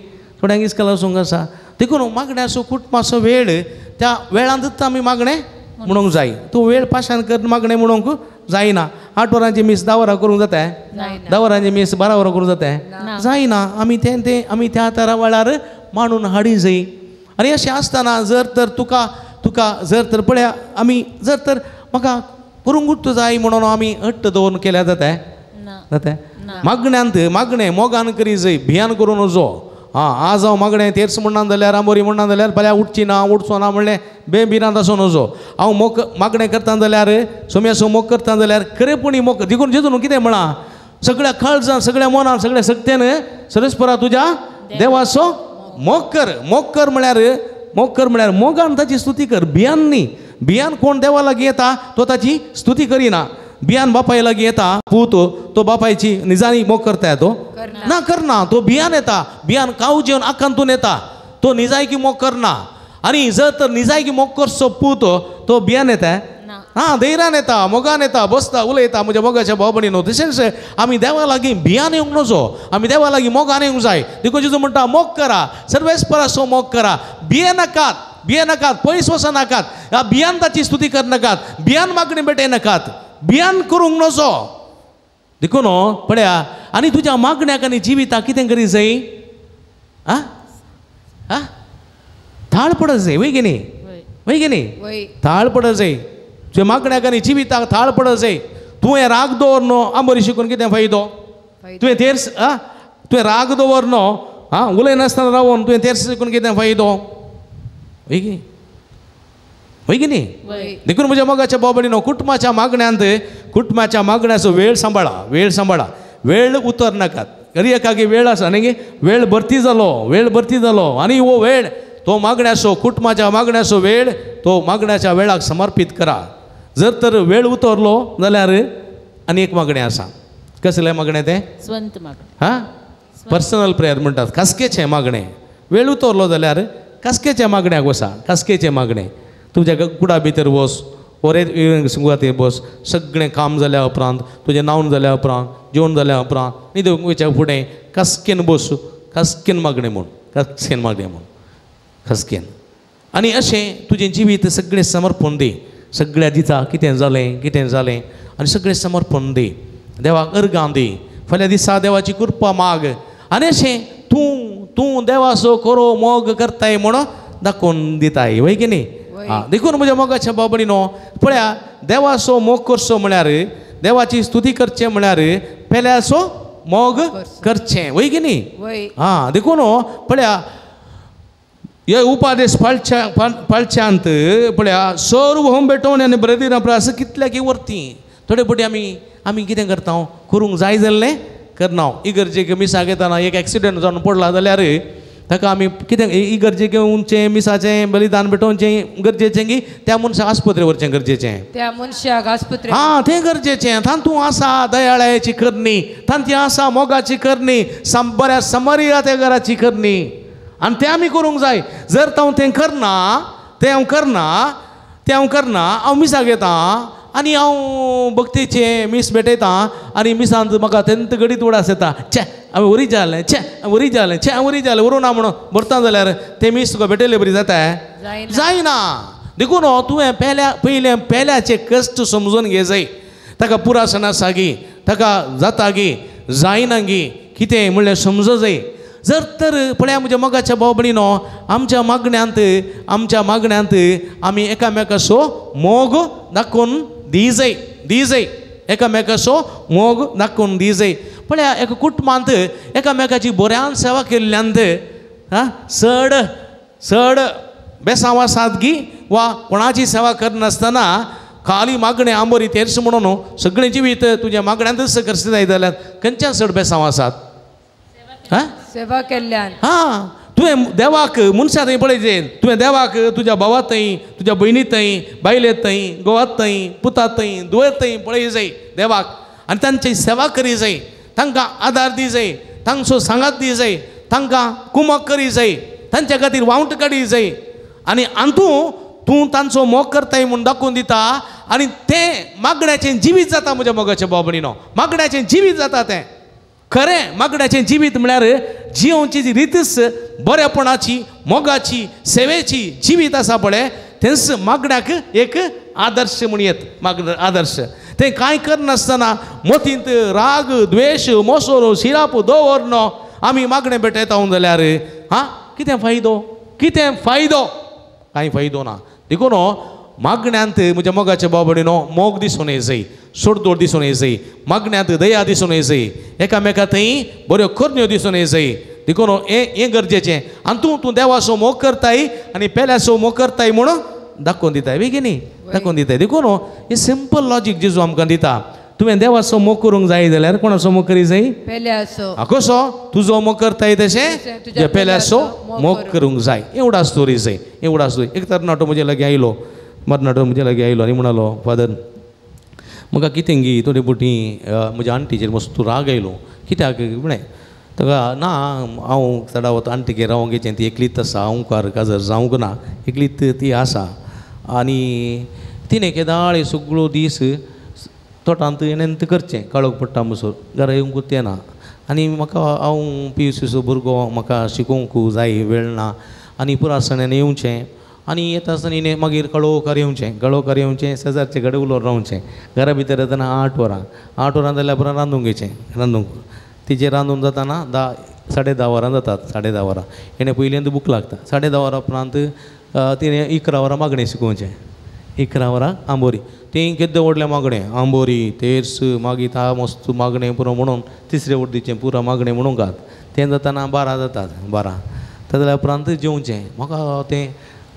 थोड्यांक इस्कोला वचूंक आसा देखून मागण्याचो कुटुंबाचो वेळ त्या वेळांतूच आमी मागणें म्हणूंक जाय तूं वेळ पाशान कर मागणें म्हणूंक जायना 8 वरांची मीस 10 वरां करूंक जाता 10 वरांची मीस 12 वरां करूंक जाता जायना आमी तें तें आमी त्या त्या वेळार मांडून हाडी जाय आनी अशें आसतना जर तर तुका तुका जर तर पळया आमी जर तर म्हाका करूंकूच जाय म्हणून आमी हट्ट दवरून केल्यार जाता जाता मागण्यांत मागणें मोगान करी जाय भियान करूं नजो आं आज हांव मागणें तेर्स म्हणना जाल्यार आंबोरी म्हणना जाल्यार फाल्यां उठची ना उठचो ना म्हणलें बे भिरांत आसूं नजो. हांव मोग मागणें करता जाल्यार सोम्यासो मोग करता जाल्यार खरेपणी मोग देखून जेजून कितें म्हळां सगळ्या काळजान सगळ्या मनान सगळ्या शक्तेन सरस्परा तुज्या देवाचो मोग कर. मोग कर म्हळ्यार मोग कर म्हळ्यार मोगान ताची स्तुती कर, भियान न्ही. भियान कोण देवा लागीं येता तो ताची स्तुती करिना. भियान बापाय लागीं येता पूत तो बापायची निजानी मोग करता तो ना करना. तो भियान येता, भियान काव जेवन आकांतून येता, तो निजायकी मोग करना. आनी जर तर निजायकी मोग करचो पूत तो भियान येता आं धैर्यान येता, मोगान येता, बसता, उलयता म्हज्या मोगाच्या भाव भयणीनो. तशेंच आमी देवा लागीं भियान येवंक नजो, आमी देवा लागीं मोगान येवंक जाय. देखून जेजू म्हणटा मोग करा, सर्वेस्पराचो मोग करा, भियेनाकात, भियेनाकात, पयस वचनाकात, भियान ताची स्तुती करनाकात, भियान मागणी भेटयनाकात, भियान करूंक नजो. देखून पळया आनी तुज्या मागण्याक आनी जिविताक कितें करी जाय आं आं थाळ पडत जाय. वय की न्ही, वय की न्ही, थाळ पडत जाय. तुज्या मागण्याक आनी जिविताक थाळ पडत जाय. तुवें राग दवर न्हू आंबोरी शिकून कितें फायदो? तुवें तेर्स आं तुवें राग दवर न्हू आं उलयनासतना रावून तुवें तेर्स शिकून कितें फायदो? वय की, वय की न्ही? देखून म्हज्या मोगाच्या भाव भयणीनो कुटुंबाच्या मागण्यांत कुटुंबाच्या मागण्याचो वेळ सांबाळा, वेळ सांबाळा, वेळ उतर नाकात. तरी एकाकी वेळ आसा न्ही, वेळ भरती जालो, वेळ भरती जालो आनी हो वेळ तो मागण्याचो कुटुंबाच्या मागण्याचो वेळ तो मागण्याच्या वेळाक समर्पीत करा. जर तर वेळ उतरलो जाल्यार आनी एक मागणें आसा. कसलें मागणें तें? स्वंत मागणें. हां पर्सनल प्रेयर म्हणटात, खासकेचें मागणें. वेळ उतरलो जाल्यार कास्केच्या मागण्याक वसा, कास्केचें मागणें. तुज्या कुडा भितर वस, वरे सुवातेर बस, सगळें काम जाल्या उपरांत तुजें न्हावन जाल्या उपरांत जेवण जाल्या उपरांत न्हिदूंक वयच्या फुडें कास्केन बस, कास्केन मागणें म्हूण, कास्केन मागणें म्हूण, कास्केन. आनी अशें तुजें जिवीत सगळें समर्पण दी, सगळ्या दिसा कितें जालें कितें जालें आनी सगळें समर्पण दी, देवाक अर्गां दी, फाल्यां दिसा देवाची कृपा माग. आनी अशें तूं तूं देवाचो खरो मोग करताय म्हूण दाखोवन दिताय. वय की न्ही? आं देखून म्हज्या मोगाच्या भाव भयणीनो पळया देवाचो मोग करचो म्हळ्यार देवाची स्तुती करचें म्हळ्यार पेल्याचो मोग करचें. वय की न्ही? आं देखून पळया हे उपादेश पाळच्या पाळच्यांत पळया सर्व होम भेटोवन आनी ब्रदीना प्रास कितल्याकी वरती. थोडे फावटी आमी आमी कितें करता करूंक जाय जाल्लें करना. इगर्जेक मिसाक येताना एक एक्सिडंट जावन पडला जाल्यार ताका आमी कितें इगर्जेक येवचें मिसाचें बलिदान भेटोवचें गरजेचें की त्या मनशाक आस्पत्रे व्हरचें गरजेचें? त्या मनशाक आस्पत्रे आं तें गरजेचें. तातूंत आसा दयाळायेची करणी, तांची आसा मोगाची करणी, बऱ्या समरिया त्या घराची करणी. आनी तें आमी करूंक जाय. जर हांव तें करना, तें हांव करना, तें हांव करना, हांव मिसाक येता आनी हांव भक्तीचें मीस भेटयता आनी मिसांत म्हाका तेंत घडीत उडास येता, छे हांवें वरी जालें, छे वरी जालें, छे वरी जालें, व्हरूं ना म्हणून भरता जाल्यार तें मीस तुका भेटयले बरी जाता? जायना. देखून तुवें पेल्या पयलें पेल्याचे कश्ट समजून घे जाय. ताका पुरासण आसा गी, ताका जाता गी, जायना गी, कितें म्हणल्यार समज जाय. जर तर पळया म्हज्या मोगाच्या भाव भयणीनो आमच्या मागण्यांत आमच्या मागण्यांत आमी एकामेकाचो मोग दाखोवन दी जाय, दी जाय, एकामेकाचो मोग दाखोवन दी जाय. पळया एका कुटुंबांत एकामेकाची बऱ्यान सेवा केल्ल्यान आं चड चड बेसांव आसात गी वा कोणाची सेवा करनासतना खाली मागणें आंबोरी तेर्स म्हणून सगळें जिवीत तुज्या मागण्यांतच करचें जाय जाल्यार खंयच्यान चड बेसांव आसात? आं सेवा केल्ल्यान. हां तुवें देवाक मनशा थंय पळयचें, तुवें देवाक तुज्या भावा थंय, तुज्या भयणी थंय, बायले थंय, घोवा थंय, पुता थंय, धुवे थंय पळय जाय देवाक आनी तांची सेवा करी जाय, तांकां आदार दी जाय, तांचो सांगात दी जाय, तांकां कुमक करी जाय, तांच्या खातीर वावट काडी जाय. आनी आंतू तूं तांचो मोग करताय म्हूण दाखोवन दिता आनी तें मागण्याचें जिवीत जाता. म्हज्या मोगाच्या भाव भयणीनो मागण्याचें जिवीत जाता तें खरें. मागण्याचें जिवीत म्हळ्यार जियोवची जी रितीच बरेपणाची, मोगाची, सेवेची जिवीत आसा पळय तेंच मागण्याक एक आदर्श म्हण येत. मागण आदर्श तें कांय करनासतना मतींत राग, द्वेश, मोसोरो, शिराप दवर आमी मागणें भेटयता जाल्यार आं कितें फायदो? कितें फायदो? कांय फायदो ना. देखून मागण्यांत म्हज्या मोगाच्या भाव भयणीनो मोग दिसून येय, सोडदोड दिसून येय, मागण्यांत दया दिसून येय, एकामेका थंय बऱ्यो करण्यो दिसून येय. देखून हें गरजेचें. आनी तूं तूं देवाचो मोग करताय आनी पेल्याचो मोग करताय म्हणून दाखोवन दिताय वेगी न्ही, दाखोवन दिताय. देखून हें सिंपल लॉजीक जेजू आमकां दिता. तुवें देवाचो मोग करूंक जाय जाल्यार कोणाचो मोग करी जाय? पेल्याचो. कसो तुजो मोग करताय तशें तुज्या पेल्याचो मोग करूंक जाय. एवढा स्टोरी जाय, एवढा स्टोरी. एक तरणाटो म्हजे लागीं आयलो, मरणाटो म्हजे लागीं आयलो आनी म्हणालो, फादर म्हाका कितें गी थोडे बोटी म्हज्या आण्टीचेर मस्त राग आयलो. कित्याक म्हळें ताका ना हांव चडावत आण्टीगेर रावंक घेचें, ती एकलीच आसा, हांव काजर जावंक ना, एकलीच ती आसा. आनी तिणें केदाळे सगळो दीस तोटांत येणेंत करचें, काळोख पडटा म्हणसर घरा येवंकूच येना. आनी म्हाका हांव PUCचो भुरगो, म्हाका शिकोवंक जाय, वेळ ना. आनी पुरासण्यान येवचें आनी येता आसतना हिणें मागीर कळोवकार येवचें, कळोवकार येवचें, शेजारचे कडेन उलोवन रावचें. घरा भितर येतना 8 वरां, 8 वरां जाल्यार उपरांत रांदूंक घेवचें, रांदूंक तिचें रांदून जाताना 10, 10:30 वरां जातात, 10:30 वरां हेणें पयलीं भूक लागता. 10:30 वरां उपरांत तिणें 11 वरां मागणें शिकोवचें, 11 वरां आंबोरी, तें केद्दें व्हडलें मागणें, आंबोरी तेर्स मागीर ता मस्त मागणें पुरो म्हणून तिसरे वर्दीचें पुरो मागणें म्हणूंक घात. तें जाताना 12 जातात, 12 जाल्या उपरांत जेवचें. म्हाका तें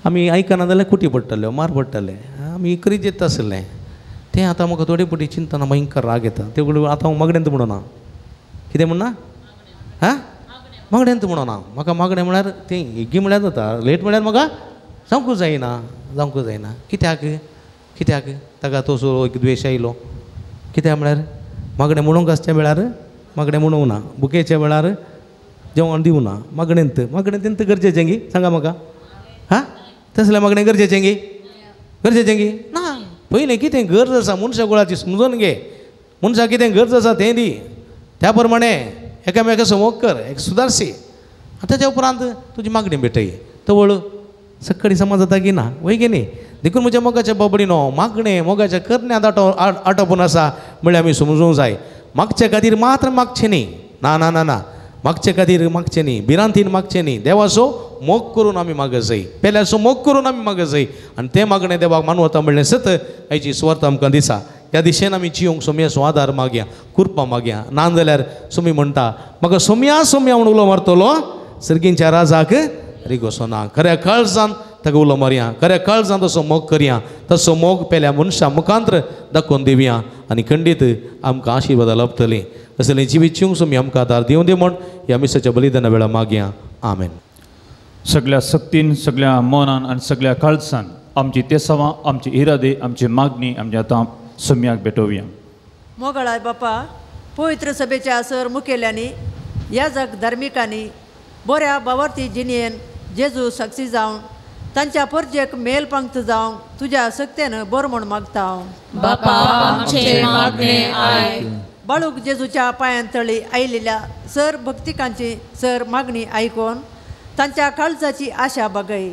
आमी आयकना जाल्यार कुटी पडटल्यो, मार पडटले, आमी करीत येता आसलें. तें आतां म्हाका थोडे पटी चिंतना भयंकर राग येता. ते आतां हांव मागणेंत म्हणना, कितें म्हणना, हां मागणेंत म्हणना. म्हाका मागणें म्हळ्यार तें एगी म्हळ्यार जाता, लेट म्हळ्यार म्हाका जावंकूच जायना, जावंकूच जायना. कित्याक कित्याक ताका तसो एक द्वेश आयलो. कित्याक म्हळ्यार मागणें म्हणूंक आसच्या वेळार मागणें म्हणूंक ना, भुकेच्या वेळार जेवण दिवना. मागणेंत मागणेंत गरजेचें गी सांगा म्हाका, हां तसलें मागणें गरजेचें गी, गरजेचें गी ना. पयलें कितें गरज आसा मनशा कुळाची समजून घे, मनशाक कितें गरज आसा तें दी, त्या प्रमाणे एकामेकाचो मोग कर, एक सुदारशी. आतां ताच्या उपरांत तुजी मागणी भेटय तवळ सकाळी समज जाता की ना, वय की न्ही. देखून म्हज्या मोगाच्या बाबडीनो मागणें मोगाच्या करण्यांत आटोपून आसा म्हळ्यार आमी समजूंक जाय. मागचे खातीर मात्र मागचें न्ही, ना ना ना ना, मागचे खातीर मागचें न्ही, भिरांतीन मागचें न्ही. देवाचो मोग करून आमी मागत जाय, पेल्याचो मोग करून आमी मागत जाय. आनी तें मागणें देवाक मानवता म्हणलें सत आयची सुवार्थ आमकां दिसा. त्या दिशेन आमी जियोंक सोमयाचो आदार मागया, कृपा मागया. ना जाल्यार सोमी म्हणटा म्हाका सोमया सोमया म्हूण उलो मारतलो सर्गींच्या राजाक रिगोसो ना. खऱ्या काळजान ताका उलो मारया, खऱ्या काळजान तसो मोग करया, तसो मोग पेल्या मनशा मुखांत्र दाखोवन दिवया आनी खंडीत आमकां आशिर्वाद लाभतलीं. असलें जिवीत जिवंक सोमी आमकां आदार दिवं दी म्हूण ह्या मिसाच्या बलिदाना वेळार मागया. आमेन. सगळ्या सक्तीन, सगळ्या मनान आनी सगळ्या काळजान आमची तेसावां, आमची इरादे, आमची मागणी आमच्या आतां सोम्याक भेटोवया. मोगळाय बापा, पवित्र सभेच्या सर मुखेल्यांनी, याजक धार्मिकांनी बऱ्या बावरती जिणेन जेजू साक्षी जावन तांच्या परजेक मेल पंक्त जावंक तुज्या सक्तेन बरो म्हूण मागता हांव. बापा आमचें मागणें आयक. बाळूक जेजूच्या पांयान तळी आयिल्ल्या सर भक्तिकांची सर मागणी आयकून तांच्या काळजाची आशा बागय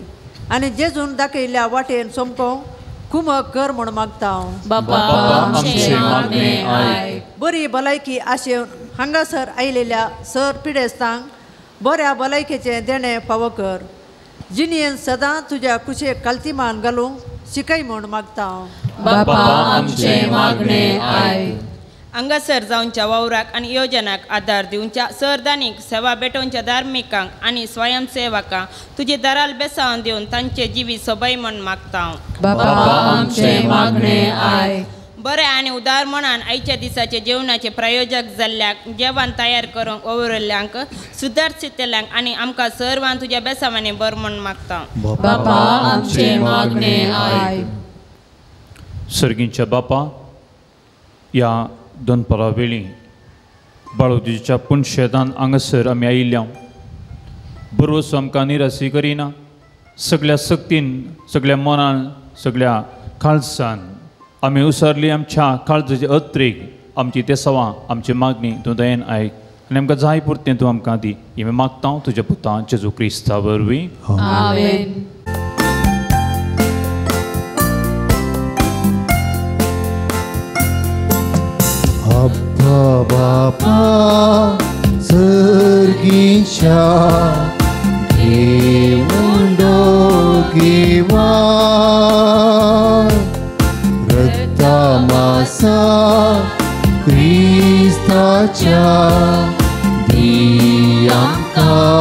आनी जेजून दाखयल्ल्या वाटेन सोमको कुमक कर म्हूण मागता हांव. बापा आमचें मागणें आयक. बरी भलायकी आशेवन हांगासर आयिल्ल्या सर पिडेस्तांक बऱ्या भलायकेचें देणें फावो कर. जिणेन सदां तुज्या कुशेक कालतीमान घालूंक शिकय म्हूण मागता हांव. बापा आमचें मागणें आयक. हांगासर जावच्या वावराक आनी योजनाक आदार दिवच्या सरदानीक सेवा भेटोवच्या धार्मिकांक आनी स्वयंसेवकांक तुजे दराल बेसावन दिवन तांचे जिवीत सोबय म्हूण मागता हांव. बापा आमचें मागणें आयक. बरें आनी उदार मनान आयच्या दिसाचे जेवणाचे प्रायोजक जाल्ल्याक, जेवण तयार करूंक वावुरिल्ल्यांक, सुदारशितल्यांक आनी आमकां सर्वांक तुज्या बेसावांनी बरें म्हूण मागता. बापा आमचें मागणें आयक. सर्गींच्या बापा, ह्या दनपारा वेळी बाळोदीच्या पुनशेतान हांगासर आमी आयिल्ल्या. बरोसो आमकां निराशी करिना, सगळ्या सक्तीन, सगळ्या मनान, सगळ्या काळजान आमी उसरली आमच्या काळजाचे अत्रेक, आमची तेसावां, आमची मागणी तूं दयेन आयक आनी आमकां जाय पुरतें तूं आमकां दी. हें मागता तुज्या पुता जेजू क्रिस्ता वरवीं. आमेन. अब्बा बापा सर्गीच्या घेवन दोगेवा रक्तमासा क्रिस्ताच्या दी आमकां.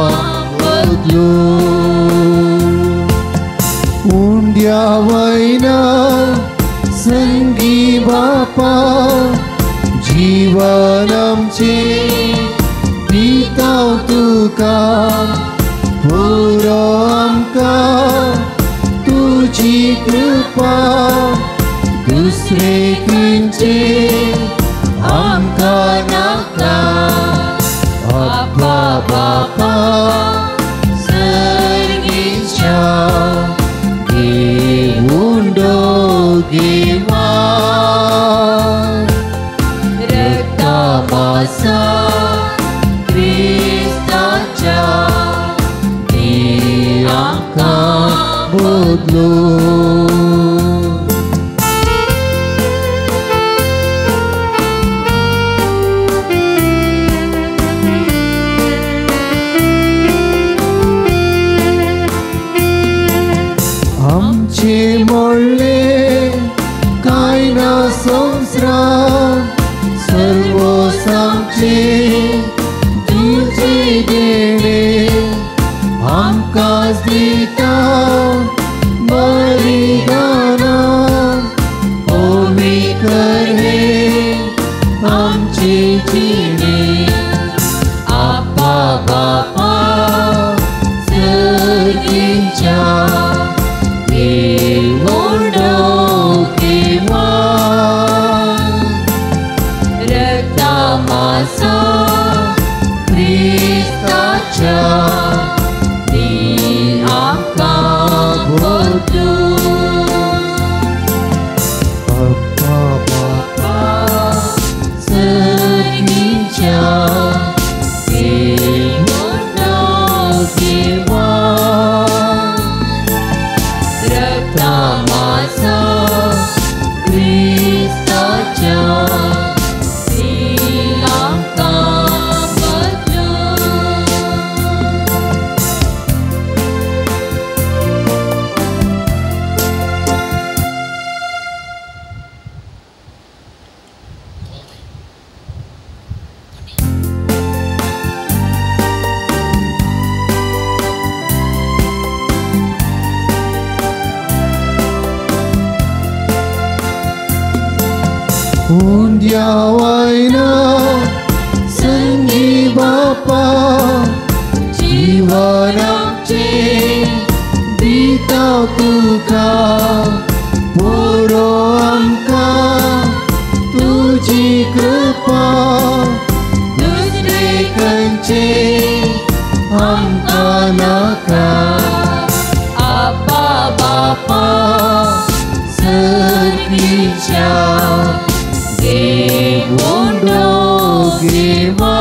तुका पुरो आमकां तुजी कृपा दुसरे खंयचे आमकां नाका अब्बा बापा सर्गीच्या देवुंडो घेवा रक्तामासा क्रिस्ताच्या दी आमकां बदलू. आमचे मोडले कांय ना संवसारांत सर्व आमचे तुजे देणे आमकां दिता बलिदाना पवित्र हे आमचे जिणे आप्पा बापा सर्गीच्या देवुंडो घेवा रक्तामासा क्रिस्ताच्या दी आमकां बदलू. अब्बा बापा सर्गीच्या देवुंडो घेवा रक्तामासा क्रिस्ताच्या दी आमकां बदलू. उंड्या वायना संगी बापा जीवन आमचे दिता तुका पुरो आमकां तुजी कृपा दुसरे खंयचे आमकां नाका आप्पा बापा सर्गीच्या देवुंडो घेवा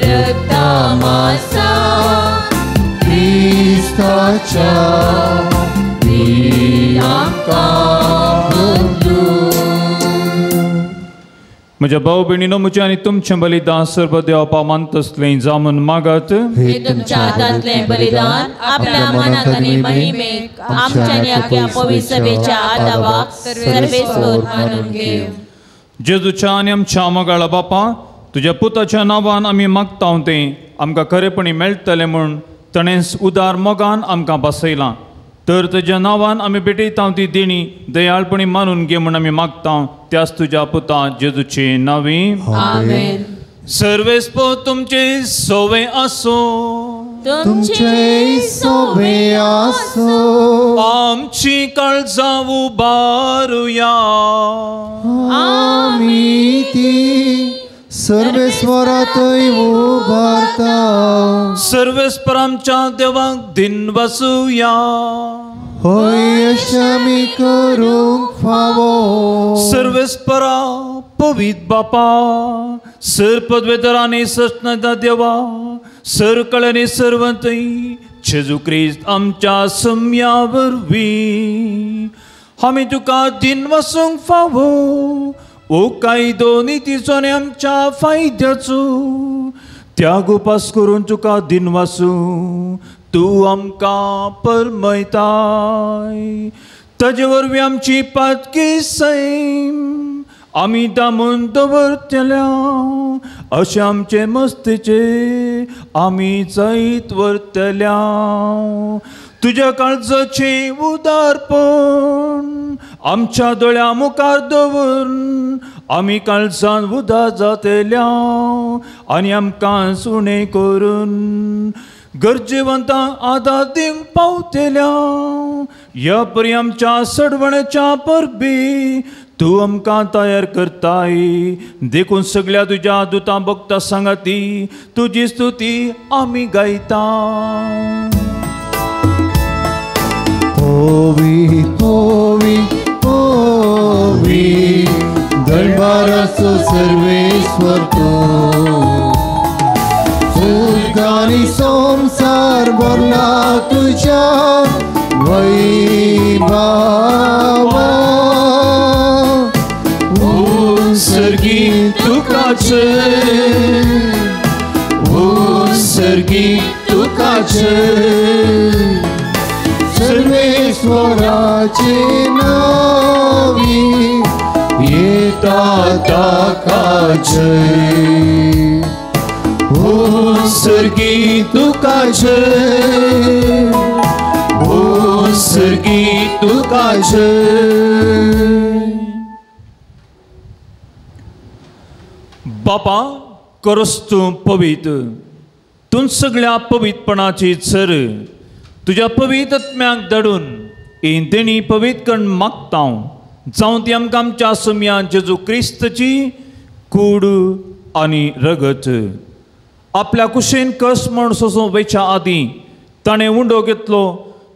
रक्तामासा क्रिस्ताच्या दी आमकां बदलू. म्हज्या भाव भयणीनो म्हजें आनी तुमचें बलिदान सर्व देवा मानतसलें जामून मागात. हे तुमच्या हातांतलें बलिदान आपल्या मनात आनी महिमेक आमच्या आनी आख्या पवित्र सभेच्या आदावाक सर्वेस्पर मानून घेव. जेजूच्या आनी आमच्या मोगाळा बापा तुज्या पुताच्या नांवान आमी मागता तें आमकां खरेपणी मेळटलें म्हूण ताणें उदार मोगान आमकां बसयलां. तर तुज्या नांवान आमी भेटयता ती देणी दयाळपणी मानून घे म्हूण आमी मागता त्याच तुज्या पुता जेजूचे नांवी. आमेन. सर्वेस्पर तुमचे सोवे आसूं. तुमचे सोवे आसूं. आमची काळजां उबारुया. आमी ती सर्वेस्वरातय उबारता. सर्वेस्पर आमच्या देवाक दिन वसुया. होय अशें आमी करूंक फावो. सर्वेस्परा पवित्र बापा सर पदवेतरांनी सचनादा देवा सर कळ्यांनी सर्वंतय जेजू क्रिस्त आमच्या सम्या वरवीं आमी तुका दिन वसूंक फावो. ओ कायदो नितीचो आनी आमच्या फायद्याचो त्याग उपास करून तुका दिन वासूं तूं आमकां परमयताय. ताजे वरवीं आमची पातकी सैम आमी दामून दवरतल्या अशें आमचे मस्तीचे आमी जैत व्हरतल्या. तुज्या काळजाचें उदारपण आमच्या दोळ्या मुखार दवरून आमी काळजान उदार जातल्या आनी आमकां सुणें करून गरजेवंतांक आदार दिवंक पावतल्या. ह्या परी आमच्या सडवण्याच्या परबी तूं आमकां तयार करताय. देखून सगळ्या तुज्या दुतां भक्ता सांगाती तुजी स्तुती आमी गायता. होवी होवी होवी दरबाराचो सर्वेश्वर तूं, सुर्ग आनी संवसार भरला तुज्या वैभवान. उत्सर्गी तुका जय, उत्सर्गी तुका जय, सर्वेश्वराचे नावी येता ताका जय. उत्सर्गी तुका जय, उत्सर्गी तुका जय. बापा करस तूं पवित्र, तूं सगळ्या पवित्रपणाची सर तुज्या पवित्र आत्म्याक धाडून ही देणी पवित्र करून मागता जावं ती आमकां आमच्या सुम्या जेजू क्रिस्तची कूड आनी रगत. आपल्या कुशीन कस म्हण सोसूं वयच्या आदीं ताणें उंडो घेतलो,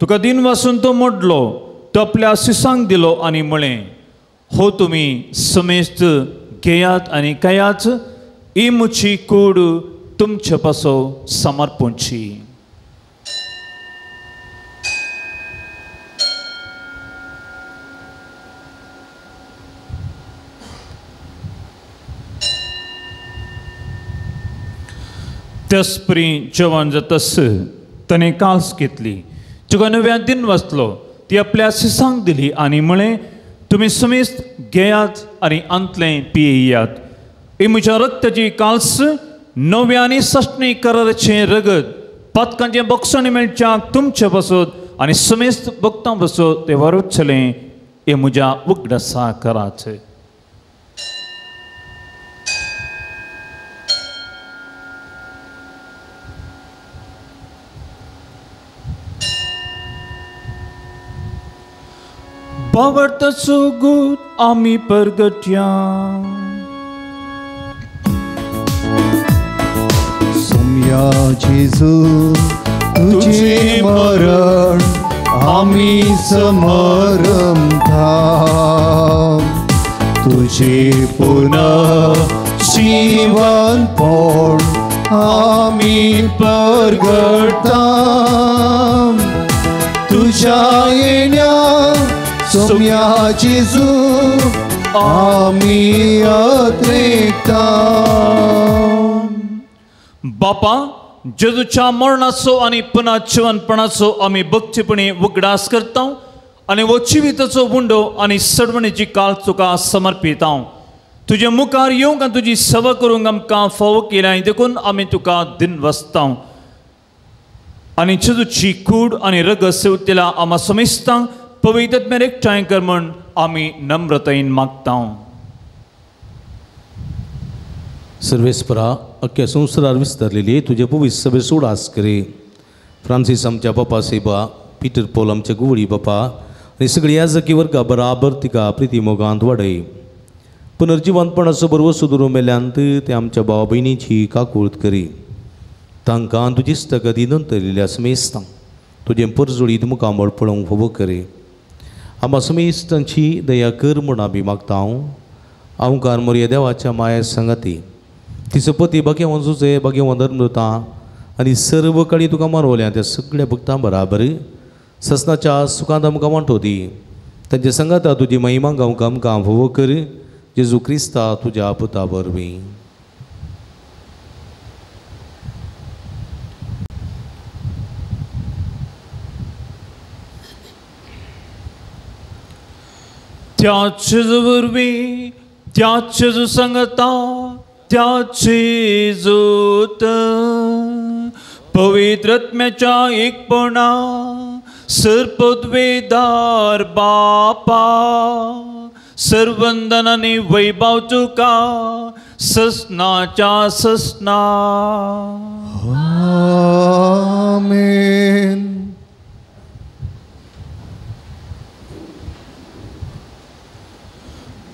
तुका दिन वासून तो मोडलो, तो आपल्या सिसांक दिलो आनी म्हळें, हो तुमी समेस्त घेयात आनी खायात, ही म्हजी कूड तुमचे पासो समर्पणची. त्यासपरी जेवण जातस ताणें काल्स घेतली, तुका नव्या दिन वाचलो, ती आपल्या सिसांक दिली आनी म्हळें, तुमी समेस्त घेयात आनी अंतलें पियेयात. ही म्हज्या रक्ताची काल्स नव्या आनी सस्नी कराराचें रगत पातकांचें बक्षण मेळच्याक तुमचे बसत आनी समेस्त भक्तां बसत तें वरचलें. हें म्हज्या उगडासा करात. बावडतो गुत आमी परगट्या. सोम्या जेजू तुझे मरण आमी समरमता, तुझे पुनः जीवनपण आमी परगटा. तुझ्या येण्या सोम्या जेजू आमी अत्रेकता. बापा जेजूच्या मरणाचो आनी पुनः जिवनपणाचो आमी भक्तीपणी उगडास करता आनी हो जिविताचो उंडो आनी सडवणीची काळ तुका समर्पिता. तुजे मुखार येवंक आनी तुजी सेवा करूंक आमकां फावो केल्या देखून आमी तुका दिन वसता आनी जेजूची कूड आनी रगत सेवतेल्या आमा समेस्तांक पवित्र आत्म्यान एकठांय कर म्हण आमी नम्रतायेन मागता. सर्वेस्परा अख्ख्या संवसारार विस्तारलेली तुजे पवित्र सभे उडास करे. फ्रांसीस आमच्या बापा सेबा, पिटर पोल आमच्या गुवळी बापा आनी सगळी याजकी वर्गा बराबर तिका प्रिती मोगांत वाडय. पुनर्जिवंतपणाचो बरवो सुदूर मेल्यांत ते आमच्या भाव भयणीची काकूळत करी. तांकां तुजी स्थगती नंतरलेल्या समेस्तांक तुजें परजोळीत मुखामळ पळोवंक फावो करे. आमा समेस्तांची दया कर म्हूण आमी मागता. हांव मोरया देवाच्या माया सांगाती तिचो पती भाग्यवंत जुजे, भाग्यवंत धर्मदूतां आनी सर्व काळी तुका मारवल्या त्या सगळ्या भक्तां बराबर ससनाच्या सुखांत आमकां वांटो दी. तांच्या सांगाता तुजी महिमा गावंक आमकां फावो कर. जेजू क्रिस्ता तुज्या पुता वरवीं. त्याच वरवीं, त्याच सांगता, त्याची जोत पवित्र आत्म्याच्या एकपणा सर पदवेदार बापा सर्वंदनाने वैभव तुका ससनाच्या ससना. आमेन.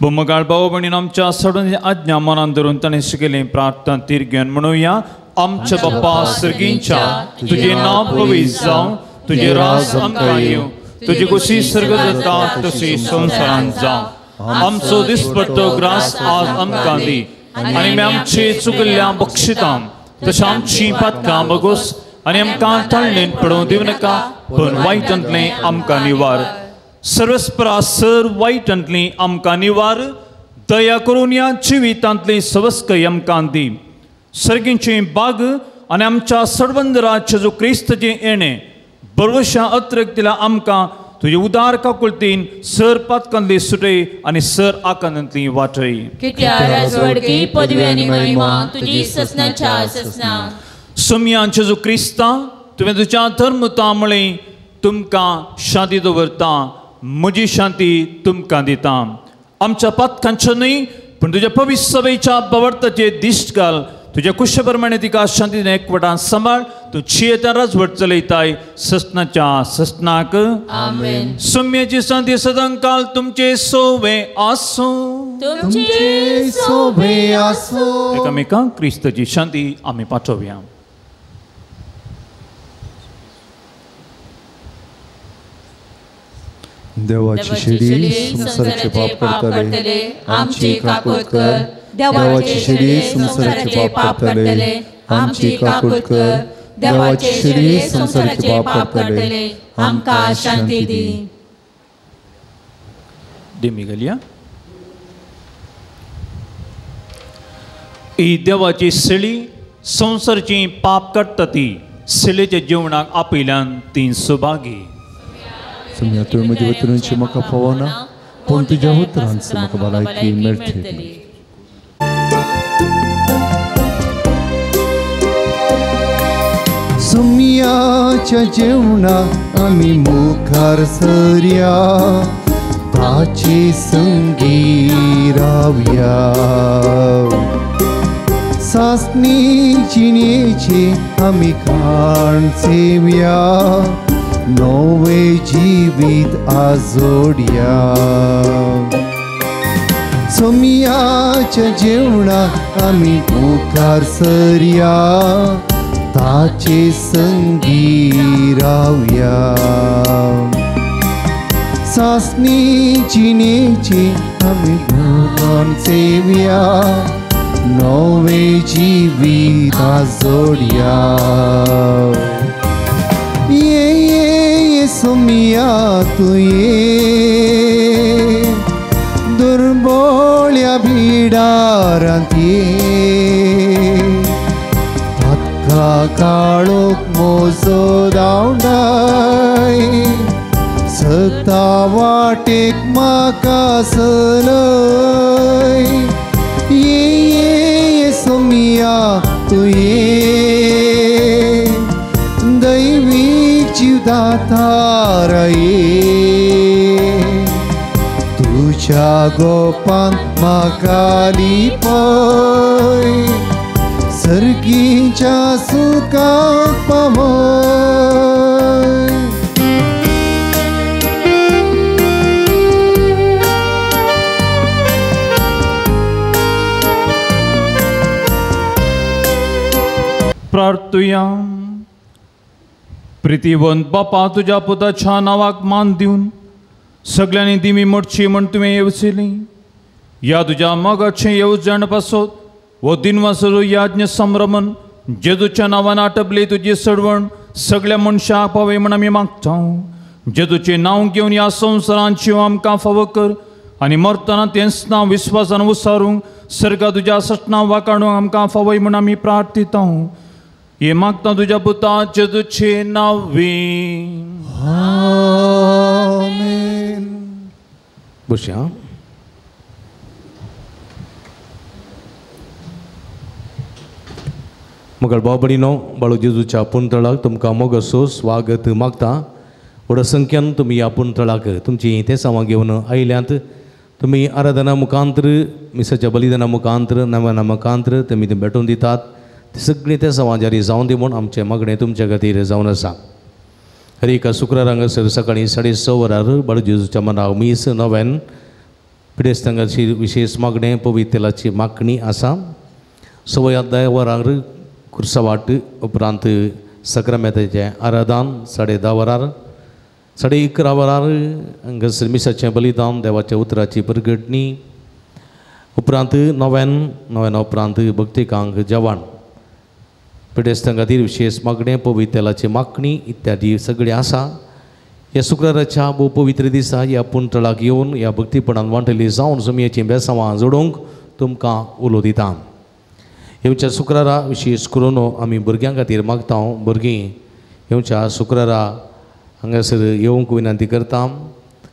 बोमगाळ भाव भयणीन आमच्या सडून आज्ञा मनान धरून ताणें शिकयलें प्रार्थना तिरग्यान म्हणुया. आमच्या बाप्पा सर्गींच्या तुजें नांव पवित्र जावं, तुजें राज आमकां येवं, तुजी खुशी सर्ग जाता तशी संवसारांत जावं. आमचो दिसपट्टो ग्रास आज आमकां दी आनी आमी आमचे चुकल्ल्या बक्षितां तशें आमची पातकां बगोस आनी आमकां ताळणेन पडोवं दिवं नाका, पूण वायटांतलें आमकां निवार. सर्वस्परा सर वायटांतली आमकां निवार, दया करून ह्या जिवितांतली सवस्कय आमकां दी. सर्गींची बाग आनी आमच्या सर्वंदरा जेजू क्रिस्ताचें येणें बरवशा अत्रक दिला आमकां तुजे उदार काकुळतीन सर पातकांतली सुटय आनी सर आकांतांतली वाटय. सोमया जेजू क्रिस्ता तुवें तुज्या धर्मता म्हळें तुमकां शांती दवरता, म्हजी शांती तुमकां दिता. आमच्या पातकांचो न्हय पूण तुज्या पवित्र सभेच्या बवर्ताचे दिश्ट घाल, तुज्या कुशे प्रमाणे तिका शांतीन एकवटान सांबाळ. तूं जियेता राजवट चलयताय ससनाच्या ससनाक. आमेन. सोम्याची शांती सदांकाल तुमचे सोवे आसूं, तुमचे सोवे आसूं. एकामेकांक क्रिस्ताची शांती आमी पाठोवया. देवाची शेडी संवसाराचे पाप करतले आमची काकूत कर, देवाची शेडी संवसाराचे पाप करतले आमची काकूत कर, देवाची शेडी संवसाराचे पाप करतले आमकां शांती दी. देमी घालया. ही देवाची शेळी संवसाराची पाप काडटा ती शेळीच्या जेवणाक आपयल्यान ती सुभागी. सोम्या तुवें म्हज्या उतरांची म्हाका फावना, पूण तुज्या उतरांची म्हाका भलायकी मेळटली. सोम्याच्या जेवणाक आमी मुखार सरया, ताचे संगी रावया. सासणी जिणेची आमी खाण सेवया, नवे जिवीत आजोडया. सोम्याच्या जेवणाक आमी मुखार सरया, ताचे संगी रावया. सासणी जिणेची आमी खाण सेवया, नवे जिवीत आजोडया. ये ये सोम्या तूं ये, दुर्बोळ्या भिडारांत ये, पातका काळोख मोजो धांवडाय, सता वाटेक म्हाका सलय. ये ये सोम्या तूं ये, दैवी जिवदातारा ये, तुज्या गोपांत म्हाका लिपय, सर्गीच्या सुखाक पावय. प्रार्थुया. प्रितीवंत बापा तुज्या पुताच्या नांवाक मान दिवन सगळ्यांनी दिमी मोडची म्हण तुवें येवजिली. ह्या तुज्या मोगाचें येवजण पासत हो दिनवासरो याज्ञ संभ्रमन जेजूच्या नांवान आटपली तुजी सडवण सगळ्या मनशाक पावय म्हण आमी मागता. जेजूचें नांव घेवन ह्या संवसारांत जीव आमकां फावो कर आनी मरतना तेंच नांव विस्वासान उसारूंक सर्गा तुज्या सटनां वाकाणूंक आमकां फावय म्हण आमी प्रार्थिता. हे मागता तुज्या पुता जेजूचे नांवी. आमेन. बसया. मगळ भाव भयणीनो, बाळू जेजूच्या पुंतळाक तुमकां मोगासो स्वागत मागता. व्हड संख्यान तुमी ह्या पुंतळाक तुमची तेसांवां घेवन आयल्यांत. तुमी आराधना मुखांत्र, मिसाच्या बलिदाना मुखांत्र, नव्याना मुखांत्र तुमी ती भेटून दितात. ती सगळीं तेसांवां जारी जावन दी म्हूण आमचें मागणें तुमच्या खातीर जावन आसा. हर एका शुक्रार हांगासर सकाळीं 6:30 वरार बाळू जेजूच्या मनाव मीस नव्यान पिडेस्तांची विशेष मागणें पवित्र तेलाची मागणी आसा. 10:15 वरार कुर्सावाट, उपरांत सक्रामेताचें आराधन 10:30 वरार, 11:30 वरार हांगासर मिसाचें बलिदान, देवाच्या उतराची प्रगटणी, उपरांत नव्यान, नव्याना उपरांत भक्तिकांक जेवण, पिडेस्तां खातीर विशेष मागणें, पवित्र तेलाची मागणी इत्यादी सगळें आसा. ह्या शुक्राराच्या भोव पवित्र दिसा ह्या पुंतळाक येवन ह्या भक्तीपणान वांटली जावन सुमयेचीं बेसांवां जोडूंक तुमकां उलो दिता. येवच्या शुक्रारा विशेष करून आमी भुरग्यां खातीर मागता. भुरगीं येवच्या शुक्रारा हांगासर येवंक विनंती करता,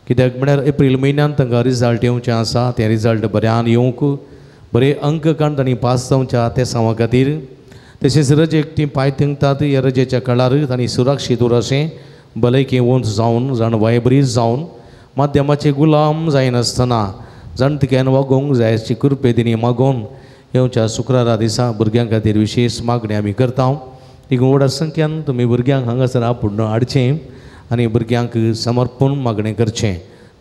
कित्याक म्हळ्यार एप्रील म्हयन्यांत तांकां रिजल्ट येवचें आसा. तें रिजल्ट बऱ्यान येवंक, बरे अंक काडून तांणी पास जावच्या तेसांवां खातीर. तशेंच रजेक तीं पांय तेंकतात. ह्या रजेच्या काळार तांणी सुरक्षीत उर अशें भलायकी उंच जावन, जाणवाय बरी जावन, माध्यमाचे गुलाम जायनासतना जाणतिकेन वागोवंक जाय अशी कृपे तिणी मागोवन येवच्या शुक्रारा दिसा भुरग्यां खातीर विशेष मागणी आमी करता. देखून व्हडा संख्यान तुमी भुरग्यांक हांगासर आपोवन हाडचें आनी भुरग्यांक समर्पण मागणें करचें.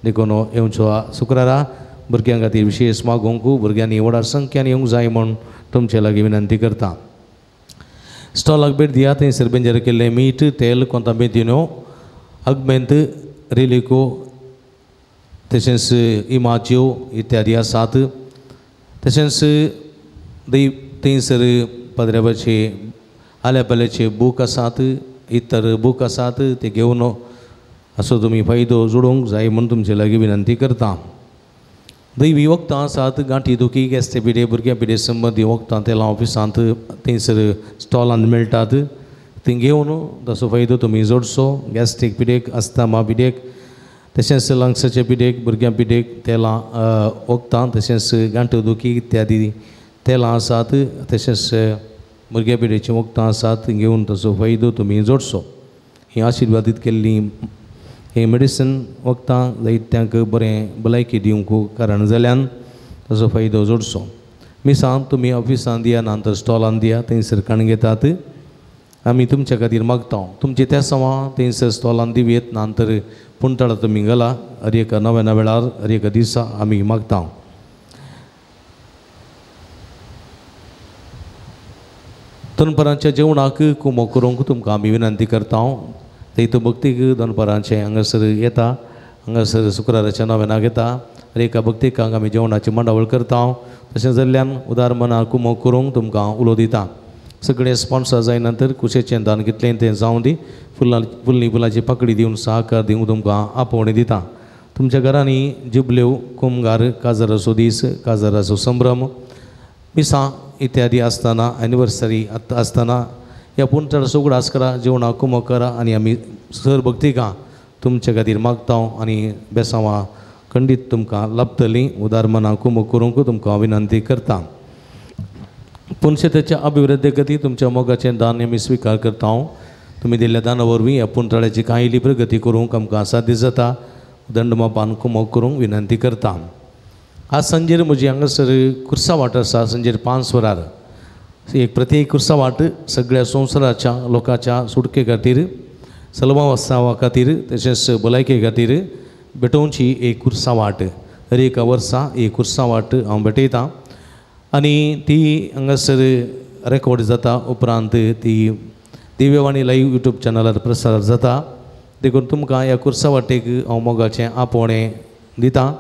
देखून येवचो शुक्रारा भुरग्यां खातीर विशेष मागोवंक भुरग्यांनी व्हडा संख्यान येवंक जाय म्हूण तुमचे लागीं विनंती करता. स्टॉलाक भेट दिया. थंयसर बेंजर केल्लें मीठ, तेल, कोंताबेंतिन्यो, अगमेंत, रेलिको, तशेंच इमाच्यो इत्यादी आसात. तशेंच थंयसर पदऱ्याचे आल्या पाल्याचे बूक आसात, इतर बूक आसात, ते घेवन असो तुमी फायदो जोडूंक जाय म्हूण तुमचे लागीं विनंती करता. दैवी वखदां आसात, गांठी दुखी, गॅस्टे पिडे, भुरग्यां पिडे संबंदी वखदां तेलां ऑफिसांत थंयसर स्टॉलांत मेळटात. ती घेवन ताचो फायदो तुमी जोडचो. गॅस्ट्रीक पिडेक, अस्थमा पिडेक, तशेंच लंग्साचे पिडेक, भुरग्यां पिडेक तेलां वखदां, तशेंच गांठो दुखी इत्यादी तेलां आसात, तशेंच भुरग्यां पिडेचीं वखदां आसात, घेवन ताचो फायदो तुमी जोडचो. ही आशिर्वादीत केल्ली हे मेडिसन वखदां जायत्यांक बरें भलायकी दिवंक कारण जाल्यान ताचो फायदो जोडचो. मिसां तुमी ऑफिसान दिया, ना तर स्टॉलान दिया, थंयसर काण घेतात. आमी तुमच्या खातीर मागता. तुमचे त्या सवां थंयसर स्टॉलान दिवयेत, ना तर पुंतळा तुमी घाला. हर एका नव्या वेळार, हर एका दिसा आमी मागता. दनपरांच्या जेवणाक कुमो करूंक तुमकां आमी विनंती करता. थंय भक्तीक दनपरांचें हांगासर येता, हांगासर शुक्राराच्या नव्यानाक येता. हर एका भक्तिकांक आमी जेवणाची मांडावळ करता. तशें जाल्ल्यान उदार मनां कुमो करूंक तुमकां उलो दिता. सगळे स्पॉन्सर जाय नंतर कुशेचें दान कितलें तें जावं दी. फुलां फुल्ली फुलाची पाकळी दिवन सहकार दिवंक तुमकां आपोवणें दिता. तुमच्या घरांनी जिबल्यो, कुमगार, काजाराचो दीस, काजाराचो संभ्रम, मिसां इत्यादी आसतना, एनिवर्सरी आसतना ह्या पुंतळाचो उगडास करा, जेवणां कुमो करा आनी आमी सर भक्तिकां तुमच्या खातीर मागता आनी बेसांवां खंडीत तुमकां लाभतलीं. उदार मनां कुमो करूंक तुमकां विनंती करता. पुनशेताच्या अभिवृद्धी खातीर तुमच्या मोगाचें दान आमी स्विकार करता. तुमी दिल्ल्या दाना वरवीं ह्या पुंतळाची कांय प्रगती करूंक आमकां साध्य जाता. दंडमापान कुमो करूंक विनंती करता. आज सांजेर म्हजी हांगासर कुर्सावाट आसा. सांजेर 5 वरार एक प्रत्येक कुर्सावाट सगळ्या संवसाराच्या लोकांच्या सुटके खातीर, सलवासावा खातीर, तशेंच भलायके खातीर भेटोवची एक कुर्सावाट. हर एका वर्सा एक कुर्सावाट हांव भेटयतां आनी ती हांगासर रेकॉर्ड जाता. उपरांत ती दिव्यवाणी लायव्ह यूट्यूब चॅनलार प्रसार जाता. देखून तुमकां ह्या कुर्सावाटेक हांव मोगाचें आपोवणें दिता.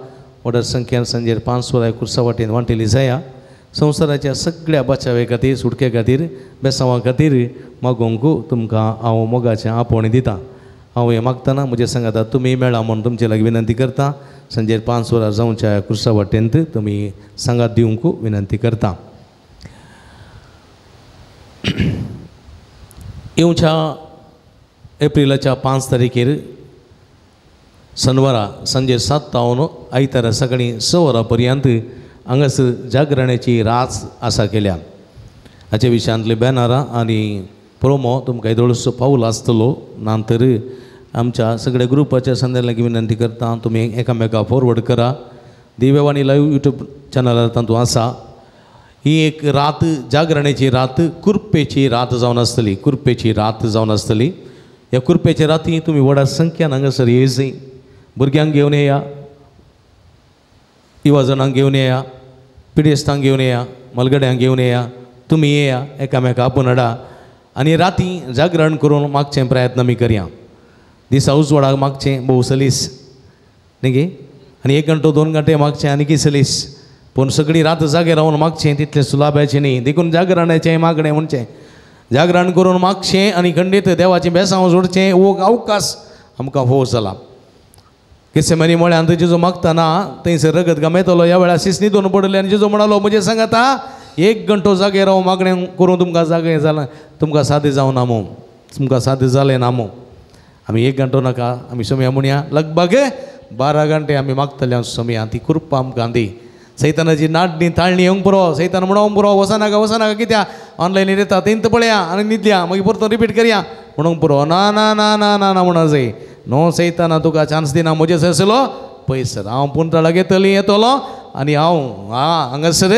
व्हडा संख्यान सांजेर 5 वरां कुर्सावाटेन वांटेली जाया. संवसाराच्या सगळ्या बचावे खातीर, सुटके खातीर, बेसांवां खातीर मागोवंक तुमकां हांव मोगाचें आपोवणें दिता. हांव हें मागतना म्हज्या सांगाता तुमी मेळा म्हूण तुमचे लागीं विनंती करता. सांजेर 5 वरां जावच्या कुर्सावाटेंत तुमी सांगात दिवंक विनंती करता. येवच्या एप्रिलाच्या 5 तारखेर शनवारा सांजे 7 तावन आयतारा सकाळीं 6 वरां पर्यंत हांगासर जागरणाची रास आसा केल्या. हाचे विशयांतले बॅनरां आनी प्रोमो तुमकां येदोळसो पावल आसतलो. ना तर आमच्या सगळ्या ग्रुपाच्या संदर्भात विनंती करता, तुमी एकामेका फॉरवर्ड करा. दिव्यवाणी लाईव्ह यूट्यूब चॅनलार तातूंत आसा. ही एक रात जागरणाची रात, कुर्पेची रात जावन आसतली, कुर्पेची रात जावन आसतली. ह्या कुर्पेच्या राती तुमी व्हडा संख्यान हांगासर येयची. भुरग्यांक घेवन येया, युवा जाणांक घेवन येया, पिडेस्तांक घेवन येया, मलगड्यांक घेवन येया. तुमी येया, एकामेका आपोवन हाडा आनी राती जागरण करून मागचें प्रयत्न आमी करया. दिसा उजवाडाक मागचें भोव सलीस न्ही गे, आनी 1 घंटो 2 घंटे मागचें आनी की सलीस, पूण सगळी रात जागे रावन मागचें तितलें सुलाभाचें न्ही. देखून जागरणाचें मागणें म्हणचें जागरण करून मागचें आनी खंडीत देवाचें बेसांव जोडचें हो अवकाश आमकां फोव जाला. गेत्सेमनी मळ्यांत जेजू मागतना थंयसर रगत गमेतलो. ह्या वेळार शीस न्हिदून पडलें आनी जेजू म्हणालो, म्हजें सांगाता 1 घंटो जागे राव मागणें करून तुमकां जागे जालां, तुमकां सादें जावं ना मू, तुमकां सादें जालें ना मू. आमी 1 घंटो नाका, आमी सोमया म्हणया लगभग 12 घंटे आमी मागतले सोमया. ती कृपा आमकां दी. सैतानाची नाडणी ताळणी येवंक पुरो, सैतान म्हणोंक पुरो वचनाका वचनाका, कित्याक ऑनलायन येता तेंत पळया आनी न्हिदया, मागीर परतून रिपीट करया म्हणूंक पुरो. ना ना ना ना ना ना म्हणा जाय. नो सैताना तुका चान्स दिना, म्हजे आसलो पयसर हांव पुंतळाक येतली येतलो आनी हांव हांगासर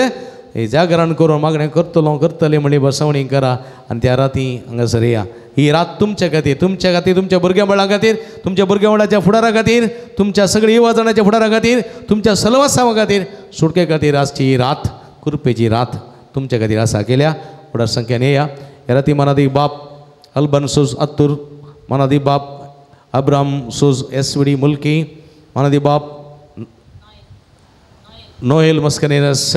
हे जागरण करून मागणें करतलो करतलें म्हणली बसवणी करा आनी त्या राती हांगासर या. ही रात तुमच्या खातीर, तुमच्या खातीर, तुमच्या भुरग्यां बाळां खातीर, तुमच्या भुरग्यां बाळाच्या फुडारा खातीर, तुमच्या सगळ्या युवा जाणाच्या फुडारा खातीर, तुमच्या सलवासां खातीर, सुटके खातीर आजची ही रात कृपेची रात तुमच्या खातीर आसा केल्या. व्हडा संख्येन येया. ह्या राती मनादी बाप अल्बन सोज अत्तूर, मनादी बाप अब्राम सोज एस.वी.डी. मुल्की, मनादी बाप नोएल मस्कनेरस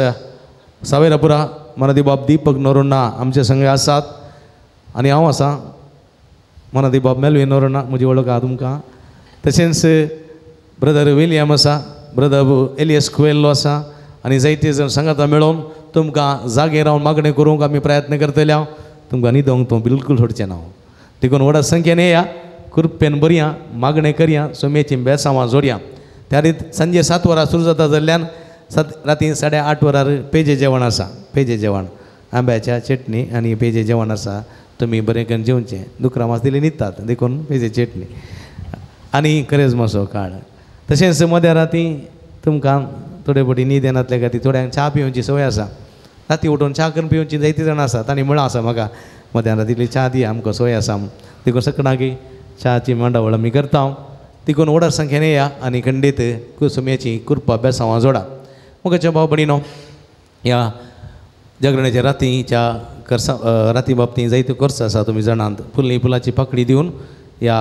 सावेरापुरा, मनादी बाप दीपक नोरोन्ना आमचे संगे आसात आनी हांव आसा मनादी बाप मेलवी नोरोन्ना, म्हजी वळख आहा तुमकां. तशेंच ब्रदर विलियम आसा, ब्रदर एलियस कुवेल्लो आसा आनी जायते जाण सांगाता मेळोवन तुमकां जागे रावन मागणें करूंक आमी प्रयत्न करतले. हांव तुमकां न्हिदोंक तो बिलकूल सोडचें ना. देखून व्हडा संख्येन येया, कृपेन बरया, मागणें करया, सोम्याची बेसांवां जोडया. त्या रीत सांजे 7 वरां सुरू जाता जाल्ल्यान राती 8:30 वरार पेजे जेवण आसा. पेजे जेवण आंब्याच्या चटणी आनी पेजे जेवण आसा. तुमी बरें करून जेवचें. दुकरां मास दिली न्हिदतात देखून पेजे चटणी आनी करेजमाचो काळ. तशेंच मद्या राती तुमकां थोडे फावटी न्हीद येनातल्या खातीर थोड्यांक च्या पिवची संवय आसा. राती उठून च्या करून पिवची जायती जाणां आसा. तांणी म्हळां आसा म्हाका मध्यान रातीली च्या दी, आमकां संवय आसा. देखून सकणाकी च्याची मांडावळ आमी करता. देखून व्हडा संख्येन येया आनी खंडीत कुसुम्याची कृपा बेसांवां जोडा. मोगाच्या भाव भयणीनो, ह्या जागरणाच्या रातीच्या कर्सा राती बाबतींत जायत्यो कर्स आसा तुमी जाणात. फुलली फुलाची पाकळी दिवन ह्या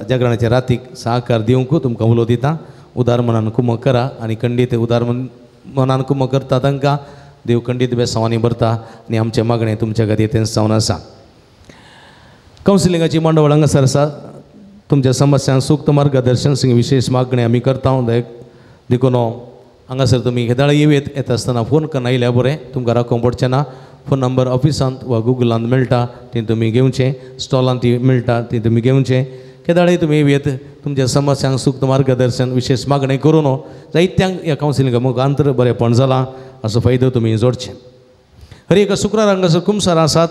जागरणाच्या रातीक सहकार दिवंक तुमकां उलो दिता. उदार मनान कुमक करा आनी खंडीत उदार मनान कुमक करता तांकां देव खंडीत बेसांवांनी भरता आनी आमचें मागणें तुमच्या खातीर तेंच जावन आसा. कावन्सिलिंगाची मांडवळ हांगासर आसा. तुमच्या समस्यांक सूक्त मार्गदर्शन सिंग विशेष मागणें आमी करता. देखून हांगासर तुमी हेदाळ येत येता आसतना फोन करून आयल्यार बरें, तुमकां राखोवंक पडचें ना. फोन नंबर ऑफिसांत वा गुगलांत मेळटा ती तुमी घेवचें, स्टॉलांत ती मेळटा ती तुमी घेवचें. केदाळय तुमी येत तुमच्या समस्यांक सूक्त मार्गदर्शन विशेष मागणें करून जायत्यांक ह्या कावन्सिलिंगा मुखांतर बरेंपण जालां असो फायदो तुमी जोडचें. हर एका शुक्रार हांगासर कुमसारां आसात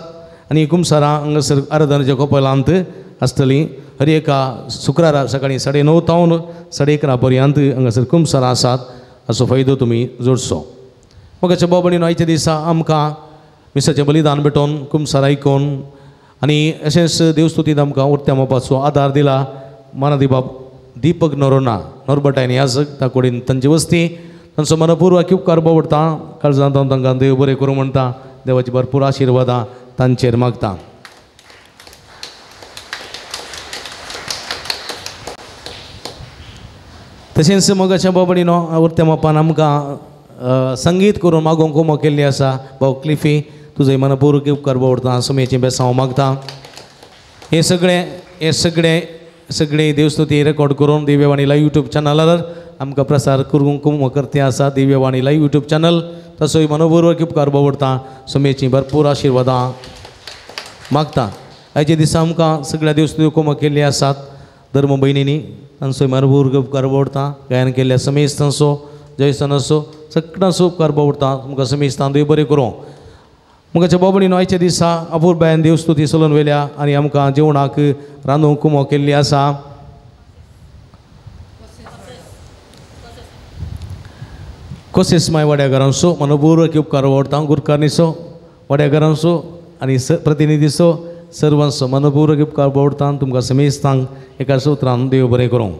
आनी कुमसारां हांगासर आराधनाच्या कोपलांत आसतलीं. हर एका शुक्रारा सकाळीं 9:30 तावन 11:30 पर्यंत हांगासर कुमसारां आसात असो फायदो तुमी जोडचो. मोगाच्या भाव भयणीनो, आयच्या दिसा आमकां मिसाचें बलिदान भेटोवन कुमसार आयकून आनी अशेंच देवस्तुतींत आमकां उरत्या मोपाचो आदार दिला मानादी बाब दीपक नोरोना नोरबटायन याजक ताकोडीन तांची वस्ती तांचो मनपूर्वक उपकार बावडटा. काळजांत हांव तांकां देव बरें करूं म्हणटा. देवाची भरपूर आशिर्वादां तांचेर मागता. तशेंच मोगाच्या भाव भयणीनो, उरत्या मोपान आमकां संगीत करून मागोवंक कुमक केल्ली आसा. भाव क्लिफी, तुजो मनपूर्वक उपकार बावडटा. सुमेचें बेसांव मागता. हे सगळें हे सगळें सगळें देवस्तुती रेकॉर्ड करून दिव्यवाणी लायव्ह यूट्यूब चॅनलार आमकां प्रसार करूंक कुमक करते आसा. दिव्यवाणी लायव्ह यूट्यूब चॅनल तसोय मनपूर्वक उपकार बावडटा. सुमेची भरपूर आशिर्वादां मागता. आयच्या दिसा आमकां सगळ्या देवस्तुती कुमक केल्ली आसात धर्म भयणींनी तांचो मनपूर्वक उपकार बावडटा. गायन केल्ल्या समेस्तांचो जयस्थानाचो सगळ्यांचो उपकार बावडटा. तुमकां समेस्तान देव बरें करूं. मुखाच्या बाबणीन आयच्या दिसा अपुरबायेन देवस्तुती चलून व्हेल्या आनी आमकां जेवणाक रांदूंक कुमो केल्ली आसा. कोसेस माय वाड्याघरांचो मनपूर्वक उपकार वडता गुरकारनीचो वाड्याघरांचो आनी प्रतिनिधीचो सर्वांचो मनपूर्वक उपकार वडता. तुमकां समेस्तांक एका सूत्रान देव बरें करूं.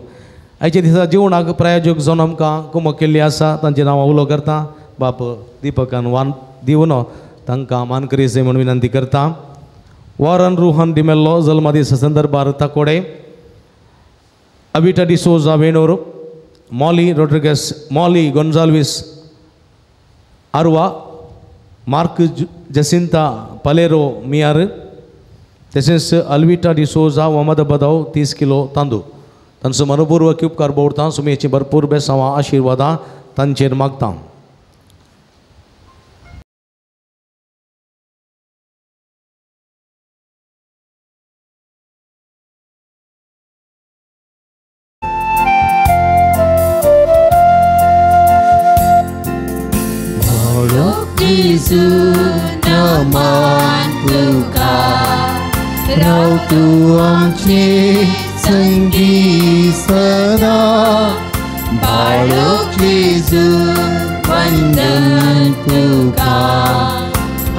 आयच्या दिसा जेवणाक प्रायोजक जावन आमकां कुमो केल्ली आसा तांचें नांव उलो करता. बाप दीपकान वान दिवन तांकां मान करीसे म्हूण विनंती करता. वॉरन रोहन डिमेल्लो जल्मदीस संदर्भार Takoda, Avita D'Souza Venur, Molly Rodrigues, Molly Gonsalves Arva, Mark Jacinta Palero Miyar, तशेंच अल्विटा डिसोजा वमद बदाव 30 किलो तांदूळ. तांचो मनपूर्वक उपकार बोवता. सुमेची भरपूर बेसांवां आशिर्वादां तांचेर मागता. नमान तुका राव तूं आमचे संगी सदा बाळक जेजू वंदन तुका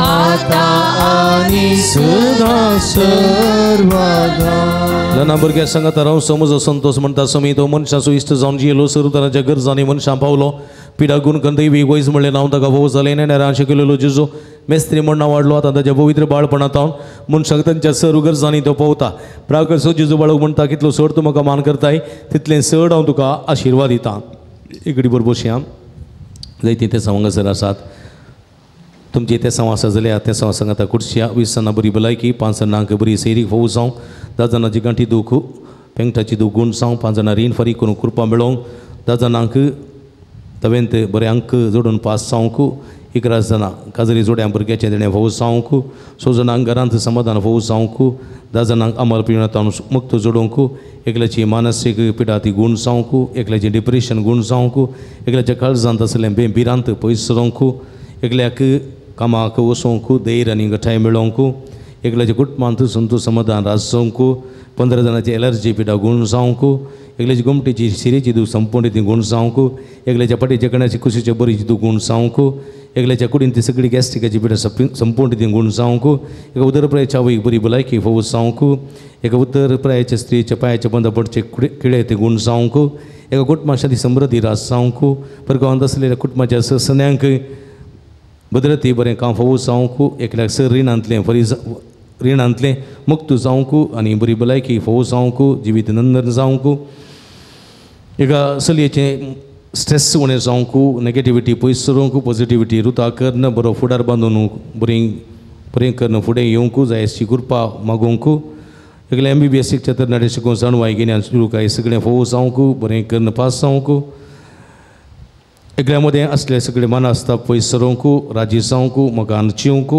आतां आनी सदां सर्वदा. लना भुरग्या सांगाता राव समज संतोष म्हणटा समी तो मनशाचो इश्ट जावन जियेलो सर्व गरजांनी मनशां पावलो पिडा गुण कंदई वैज म्हणलें नांव ताका भोव जालें नेरां शिकयलेलो जेजू मेस्त्री म्हण नांव वाडलो. आतां ताच्या पवित्र बाळपणांत मनशाक तांच्या सर्व गरजांनी तो पावता. प्राकसो जेजू बाळक म्हणटा कितलो चड तूं म्हाका मान करताय तितलें चड हांव तुका आशिर्वाद दितां. इकडी बरोबर बसया जायतीं ते हांगासर आसात. तुमची ते आसा जाल्यार ते सांगाता कुडशा 20 जाणां बरी भलायकी, 5 जाणांक बरी सैरीक फोव जावं, 10 जाणांची गांठी दूख पेंगटाची दूख गूण जावं, 5 जाणां रीण फारीक करूंक कृपा मेळोवंक, 10 जाणांक तवेंत बरे अंक जोडून पास जावंक, 11 जाणां काजरी जोड्या भुरग्याचें देणें फोव जावंक, 6 जाणांक घरांत समाधान फोव जावंक, 10 जाणांक अमल पिवणांत मुक्त जोडूंक, एकल्याची मानसीक पिडा ती गूण जावंक, एकल्याचें डिप्रेशन गूण जावंक, एकल्याच्या काळजांत आसलें बे भिरांत पयस सरोंक, एकल्याक कामाक वचोंक धैर्य आनी गठाय मेळोवंक, एकल्याच्या कुटुंबांत संतोष समाधान राज जावंक, 15 जाणांची एलर्जी पिडा गूण जावंक, एकल्याची गोमटेची शिरेची दूख संपूर्ण ती गूण जावंक, एकल्याच्या पाटीच्या कण्याची कुशीच्या बरीची दूख गूण जावंक, एकल्याच्या कुडीन ती सगळी गॅस्ट्रिकाची पिडा संपूर्ण ती गूण जावंक, एका उदरप्रायाच्या आवयक बरी भलायकी फोव जावंक, एका उदरप्रायाच्या स्त्रीच्या पांयाच्या बंद पडचे किडे ते गूण जावंक, एका कुटुंबाच्या समृद्धी राज जावंक, परगांवांत आसलेल्या कुटुंबाच्या सन्यांक भद्रती बरें काम फोव जावंक, एकल्याक सर रिणांतलें फरी रिणांतलें मुक्त जावंक आनी बरी भलायकी फोव जावंक, जिवीत नंदन जावंक, एका चलयेचें स्ट्रेस उणें जावंक, नेगेटिविटी पयस सरूंक, पॉजिटिविटी रुता करून बरो फुडार बांदून बरें बरें करून फुडें येवंक जाय अशी कृपा मागोवंक, एकलें MBBS शिकच्या तरणाटे शिकून जाणवाय गिन्यान काय सगळें फोव जावंक, बरें करून पास जावंक, एकल्या मदें आसले सगळे मानास्ताप पयस सरोवंक, राजी जावंक, मगान चिवंक,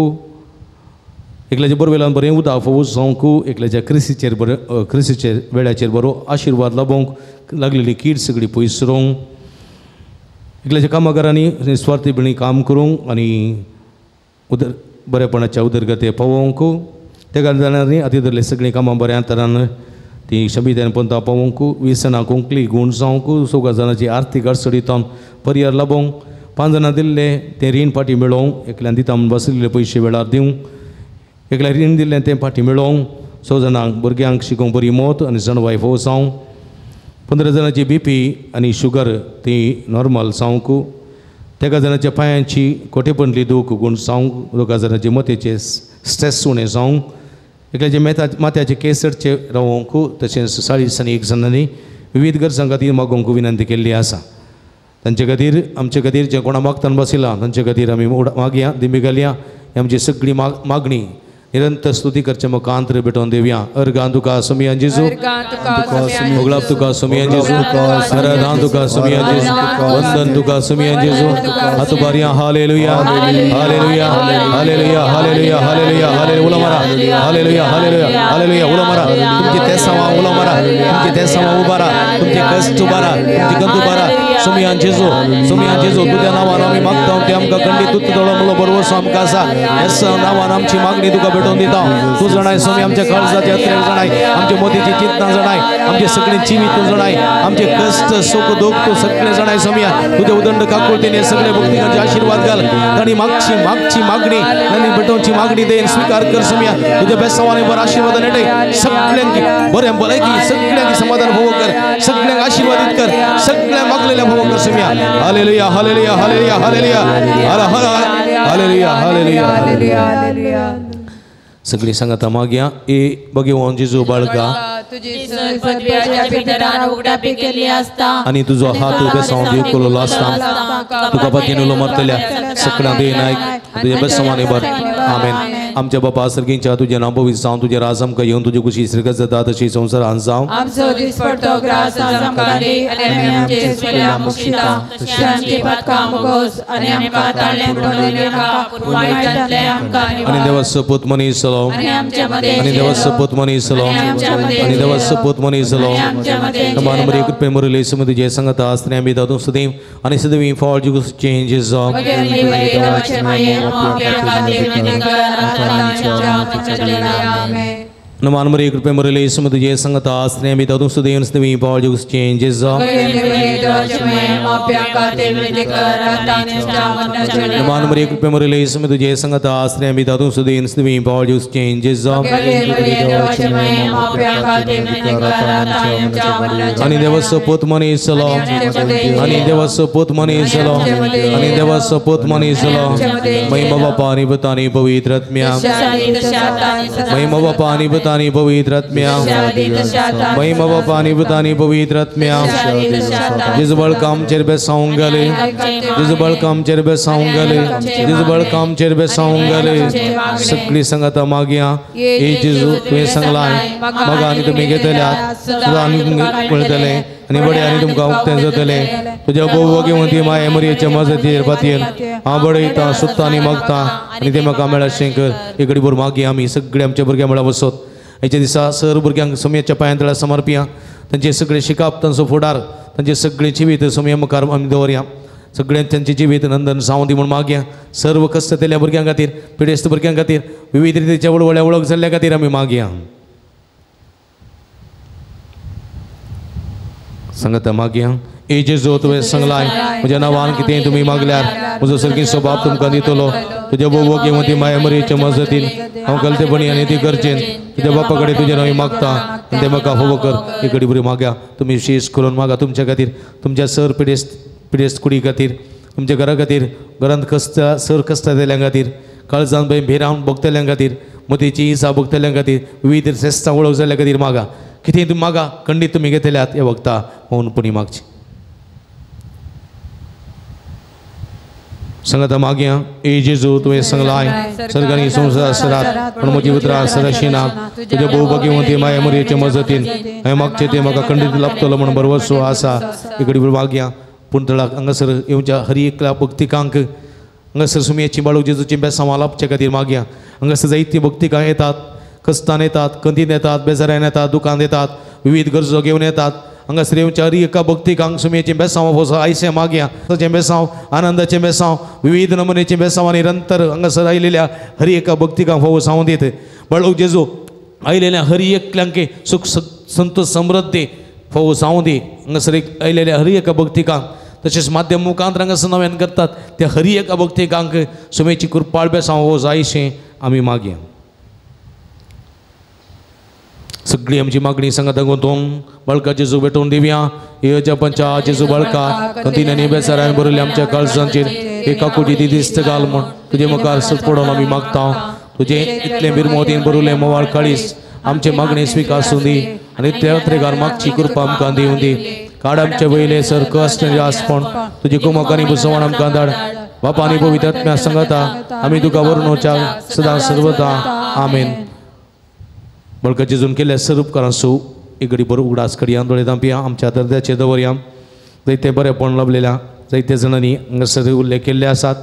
एकल्याच्या बरवेल्यान बरें उदक फोव जावंक, एकल्याच्या क्रिसीचेर बरें क्रिसीचेर वेळाचेर बरो आशिर्वाद लाबोवंक, लागलेली कीड सगळी पयस सरोवंक, एकल्याच्या कामागारांनी निस्वार्थीपणी काम करूंक आनी उदर बरेपणाच्या उदरगते पावोवंक, त्या जाणांनी आती धरले सगळीं कामां बऱ्या तरान ती शबित्यान पंता पावोवंक, 20 जाणां कोंकली गूण जावंक, 4 जाणांची आर्थीक अडचणींतल्यान पर्याय लाबोवंक, 5 जाणां दिल्ले तें रीण फाटीं मेळोवंक, एकल्यान दिता म्हूण बसलेले पयशे वेळार दिवंक, एकल्यान रीण दिल्लें तें फाटीं मेळोवंक, 6 जाणांक भुरग्यांक शिकोवंक बरी मत आनी जाणवाय फोव जावंक, 15 जाणांची BP आनी शुगर ती नॉर्मल जावंक, 13 जाणांच्या पांयांची कोटेपणली दूख गूण जावंक, 2 जाणांचे मतेचे स्ट्रेस उणें जावंक, एकल्याचे माथ्याचे केस चडचे रावोवंक, तशेंच 40 आनी 1 जाणांनी विविध गरजां खातीर मागोवंक विनंती केल्ली आसा. तांचे खातीर आमचे खातीर जे कोणा मागतान बसयला तांचे खातीर आमी मागया दिमी घालया. आमची सगळी मागणी निरंतर स्तुती करचे मुखांतर भेटोवन दिवया. अर्गां तुका सोमया जेजू, मोगलाप तुका सोमया जेजू, आराधना तुका सोमया जेजू, वंदन तुका सोमया जेजू. हात बारया hallelujah hallelujah hallelujah hallelujah hallelujah hallelujah. उलो मारा हालेलुया हालेलुया हालेलुया. उलो मारा तुमचे ते सवा, उलो मारा तुमचे ते सवा उबारा, तुमचे कष्ट उबारा, तुमचे गंत उबारा. सोमया जेजू, सोमया जेजू, तुझ्या नावान आमी मागता ते आमकां खंडीत तुजो मुलो बरवसो आमकां आसा. येस नावान आमची मागणी तुका भेटोवन दिता. तूं जाणाय स्वामी आमच्या काळजाची यात्रेक जाणाय, आमच्या मोदीची चिंतना जाणाय, आमचे सगळे जिवीत तूं जाणाय, आमचे कष्ट सुख दुःख तूं सगळे जाणाय स्वामी. तुझ्या उदंड काकुळतीने सगळे भक्तिकांचे आशीर्वाद घाल. तांणी मागची मागची मागणी तांणी भेटोवची मागणी देईन स्वीकार कर स्वामी. तुझ्या बेसावाने बरं आशीर्वाद नेटे सगळ्यांकी बरें भलायकी सगळ्यांकी समाधान भोव कर, सगळ्यांक आशीर्वादित कर, सगळ्या मागलेल्या भोव कर स्वामी. Hallelujah hallelujah hallelujah hallelujah hallelujah hallelujah hallelujah. सगळी सांगता मागया ए भगवान जेजू बाळका, आनी तुजो हात बेसांव दिवकलो आसता, तुका पातीन उलो मारतल्या सगळ्यां दे नायक तुज्या बेसांवांनी बर. आमेन. आमच्या बापा सर्गींच्या तुजें नांव पवित्र जावं, तुजें राज आमकां येवन, तुजे कुशी स्वर्गात जाता तशी संवसारांत जावं. आमचो दिसपडतो ग्रास आज आमकां दी आनी आमचे सुल्या मुक्षिता तशें आमची पातकां मुगोस आनी आमकां ताळ्यांत पडूं दिनाका, पूण वायटांतलें आमकां निवार. आनी देवा सपूत मनीस जालो, आनी देवा सपूत मनीस जालो, आनी देवा सपूत मनीस जालो. मान मरी कृपे मुरली समुद्र जय संगता आसने आमी दादू सदैव आनी सदैव फॉल जुगस चेंजेस. नमान मरी कृपे मुरली समुद्र जय संगता आसने आमी दादू सदैव सदैव फॉल जुगस चेंजेस. नमान मरी कृपे मुरली समुद्र जय संगता आसने आमी दादू सदैव सदैव फॉल जुगस चेंजेस. आनी देवा सपूत मनीस जालो, आनी देवा सपूत मनीस जालो, आनी देवा सपूत मनीस जालो. महिमा बापा आनी पुता आनी पवित्र आत्म्या, महिमा बापा आनी पुता आनी पवित्र आत्म्या, महिमा बापा आनी पुता आनी पवित्र आत्म्या. जेजू बाळका आमचेर बेसावंक घाले, जेजू बाळका आमचेर बेसावंक घाले, जेजू बाळका आमचेर बेसावंक घाले. सगळी संगता मागया ए जेजू तुवें सांगलां मगा आनी तुमी घेतल्यात तुजा आनी मेळटलें आनी बडें आनी तुमकां उक्तें जातलें. तुज्या भोव घेवन माये मरयेच्या मजतीर पातयेन हांव बडयता सुत्ता आनी मागता आनी तें म्हाका मेळाशें कर. एक घडीभर मागया आमी सगळे आमच्या भुरग्यां मेळा बसत हेच्या दिसा सर भुरग्यांक सोमयाच्या पांयां तळा समर्पिया. तांचे सगळे शिकप, तांचो फुडार, तांचे सगळे जिवीत सोमया मुखार आमी दवरया. सगळ्यां तांचे जिवीत नंदन जावं दी म्हूण मागया. सर्व कश्ट जाल्ल्या भुरग्यां खातीर, पिडेस्त भुरग्यां खातीर, विविध रितीच्या वळवळ्या वळख जाल्ल्या खातीर आमी मागया. सांगता मागया ए जेजू तुवें सांगलाय म्हज्या नांवान कितें तुमी मागल्यार म्हजो सर्गीचो बाप तुमकां दितलो. तुज्या भोव घेवन माया मरयेच्या मजतीन हांव गलतेपणी आनी ती गरजेन तुज्या बापा कडेन तुजें नांव मागता आनी तें म्हाका फोव कर. एक घडी बरी मागया तुमी शेस करून मागा तुमच्या खातीर, तुमच्या सर पिडेस्त पिडेस्त कुडी खातीर, तुमच्या घरा खातीर, घरांत कश्ट सर कश्ट जाल्ल्या खातीर, काळजान भंय भेरावन भोगतल्यां खातीर, मतीची इजा भोगतल्यां खातीर, विविध श्रेश्ठां वळख जाल्ल्या खातीर मागा. कितें तुमी मागा खंडीत तुमी घेतल्यात हे वखता म्हणून पुणी मागची. सांगता मागया ए जेजू तुवें सांगलाय सर्गांनी संवसार आसरात पूण म्हजी उतरां आसराशी ना. तुज्या भोव भगवंती माया मरयेचे मजतीन हांवें मागचें तें म्हाका खंडीत लाभतलो म्हूण भरवसो आसा. इकडे मागया पूण तळाक हांगासर येवच्या हर एकल्या भक्तिकांक हांगासर सुमयेची बाळूक जेजूची बेसांवां लाभचे खातीर मागया. हांगासर जायतीं भक्तिकां येतात, कश्टान येतात, कंदीन येतात, बेजारान येतात, दुकान येतात, विविध गरजो घेवन येतात. हांगासर येवच्या हर एका भक्तिकांक सुमयेचें बेसांव फोसो आयसें मागया. ताचें बेसांव, आनंदाचें बेसांव, विविध नमुनेचें बेसांव निरंतर हांगासर आयिल्ल्या हर एका भक्तिकांक फोव सावून दित. बाळूक जेजू आयिल्ल्या हर एकल्यांक सुख संतोष समृद्धी फोव जावं दी. हांगासर आयिल्ल्या हर एका भक्तिकांक तशेंच माध्यम मुखांत हांगासर नव्यान करतात त्या हर एका भक्तिकांक सुमेची कृपाळ बेसांव हो जायशें आमी मागया. सगळी आमची मागणी सांगता गोंतोंग बाळका जेजू भेटोवन दिवया. हे पंचा जेजू बाळका कंतीन आनी बेसारान बरयल्ले आमच्या काळजांचेर एका कुटी ती दिस्त घाल म्हूण तुजे मुखार सत पडोवन आमी मागता. तुजें इतलें बिरमोतीन बरयलें मोवाळ काळीस आमचे मागणी स्विकासूं दी आनी त्या त्रेगार मागची कृपा आमकां दिवं दी. काड आमचे वयले सर कश्ट आनी आसपण तुजे कुमक आनी बुसवण आमकां धाड. बापा आनी पवित्र आत्म्या संगाता आमी तुका वर्णोच्या सदां सर्वदा आमेन. बळकट जेजून केल्ल्या सर्व उपकारांचो एक घडी बरो उगडास करया, दोळे धांपया, आमच्या दर्द्याचेर दवरया. जायते बरेपण लाभलेल्या जायते जाणांनी हांगासर उल्लेख केल्ले आसात.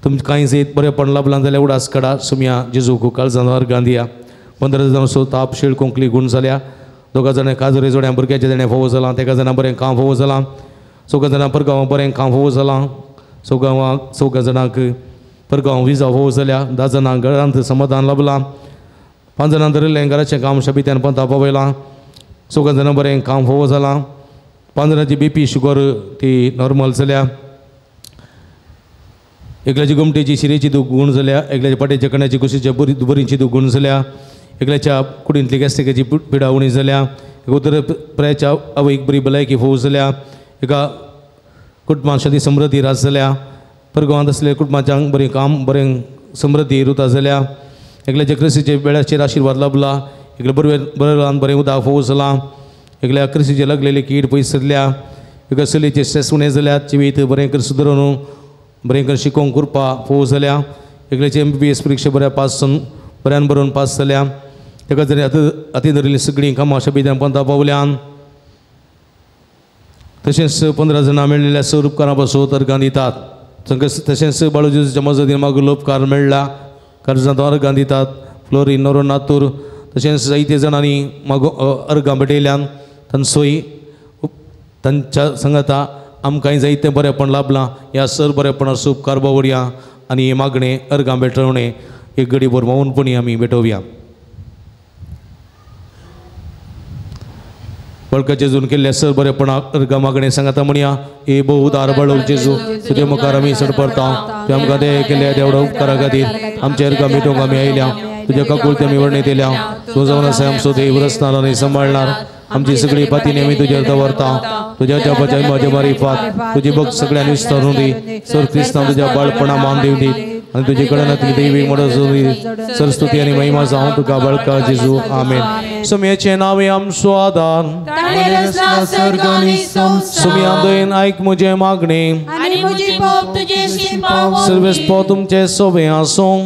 तुमकां कांय जैत बरेपण लाभलां जाल्यार उगडास काडा, सुमया जेजूक काळजान अर्गां दिया. 15 जाणांचो ताप शीळ कोंकली गूण जाल्या, 2 जाणां काजरे जोड्या भुरग्याचें देणें फोवो जालां, 1 जाणां बरें काम फोवो जालां, 4 जाणां परगांव बरें काम फोवो जालां, 4 जाणांक परगांव विजा फोवो जाल्या, 10 जाणांक घरांत समाधान लाभलां, 5 जाणां धरिल्लें घराचें काम शबित्यान पंता पावयलां, 4 जाणां बरें काम फोवो जालां, 5 जाणांची बी पी शुगर ती नॉर्मल जाल्या, एकल्याची गोमटेची शिरेची दूख गूण जाल्या, एकल्याच्या पाट्याच्या कण्याची कुशीच्या दुबरींची दूख गूण जाल्या, एकल्याच्या कुडींतली गॅस्ट्रिकाची पिडा उणी जाल्या, उत्तर प्रायाच्या आवयक बरी भलायकी फोव जाल्या, एका कुटुंबान शांती समृद्धी राज जाल्या, परगांवांत आसलेल्या कुटुंबाच्या बरें काम बरें समृद्धी रुता जाल्या, एकल्याच्या क्रिस्तीच्या वेळाचेर आशिर्वाद लाभला, एकल्या बरें बरें उदक फोव जालां, एकल्या क्रिस्तीचे लागलेली कीड पयस सरल्या, एका चलयेचे स्ट्रेस उणें जाल्यात, जिवीत बरें कर सुदरून बरें कर शिकोवंक कृपा फोव जाल्या, एकल्याची MBBS परिक्षा बऱ्या पास बऱ्यान बरोवन पास जाल्या, ताका जरी हाती धरिल्लीं सगळीं कामां शबित्यान पंता पावल्यान. तशेंच 15 जाणां मेळिल्ल्या सर्व उपकारां पासून अर्गां दितात. तशेंच बाळू जेजूच्या मजतीन मागुल्लो उपकार मेळ्ळा, कर्जांत अर्गां दितात. फ्लोरीन नोरो नातूर तशेंच जायते जाणांनी मागो अर्गां भेटयल्यान तांचोय तांच्या संगाता आमकांय जायतें बरेंपण लाभलां. ह्या सर बरेपणाचो उपकार बावडया आनी हे मागणें अर्गां भेटवणें एक घडी भर मौनपणी आमी भेटोवया. बळकट जेजून केल्ल्या सर बरेपणाक अर्गां मागणें सांगाता म्हणया. ए बहुदार बाळू जेजू, तुजे मुखार आमी सडपडता, तुवें आमकां दया केल्ल्या देवडा उपकारा खातीर आमच्या अर्गां भेटोवंक आमी आयल्या. तुज्या काकुळती आमी वर्णीत येयल्या. तूं जावन आसा आमचो देव, रचणार आनी सांबाळणार. आमची सगळी पातीने आमी तुजेर दवरता. तुज्या जपाच्या म्हज्या मारिफात तुजी भक्त सगळ्यांनी विस्तारून दी. सर क्रिस्तांव तुज्या बाळपणा मान दिवं दी आनी तुजे कडेन तुजी देवी मदत जावं दी. सरस्तुती आनी महिमा जावं तुका बळका जेजू. आमेन. सुमयेचें नांव आमचो आदार, सुमया दयेन आयक म्हजें मागणें, सर्वेस्पो तुमचें सोबें आसूं.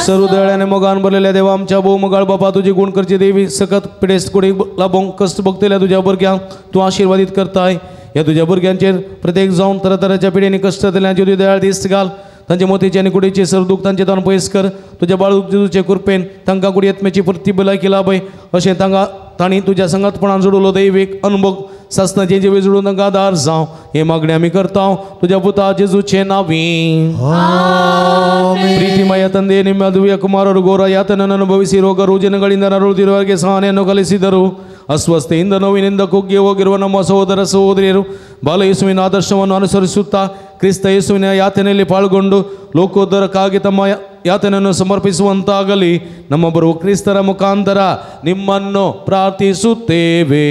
सर्व दयाळ्याने मोगान भरलेल्या देवा आमच्या भोव मोगाळ बापा, तुजी गुण करची देवी सकत पिडेस्त कुडीक लाभोवंक कश्ट भोगतल्या तुज्या भुरग्यांक तूं आशिर्वादीत करताय. ह्या तुज्या भुरग्यांचेर प्रत्येक जावन तरातराच्या पिढ्यांनी कश्ट जातल्यांची तुजी दयाळ दिस्त घाल. तांचे मोतीचे आनी कुडीचे सर्व दूख तांचे तावन पयस कर. तुज्या बाळू जेजूचे कृपेन तांकां कुडी आत्म्याची पुरती भलायकी लाभय अशें तांकां तांणी तुज्या संगातपणान जोडलो दैवीक अनुभव सासनाचे जिवे जोडून तांकां आदार जावं हे मागणें आमी करता तुज्या पुता जेजूचे नांवी. ಪ್ರೀತಿಮಯ ತಂದೆ, ನಿಮ್ಮ ದಿವ್ಯ ಕುಮಾರರು ಘೋರ ಯಾತನನ್ನು ಅನುಭವಿಸಿ ರೋಗ ರುಜಿನಗಳಿಂದ ನರಳುತ್ತಿರುವವರಿಗೆ ಸಹನೆಯನ್ನು ಕಲಿಸಿದರು. ಅಸ್ವಸ್ಥೆಯಿಂದ ನೋವಿನಿಂದ ಕುಗ್ಗಿ ಹೋಗಿರುವ ನಮ್ಮ ಸಹೋದರ ಸಹೋದರಿಯರು ಬಾಲಯೇಸುವಿನ ಆದರ್ಶವನ್ನು ಅನುಸರಿಸುತ್ತಾ ಕ್ರಿಸ್ತ ಯೇಸುವಿನ ಯಾತನೆಯಲ್ಲಿ ಪಾಲ್ಗೊಂಡು ಲೋಕೋದ್ಧಾರಕ್ಕಾಗಿ ತಮ್ಮ ಯಾತನೆಯನ್ನು ಸಮರ್ಪಿಸುವಂತಾಗಲಿ. ನಮ್ಮ ಬರುವ ಕ್ರಿಸ್ತರ ಮುಖಾಂತರ ನಿಮ್ಮನ್ನು ಪ್ರಾರ್ಥಿಸುತ್ತೇವೆ.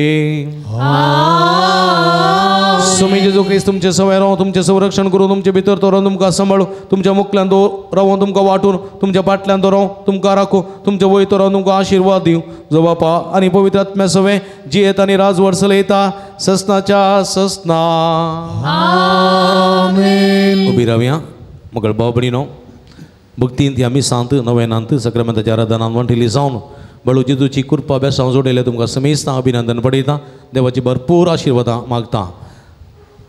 स्वामी जेजू क्रिस्त तुमचे सवय रावून तुमचें संरक्षण करून तुमचे भितर तो रावन तुमकां सांबाळू, तुमच्या मुखल्यान तो रावून तुमकां वांटून, तुमच्या फाटल्यान तो रावून तुमकां राखू, तुमच्या वयर तो रावून तुमकां आशिर्वाद दिवं. जो बापा आनी पवित्र आत्म्या सवें जियेत आनी राजवट चलयता ससनाच्या ससना. उबी रावया मगळ भाव भयणीनो, भक्तीन ती आमी सांत नवेनांत सक्रामेंताच्या आराधनान वांटिल्ली जावन बळू जेजूची कृपा बेसांव जोडयल्या तुमकां समेस्तां अभिनंदन पडयता. देवाची भरपूर आशिर्वादां मागता.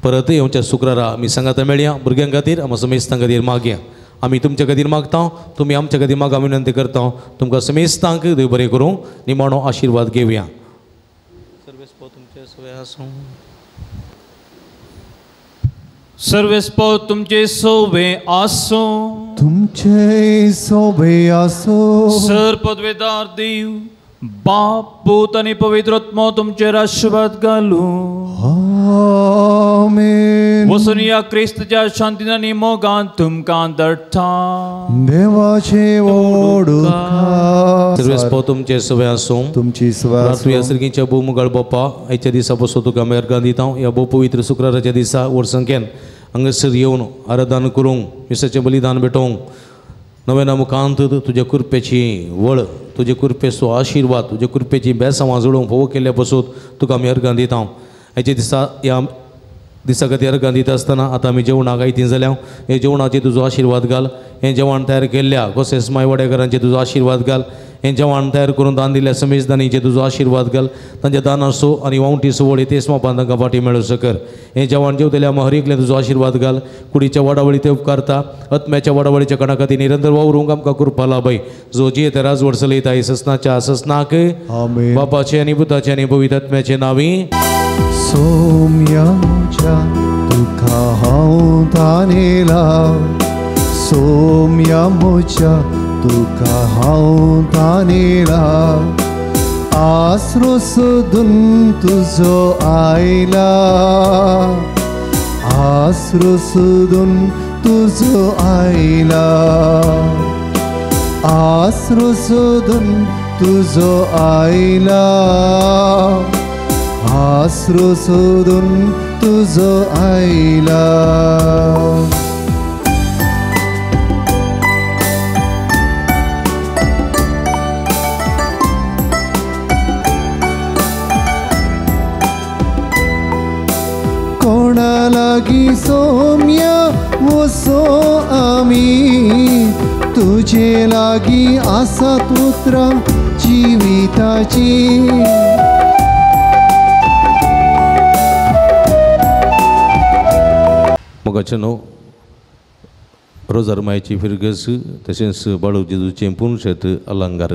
परत येवच्या शुक्रारा आमी सांगाता मेळया. भुरग्यां खातीर आमी समेस्तां खातीर मागया. आमी तुमच्या खातीर मागता, तुमी आमच्या खातीर मागा विनंती करता. तुमकां समेस्तांक देव बरें करूं निमाणो आशिर्वाद घेवया. सर्वेस्पो तुमचे सोबे आसूं, तुमचे सोबे आसूं. सर पदवेदार देव बाप पूत आनी पवित्र आत्मो तुमचेर आशिर्वाद घालूं. आमेन. वचून ह्या क्रिस्ताच्या शांतीन आनी मोगान तुमकां दडटा. देवाचे ओडुका. सर्वेस्पो तुमचे सोबे आसूं, तुमची प्रार्थना. सर्गीच्या भोव मुगाळ बापा, आयच्या दिसा बसो तुका आमी अर्गां दिता. ह्या भोव पवित्र शुक्राराच्या दिसा वर्संख्यान हांगासर येवन आराधन करूंक, मिसाचें बलिदान भेटोवंक नव्या मुखांत तुज्या कृपेची वळ, तुजे कृपेचो आशिर्वाद, तुजे कृपेची बेसांवां जोडूंक फोव केल्ल्या पसून तुका आमी अर्गां दिता. आयच्या दिसा ह्या दिसा खातीर अर्गां दिता आसतना आतां आमी जेवणाक आयतीं जाल्या हे जेवणाचे तुजो आशिर्वाद घाल. हें जेवण तयार केल्ल्या गोसेस माय वाडेकरांचे तुजो आशिर्वाद घाल. हें जेवण तयार करून दान दिल्ल्या समेजदानीचे तुजो आशिर्वाद घाल. तांच्या दानाचो आनी वावटी सुवळी तेच मापान तांकां फाटी मेळोसो कर. हें जेवण जेवतल्या हर तुजो आशिर्वाद घाल. कुडीच्या वाडावळी ते उपकारता आत्म्याच्या वाडावळीच्या कणा खातीर निरंतर वावरूंक आमकां कृपा लाभय. जो जियेत राजवड चलयता ससनाच्या ससनाक बापाचे आनी पुताचे आनी पवित्र आत्म्याचे नांवी. सोम्या म्हज्या तुका हांव तानेला, सोम्या म्हज्या तुका हांव तानेला, आसरो सोदून तुजो आयला, आसरो सोदून तुजो आयला, आसरो सोदून तुजो आयला, आसरो सोदून तुजो आयला. कोणा लागी सोम्या वसो आमी, तुजे लागी आसात उतरां जिविताची. मोगाचे न्हू रोजार मायची फिरगस तशेंच बाळू जेजूचें पुनशेत अलंकार.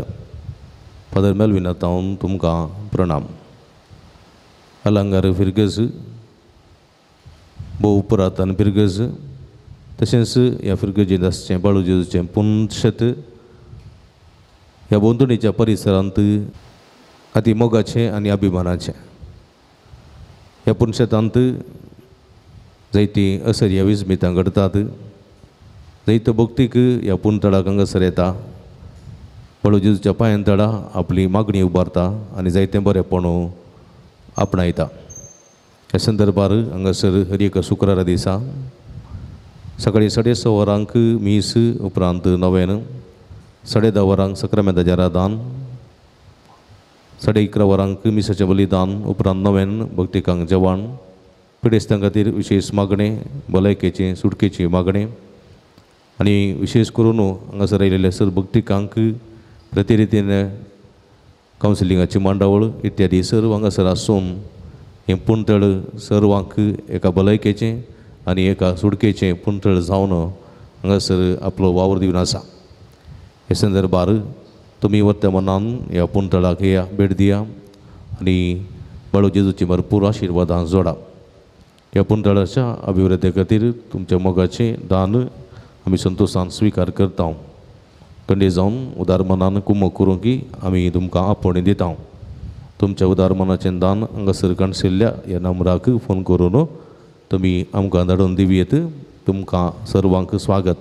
फादर मेलविना तावन तुमकां प्रणाम. अलंकार फिरगस भोव पुरातन फिरगज तशेंच ह्या फिरगजेंत आसचें बाळू जेजूचें पुनशेत ह्या भोंवतणीच्या परिसरांत अती मोगाचें आनी अभिमानाचें. ह्या पुनशेतांत जायतीं असर्या विस्मितां घडटात. जायतो भक्तीक ह्या पुनतळाक हांगासर येता, बाळू जेजूच्या पांयां तळा आपली मागणी उबारता आनी जायतें बरेंपण आपणायता. ह्या संदर्भार हांगासर हर एका शुक्रारा दिसा सकाळीं 6:30 वरांक मीस, उपरांत नव्यान 10:30 वरांक सक्रामेंताचें आराधन, 11:30 वरांक मिसाचें बलिदान, उपरांत नव्यान भक्तिकांक जेवण, पिडेस्तां खातीर विशेश मागणें, भलायकेचें सुटकेची मागणें आनी विशेश करून हांगासर आयिल्ल्या सर भक्तिकांक प्रतिरितीन कावन्सिलिंगाची मांडावळ इत्यादी सर्व हांगासर आसून हें पुणतळ सर्वांक एका भलायकेचें आनी एका सुटकेचें पुणतळ जावन हांगासर आपलो वावर दिवन आसा. हे संदर्भार तुमी वर्तमानान ह्या पुणतळाक या भेट दिया आनी बाळू जेजूची भरपूर आशिर्वादां जोडा. ह्या पुणतळाच्या अभिवृद्धी खातीर तुमच्या मोगाचें दान आमी संतोशान स्विकार करता. कंडे जावन उदार मनान कुमक करूंक आमी तुमकां आपोवणें दिता. तुमच्या उदार मनाचें दान हांगासर काणशिल्ल्या ह्या नंबराक फोन करून तुमी आमकां धाडून दिवयेत. तुमकां सर्वांक स्वागत.